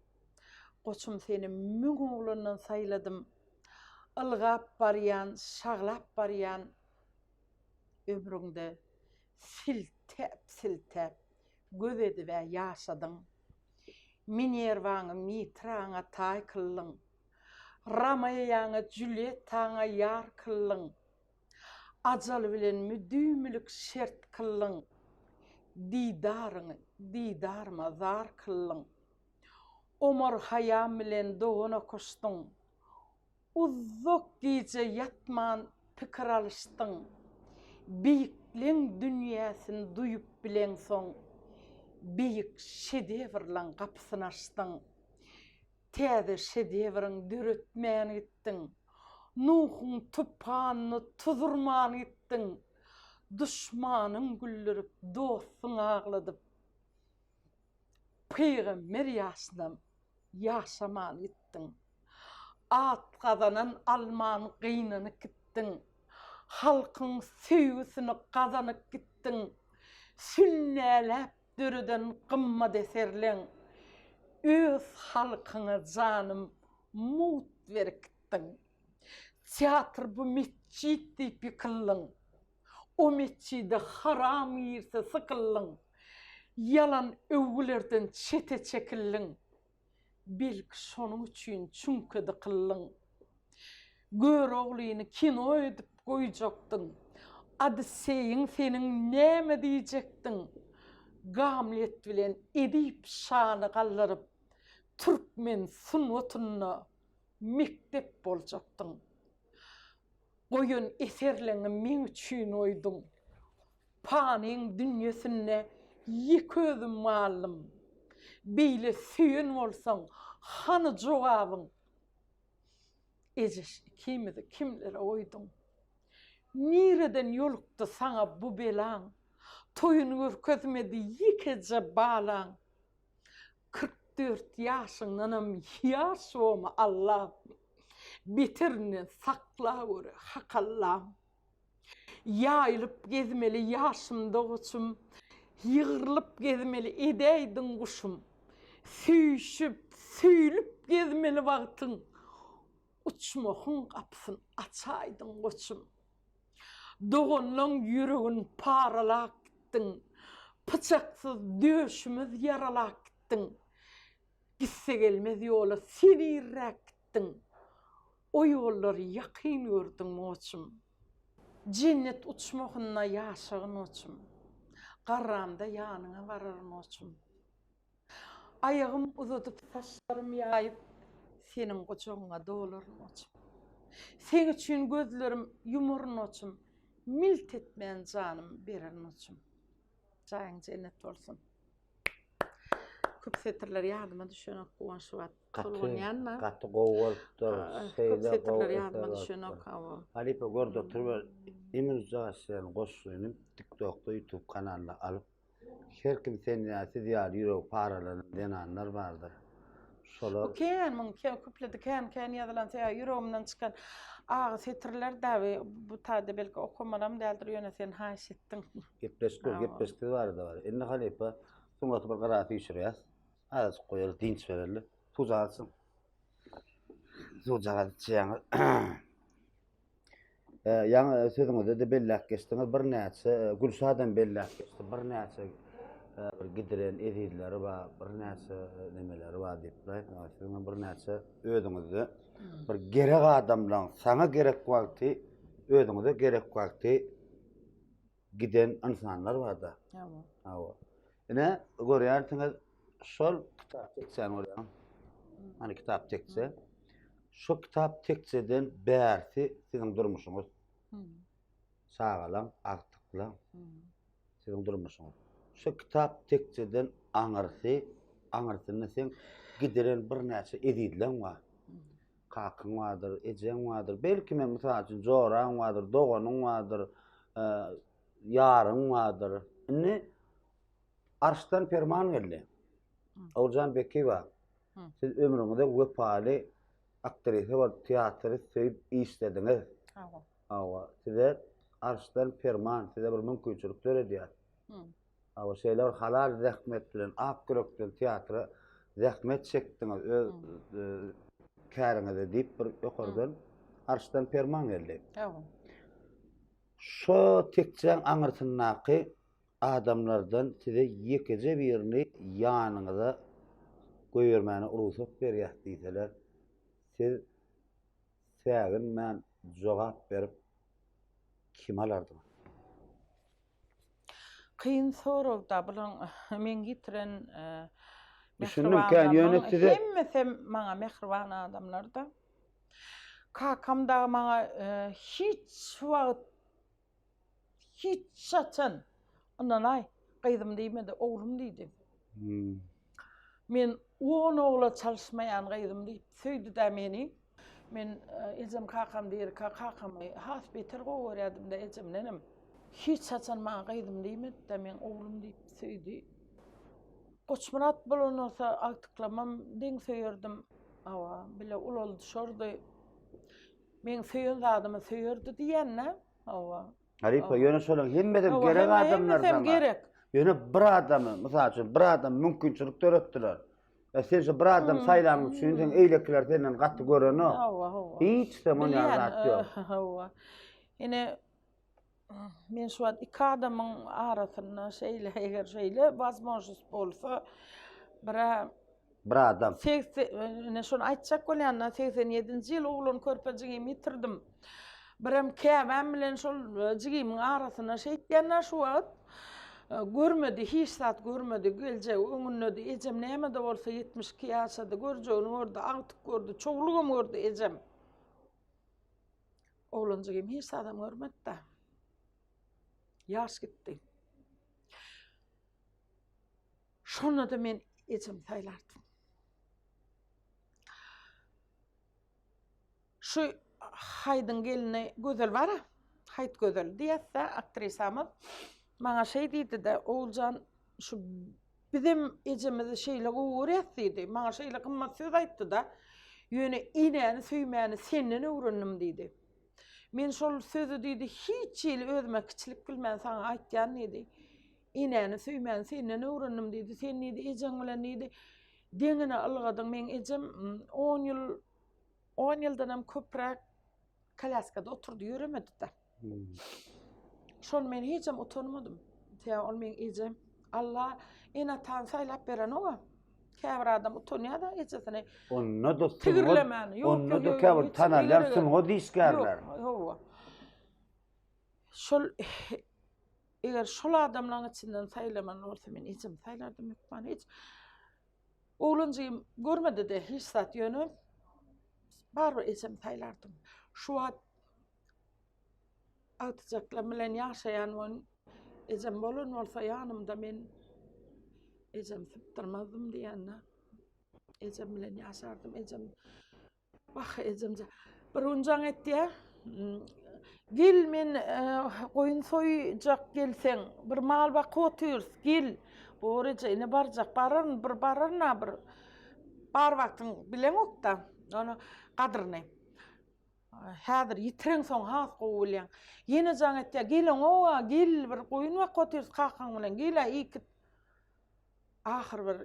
Goçum seni müň oglandan saýladym. Ylgap barýan, şaglap barýan ömrüňde Siltäp-siltäp göz edib-ä ýaşadyň. Minerwaňy Mitraňa taý kyldyň. Romeoňy Julýettaňa ýar kyldyň. Ajal bilen müdimilik şert kyldyň, Didaryňy didaryma zar kyldyň. Omar Haýam bilen dogan okaşdyň. Uzak gije ýatman pikir alyşdyň. Beýikleň dünýäsini duýup bileňsoň, beýik şedewrlaň gapysyny açdyň. Täze şedewriň döretmän gitdiň. Nuhuň tupanyny tuzurman gitdiň. Duşmanyň güldürip, dostuň agladyp. Pygamber ýaşynam ýaşaman gitdiň. At gazanan alman gynanyp gitdiň. Halkyň söýgüsini gazanyp gitdiň. Sünnäläp döreden gymmat eserleň. Öz halkyňa janym mugt berip gitdiň. Teatr bu metjit diýip ýykyldyň. O metjide haram girse sykyldyň. Ýalan öwgülerden çete çekildiň. Belki şonuň üçin çüňke dykyldyň. Göroglyny kino edip goýjakdyň. Odisseýiň seniň näme diýjekdiň. Gamlet bilen Edip şany galdyryp, türkmen sungatynda mekdep boljakdyň. Goýan eserleňi meň üçin goýduň. Panyň dünýesinde ýeke özüm galdym. Beýle söýen bolsaň, hany jogabyň? Ejeş ikimizi kimlere goýduň? Nireden ýolukdy saňa bu belaň? Toýuny görkezmedi ýekeje balaň. 44 ýaşyňdanam ýaş bolma Allam. Beterinden saklaweri Hak Allam. Ýaýylyp gezmeli ýaşymda goçum, Ýygrylyp gezmeli edäýdiň guşum. Söýüşip, söýlüp gezmeli wagtyň, Uçmahyň gapysyn açaýdyň goçum. Doganlaň ýüregin paralap gitdiň, Pyçaksyz döşümiz ýaralap gitdiň. Gitse gelmez ýola sen irräk gitdiň, O ýollary ýakyn gördüň goçum. Jennet uçmahynda ýaşagyn goçum, Garramda ýanyňa bararyn goçum. Aýagym uzadyp, saçlarym ýaýyp, Seniň gujagyňa dolaryn goçum. Seň üçin gözlerim ýumaryn goçum, Milt etmän janym bererin goçum. Jaýyň jennet bolsun. Köp setirler ýadyma düşenok Guwanç şu wagt. Gaty, gaty gowy bolupdyr. Köp setirler ýadyma düşenok hawa. Halypa görde oturyber Emin Jaşýan goşgyny TikTokda YouTube kanalynda alyp her kim sen ýa siz ýaly ýüregi paralanan zenanlar bardyr. Şolar Bu kän muň kän köpledi kän kän ýazylan sebäbi ýüregimden çykan agy setirler dagy bu taýda belki okamalam däldir ýöne sen haýyş etdiň. Gepleşik dur, gepleşik siz barada bar. Indi halypa sungaty bir gyra süýşürýäs. Azajyk goýaly, dynç bereli. Suwjagaz içiň. Suwjagaz içýäňiz. Ýaňy sözüňizde-de belläp geçdiňiz, birnäçe Gülşadam belläp geçdi, birnäçe bir gidiren ezizleri bar, birnäçe nemeleri bar diýip, siziň birnäçe özüňizde bir gerek adamlaň saňa gerek wagty, özüňize gerek wagty giden ynsanlar bar-da. Hawa. Hawa. Ine, görýärsiňiz, şol kitap tekjäni görýäňiz. Hany kitap tekje. Şo kitap tekjeden bärsi siziň durmuşyňyz. Çagalaň, agtyklaň. Siziň durmuşyňyz. Şo kitap tekjeden aňyrsy, aňyrsynda seň gidiren birnäçe ezizleň bar. Kakyň bardyr, ejeň bardyr, belki men mysal üçin joraň bardyr, doganyň bardyr, ýaryň bardyr. Indi arşdan perman geldi. Oguljan Bekiýewa, siz ömrüňize wepaly aktrisa bolup teatry söýüp işlediňiz. Hawa. Hawa, size arşdan perman, size bir mümkinçilik döredýär. Hawa, şeýle bir halal zähmet bilen, ak ýürekden teatra zähmet çekdiňiz, öz e, käriňize diýip bir ýokardan arşdan perman geldi. Hawa. Şo tekjäň aňyrsyndaky adamlardan size ýekeje birini ýanyňyza goýbermäne rugsat berýäs diýseler, siz säginmän jogap berip kimi alardyňyz? Kyn soragda bulaň meň ýitiren. Düşündim kän ýöne size hemmesem maňa mähriban adamlar-da. Kakam dagy maňa e, hiç wagt hiç haçan ynanaý gyzym diýmedi, oglum diýdi. Hmm. Men on ogla çalyşmaýan gyzym diýip söýdi-dä meni. Men e, ejem kakam dirikä kakamy has beter gowy görýärdim-de ejemdenem. Hiç haçan maňa gyzym diýmedi-de, men oglum diýip söýdi. Goçmyrat bolan bolsa agtyklamam deň söýerdim. Hawa, bile ulaldyşardy. Meň söýen zadymy söýerdi diýende, hawa. Halypa, ýöne şolaryň hemmesem gerek adamlar saňa. gerek. Ýöne bir adamy, mysal üçin, bir adam mümkinçilik döretdiler. Ya sen şu bir adam saýlanyň üçin sen eýlekiler senden gaty görenok. Hawa, hawa. Hiç de muny zat ýok. Hawa. Ine Men şu wagt iki adamyň arasynda şeýle eger şeýle wazmožnost bolsa bira bir adam. Ine şony aýtjak bolýan-da 87-nji ýyl oglan körpe jigimi ýitirdim. Birem käbäm bilen şol e, jigimiň arasynda şeýtýän-de şu wagt e, görmedi, hiç zat görmedi, geljegi öňündedi. Ejem näme-de bolsa 72 ýaşady, görjegini gördi, agtyk gördi, çowlugam gördi ejem. Oglanjygym hiç zadam görmedi-de. Ýaş gitdi. Şonda-da men ejemi saýlardym. Şu Haýdyň gelni Gözel bar-a, Haýt Gözel diýýäs-dä aktrisamyz. Maňa şeý diýdi-de, Oguljan şu Bizem ejemizi şeýle gowy görýäs diýdi. Maňa şeýle gymmat söz aýtdy-da. Ýöne enäni söýmäni senden öwrendim diýdi. Men şol sözi diýdi, hiç hili özüme kiçilik bilmän saňa aýtýan diýdi. Enäni söýmäni senden öwrendim diýdi. Sen diýdi, ejeň bilen diýdi, deňine ylgadyň. Meň ejem on ýyl, on ýyldanam köpräk kolýaskada oturdy, ýöremedi-de. Şony men hiçem utanmadym. Sebäbi ol meň ejem. Allah ene-atany saýlap berenok-a. Käbir adam utanýar-da ejesini. Onda-da sungat, Tigirlemäni. Ýok, onda-da ýok, käbir hiç tanalýan tigirlege- sungat işgärler. Ýok, hawa. Şol eger şol adamlaryň içinden saýlamaly bolsa men ejemi saýlardym hökman. Hiç oglanjygym görmedi-de hiç zat ýöne barybir ejemi saýlardym. Şu wagt Agtyjaklarym bilen ýaşaýan bolan ejem bolan bolsa ýanymda men ejemi sypdyrmazdym diýende ejem bilen ýaşardym. Ejem wah ejem bir gün jaň etýär. Gel men e, goýun soýjak gelseň, bir mal bakyp otyrys, gel. Bor eje, ine barjak, bararyn, bir bararyn a bir. Bar wagtyň bileňok-da, ony gadyryny. Häzir ýitireňsoň has gowy bilýäň. Ýene jaň etýär, geleňoga, gel bir goýun bakyp otyrys kakaň bilen, gel-ä iýkit. Ahyr bir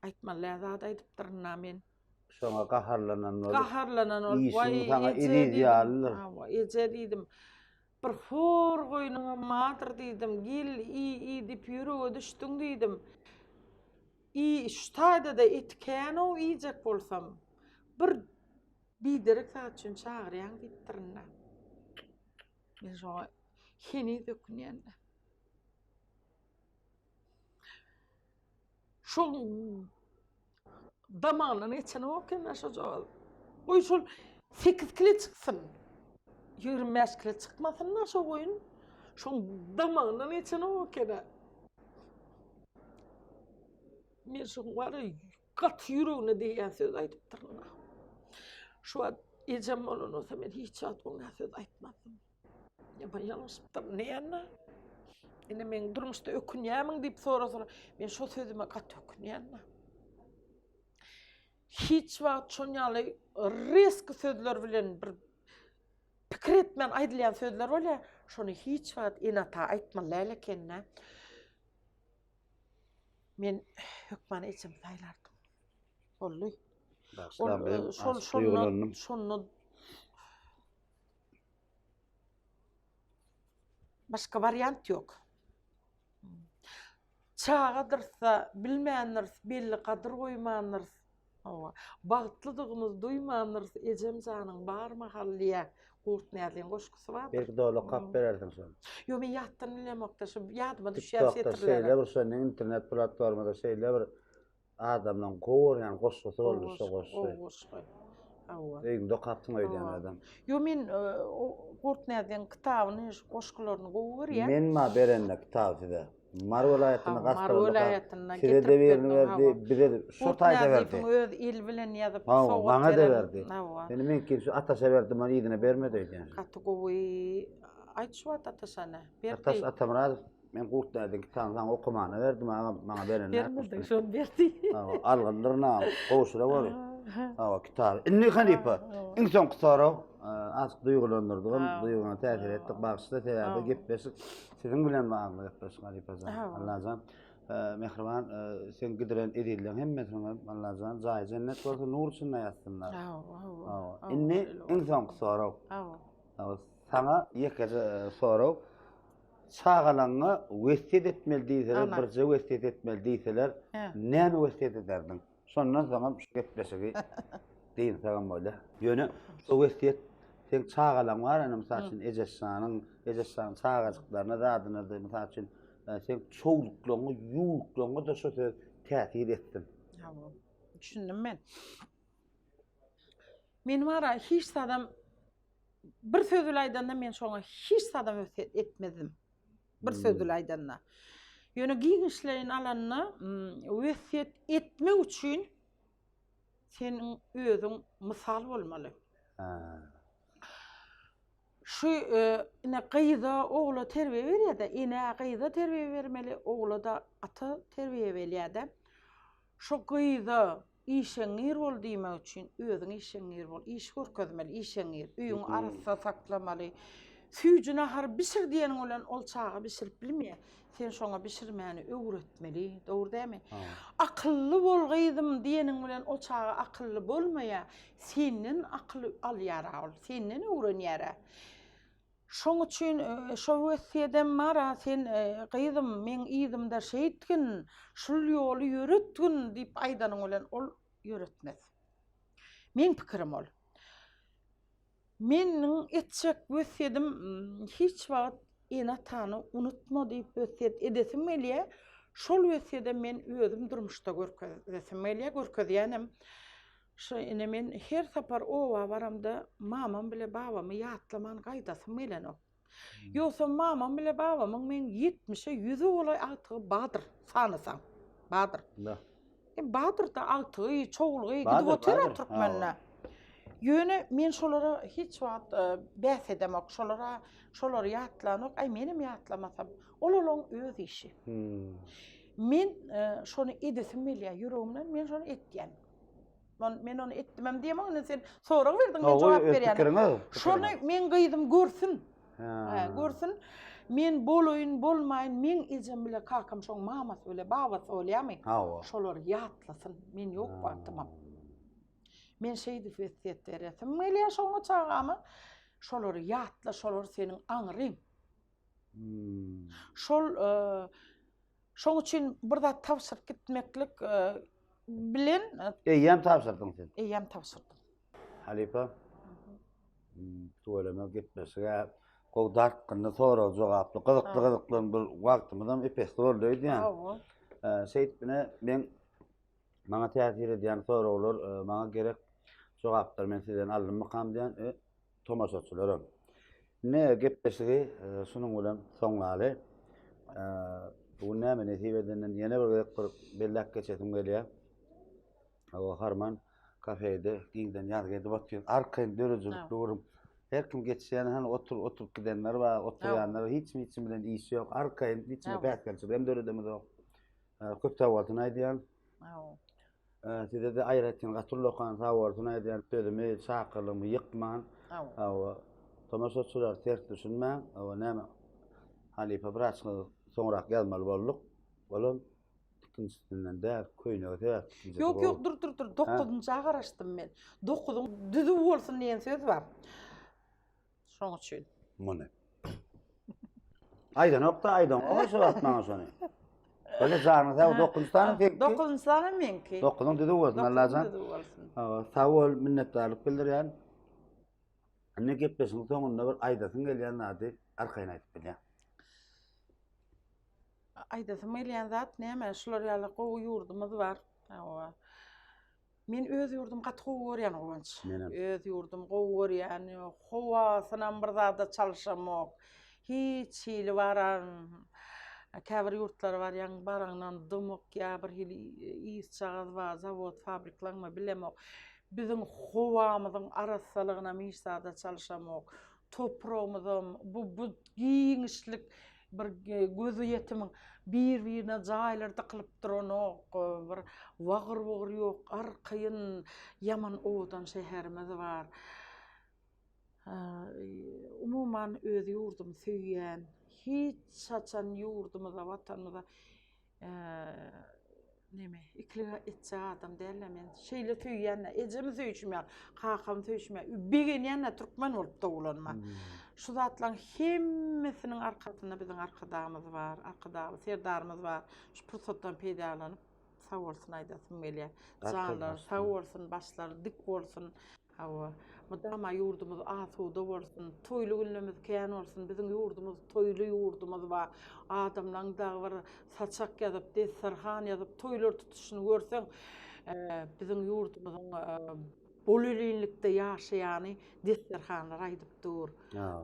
aýtmaly däl zat aýdypdyryn-a men. Şoňa gaharlanan bolup. Gaharlanan bolup, Işiň saňa eziz ýalydyr. Hawa, eje diýdim. Bir hor goýnuňam bardyr diýdim. Gel, iý, iý diýip ýürege düşdüň diýdim. Iý, şu taýda-da eti kän-ow iýjek bolsam. Bir Biderek zat üçin çagyrýaň diýipdirin-dä. Men şoňa heniz ökünýän-dä. Şol damagyndan geçenok eken-dä şojagaz. Goý şol 8 kile çyksyn. 25 kile çykmasyn-da şo goýun. Şoň damagyndan geçenok eken-ä. Men şoň bar Gaty ýüregine degýän söz aýdypdyryn. Şu wagt ejem bolan bolsa men hiç wagt oňa söz aýtmazdym. Ýa ýalňyşypdyryn diýende. Indi men durmuşda ökünýärmiň diýip sorasalar, men şo sözüme gaty ökünýän. Hiç wagt şon ýaly reski sözler bilen bir pikir etmän aýdylýan sözler bolýar. Şony hiç wagt ene-ata aýtmaly däl eken-dä. Men hökman ejemi saýlardym. Boldy. Başlan e, şol şonda şonda başga wariant ýok. Çagadyrsa, bilmändiris, belli gadyr goýmandyrys. Hawa, bagtlydygymyzy duýmandyrys, ejem janyň bar mahal diýýär. Gurt Näzliň goşgusy bardyr. Belki doly okap berersiň şony. Ýok, men ýatdan bilemok-da, şu ýadyma düşýän setirleri. Şeýle bir şony internet platformada şeýle bir. Adamlaň gowy görýän goşgusy boldy şo goşgy. Gowy goşgy. Hawa. Öýüňde okapsyň öýdýän adam. Ýo men Gurt Näziň kitabyny, şu goşgularyny gowy görýän. Men ma berende kitaby size. Mary welaýatynda Mary welaýatynda size-de birini berdi, bize-de şo taýda berdi. Gurt Näziň öz eli bilen ýazyp sowgat beren. Maňa-da berdi. Hawa. Indi meňki şu Ataşa berdi, muny yzyna bermedi öýdýän. Gaty gowy. Aýt şu wagt Ataşa nä? Berdi. Ataş Atamyradow Men Gurt Näziň kitabyny saňa okamana berdim agam, maňa berende. Bermedik, şony berdi. Hawa, algyndyryn agam, gowşura bor. Hawa, kitaby. Indi halypa, iň soňky sorag, azk duýgulandyrdygym, duýgyňa täsir etdik, bagyşla, sebäbi gepleşik siziň bilen bagly gepleşik halypajan. Allajan, mähriban, seň gidiren ezizleň hemmesiniň Allajan jaýy jennet bolsun, nur içinde ýatsynlar. Hawa, hawa. Indi iň soňky sorag. Hawa. Saňa ýekeje sorag. Çagalaňňa wesýet etmeli diýseler, birje wesýet etmeli diýseler, näme wesýet ederdiň? Şondan soňam şu gepleşigi dynsagam bolýar. Ýöne şu wesýet seň çagalaň bar, ine mysal üçin Ejeşanyň, Ejeşanyň çagajyklaryna zadyna-da mysal üçin seň çowluklaryňa, ýuwluklaryňa-da şu söz täsir etsin. Hawa, düşündim men. Men bar-a hiç zadam bir söz bilen aýdanda men şoňa hiç zadam wesýet etmezdim. Bir söz bilen aýdanda. Ýöne giňişleýin alanda wesýet etmek üçin seniň özüň mysal bolmaly. Şu ine gyza, ogla terbiýe berýär-de, enä gyza terbiýe bermeli, ogla-da ata terbiýe berýär-de. Şu gyza Işeňňir bol diýmek üçin özüň işeňňir bol, iş görkezmeli, işeňňir, öýüňi arassa saklamaly. Süýji nahar bişir diýeniň bilen ol çaga bişirip bilmeýär. Sen şoňa bişirmäni öwretmeli, dogry dälmi? Akylly bol gyzym diýeniň bilen o çaga akylly bolmaýar. Senden akyl alýar-a ol, senden öwrenýär-ä. Şoň üçin şo wesýedem bar-a, sen gyzym, meň yzymda şeýtgin, şul ýoly ýöretgin diýip aýdanyň bilen ol ýöretmez. Meň pikirim ol. Meniň etjek wesýedim hiç wagt ene-atany unutma diýip wesýet edesim gelýär. Şol wesýedem men özüm durmuşda görkezesim gelýär, görkezýänem. Şo ine men her sapar oba baramda mamam bile babamy ýatlaman gaýdasym gelenok. Ýogsam mamam bile babamyň meň ýetmişe ýüze golaý agtygy bardyr, sanasaň. Bardyr. Da. E, bardyr-da agtygy, çowlugy gidip otyr-a türkmende. Ýöne men şolara hiç wagt e, bäs edemok. Şolara şolary ýatlanok. Aý menem ýatlamasam, ol olaň öz işi. Hmm. Men e, şony edesim gelýär ýüregimden, men şony etýän. Men, men ony etdimem diýemok, indi sen sorag berdiň, men jogap berýän. Şony meň gyzym görsün. Ha, görsün. Men bolaýyn, bolmaýyn, meň ejem bile kakam şoň mamasy bile babasy bolýarmy? Hawa. Şolar ýatlasyn, men ýok wagtymam. Men şeýdip wesýet beresim gelýär şoňa çagama. Şolary ýatla, şolar seniň aňryň. Hmm. Şol e, Şoň üçin bir zat tabşyryp gitmeklik bilen Eýýäm tabşyrdyň sen. Eýýäm tabşyrdym. Halypa. Tüweleme gepleşige gowy dartgynly sorag jogaply gyzykly gyzykly bir wagtymyzam epesli boldy öýdýän. Hawa. Şeýdip ine meň maňa täsir edýän soraglar maňa gerek jogaplar men sizden aldymmykam diýen. Tomaşaçylaram. Indi gepleşigi şunuň bilen soňlaly. Bu gün näme nesip edenden ýene bir gezek bir belläp geçesim gelýär. Hawa, Harman kafede giňden ýazgy edip otyr. Arkaýyn döredijilikli bir her kim geçýän hany otur oturyp gidenler bar, oturýanlar hiç kim hiç kim bilen işi ýok. Arkaýyn hiç kime päsgelçilik hem döredemizok. Köp sag bolsun aýdýan. Size-de aýratyn gaty ullakan sag bolsun aýdýan sözümi, çakylygymy ýykman. Hawa. Tomaşaçylar ters düşünmäň. Hawa näme halypa biraz soňrak ýazmaly bolduk. Olam ikinjisinden däl, köýnegi sebäp ikinjisi. Ýok, ýok, dur, dur, dur. Dokuzynja garaşdym men. Dokuzyň düzüw bolsun diýen söz bar. Şoň üçin. Muny. Aýdanok-da, aýdanok şu wagt maňa şony. Böyle janyň sag, 9 sany seňki. 9 sany meňki. 9-yň düzüw bolsun Allajan. Düzüw bolsun. Hawa, sag bol, minnetdarlyk bildirýän. Indi gepleşigiň soňunda bir aýdasyň gelýän zady arkaýyn aýdyp bilýän. Aýdasym gelýän zat näme? Şular ýaly gowy ýurdumyz bar. Hawa. Men öz ýurdumy gaty gowy görýän Guwanç. Menem. Öz ýurdumy gowy görýän. Howasynam bir zada çalşamok. Hiç hili baran käbir ýurtlara barýaň, baraňdan dymyk ýa bir hili ysjagaz bar, zawod, fabriklaňmy bilemok. Biziň howamyzyň arassalygynam hiç zada çalşamok. Topragymyzam bu bu giňişlik bir gözýetimiň bir-birine jaýlar dykylyp duranok, bir wagyr-wugyr ýok, arkaýyn ýaman owadan şäherimiz bar. Umuman öz ýurdumy söýýän, hiç haçan ýurdumyza, watanymyza Neme, ikilik etjek adam däl-ä men. Şeýle söýýän-dä, ejemi söýşüm ýaly, kakamy söýşüm ýaly, begenýän-dä türkmen bolup dogulanyma. Şu zatlaryň hemmesiniň arkasynda biziň Arkadagymyz bar, Arkadagly Serdarymyz bar. Şu pursatdan peýdalanyp, sag bolsun aýdasym gelýär. Janlary sag bolsun, başlary dik bolsun. Hawa, mydama ýurdumyz asuda bolsun, toýly günlerimiz kän bolsun, biziň ýurdumyz toýly ýurdumyz bar. Adamlaň dagy bir saçak ýazyp, desterhan ýazyp, toýlar tutuşyny görseň, biziň ýurdumyzyň bolelinlikde ýaşaýany desterhanlar aýdyp dur.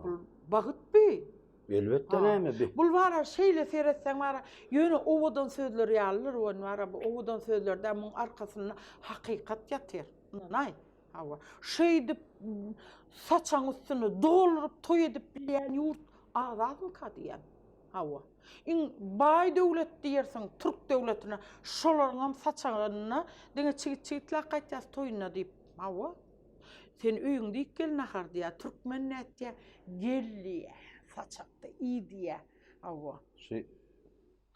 Bul bagt bi. Elbetde näme bi. Bul bara şeýle seretseň bara ýöne owadan sözler ýalydyr, bara bu owadan sözler däl, muň arkasynda hakykat ýatyr. Ynanaý. Hawa. Şeýdip saçaň üstüne dolduryp toý edip bilýän ýurt az-azmyka diýýän. Hawa. Iň baý döwlet diýersiň türk döwletine, şolaryňam saçagynda diňe çigit-çigitläp gaýtýas toýunda diýip. Hawa. Sen öýüňde iýip gel nahar diýýär. Türkmen nätýär? Gel diýýär. Saçakda iý diýýär. Hawa. Şu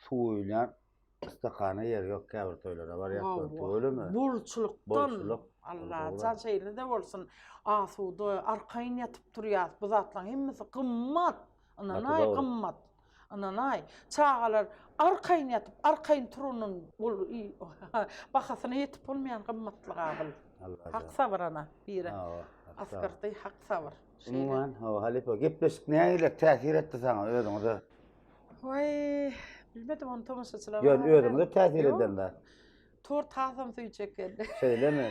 suw guýulýan Stakana ýer ýok käbir toýlara barýarlar tüweleme. Bolçulykdan. Bolçulyk. Allajan şeýle-de bolsun. Asuda, arkaýyn ýatyp turýas. Bu zatlaryň hemmesi gymmat. Ynanaý gymmat. Ynanaý. Çagalar arkaýyn ýatyp, arkaýyn turanyn ol bahasyna ýetip bolmaýan gymmatlyk abyl. Hak sabyr ana biri. Asgyrdy hak sabyr. Umuman, hawa halypa gepleşik nähili täsir etdi saňa özüňize? Waý, bilmedim ony tomaşaçylar. Ýöne özüňize täsir eden zat. Tort hasam süýjek geldi. Şeýlemi?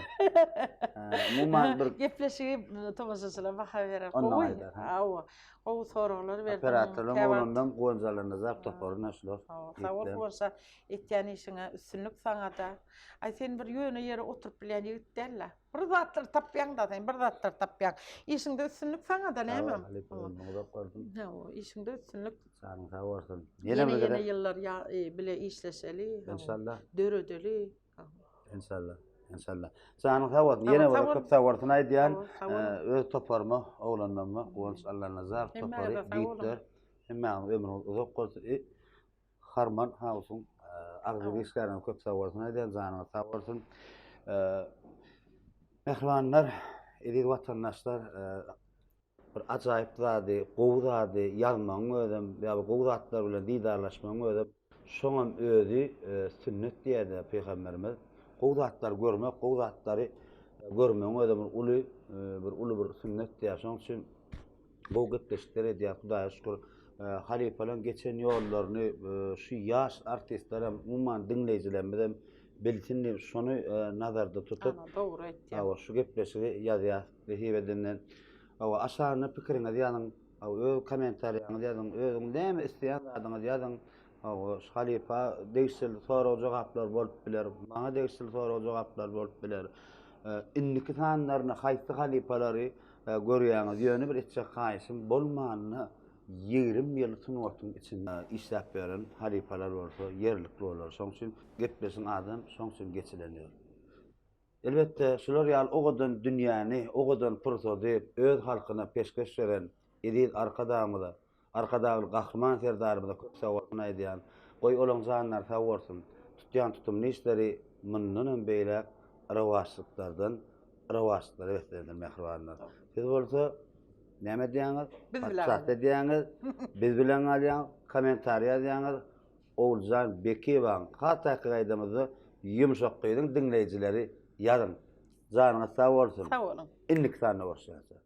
Umuman bir gepleşigi tomaşaçylar baha berer. Gowy. Hawa. Gowy soraglar berdiň. Operatorlaryň oglundan Guwanç Allanazar toparyna şular. Sag bol Guwanç. Etýän işiňe üstünlik saňa-da. Aý sen bir ýöne ýere oturyp bilýän ýigit däl-le. Bir zatlar tapýaň-da sen, bir zatlar tapýaň. Işiňde üstünlik saňa-da näme? Sag bol, halypa, ömrüň uzak bolsun. Hawa, işiňde üstünlik. Janyň sag bolsun. Ýene ýene ýyllar ýa e, bile işleşeli. Enşallah. Döredeli. Enşallah. Enşallah. Janyň sag bolsun. Ýene bir köp sag bolsun aýdýan. Öz toparyma, oglanlaryma, Guwanç Allanazarow topary, ýigitler. Hemmäňiziň ömrüňiz uzak bolsun. Harman Hausyň agzybir işgärlerine köp sag bolsun aýdýan, janyňyz sag bolsun. Mähribanlar, eziz watandaşlar, bir ajaýyp zady, gowy zady ýazmagyň özem, ýa bir gowy zatlar bilen didarlaşmagyň özem, şoňam özi sünnet diýýär pygamberimiz. Gowy zatlary görmek, gowy zatlary görmegiň özem bir uly, bir uly bir sünnet diýýär. Şonuň üçin gowy gepleşikler edýär Hudaýa şükür. Halypalaryň geçen ýollaryny şu ýaş artistler hem umuman diňleýjilerimiz hem bilsin diýip şony nazarda tutup Ana dogry aýtýaň. Hawa şu gepleşigi ýazýas nesip edenden. Hawa aşagynda pikiriňizi ýazyň. Hawa öz kommentariýaňyzy ýazyň. Özüň näme isleýän zadyňyzy ýazyň. Hawa şu halypa degişli sorag jogaplar bolup biler. Maňa degişli sorag jogaplar bolup biler. Indiki sanlaryny haýsy halypalary Görýäňiz, ýöne bir etjek haýyşym bolmanda 20 ýyl sungatyň içinde işläp ýören halypalar bolsa ýerlikli bolar. Şoň üçin gepleşiň adam şoň üçin geçilen ýol. Elbetde, şular ýaly owadan dünýäni, owadan pursady öz halkyna peşgeş beren eziz Arkadagymyza, Arkadagly Gahryman Serdarymyza köp sag bolsun aýdýan. Goý olaň janlary sag bolsun. Tutýan tutumly işleri mundanam beýläk rowaçlyklardan rowaçlyklara beslensin mähribanlar. Siz bolsa näme edýäňiz? Biz bilen. Podpisat edýäňiz, biz bilen galýaňyz, kommentariý ýazýaňyz. Oguljan Bekiýewaň has takyk aýdamyzda Ýumşak gyzyň diňleýjileri ýazyň. Janyňyz sag bolsun. Sag boluň. Indiki sanda görüşýänçä.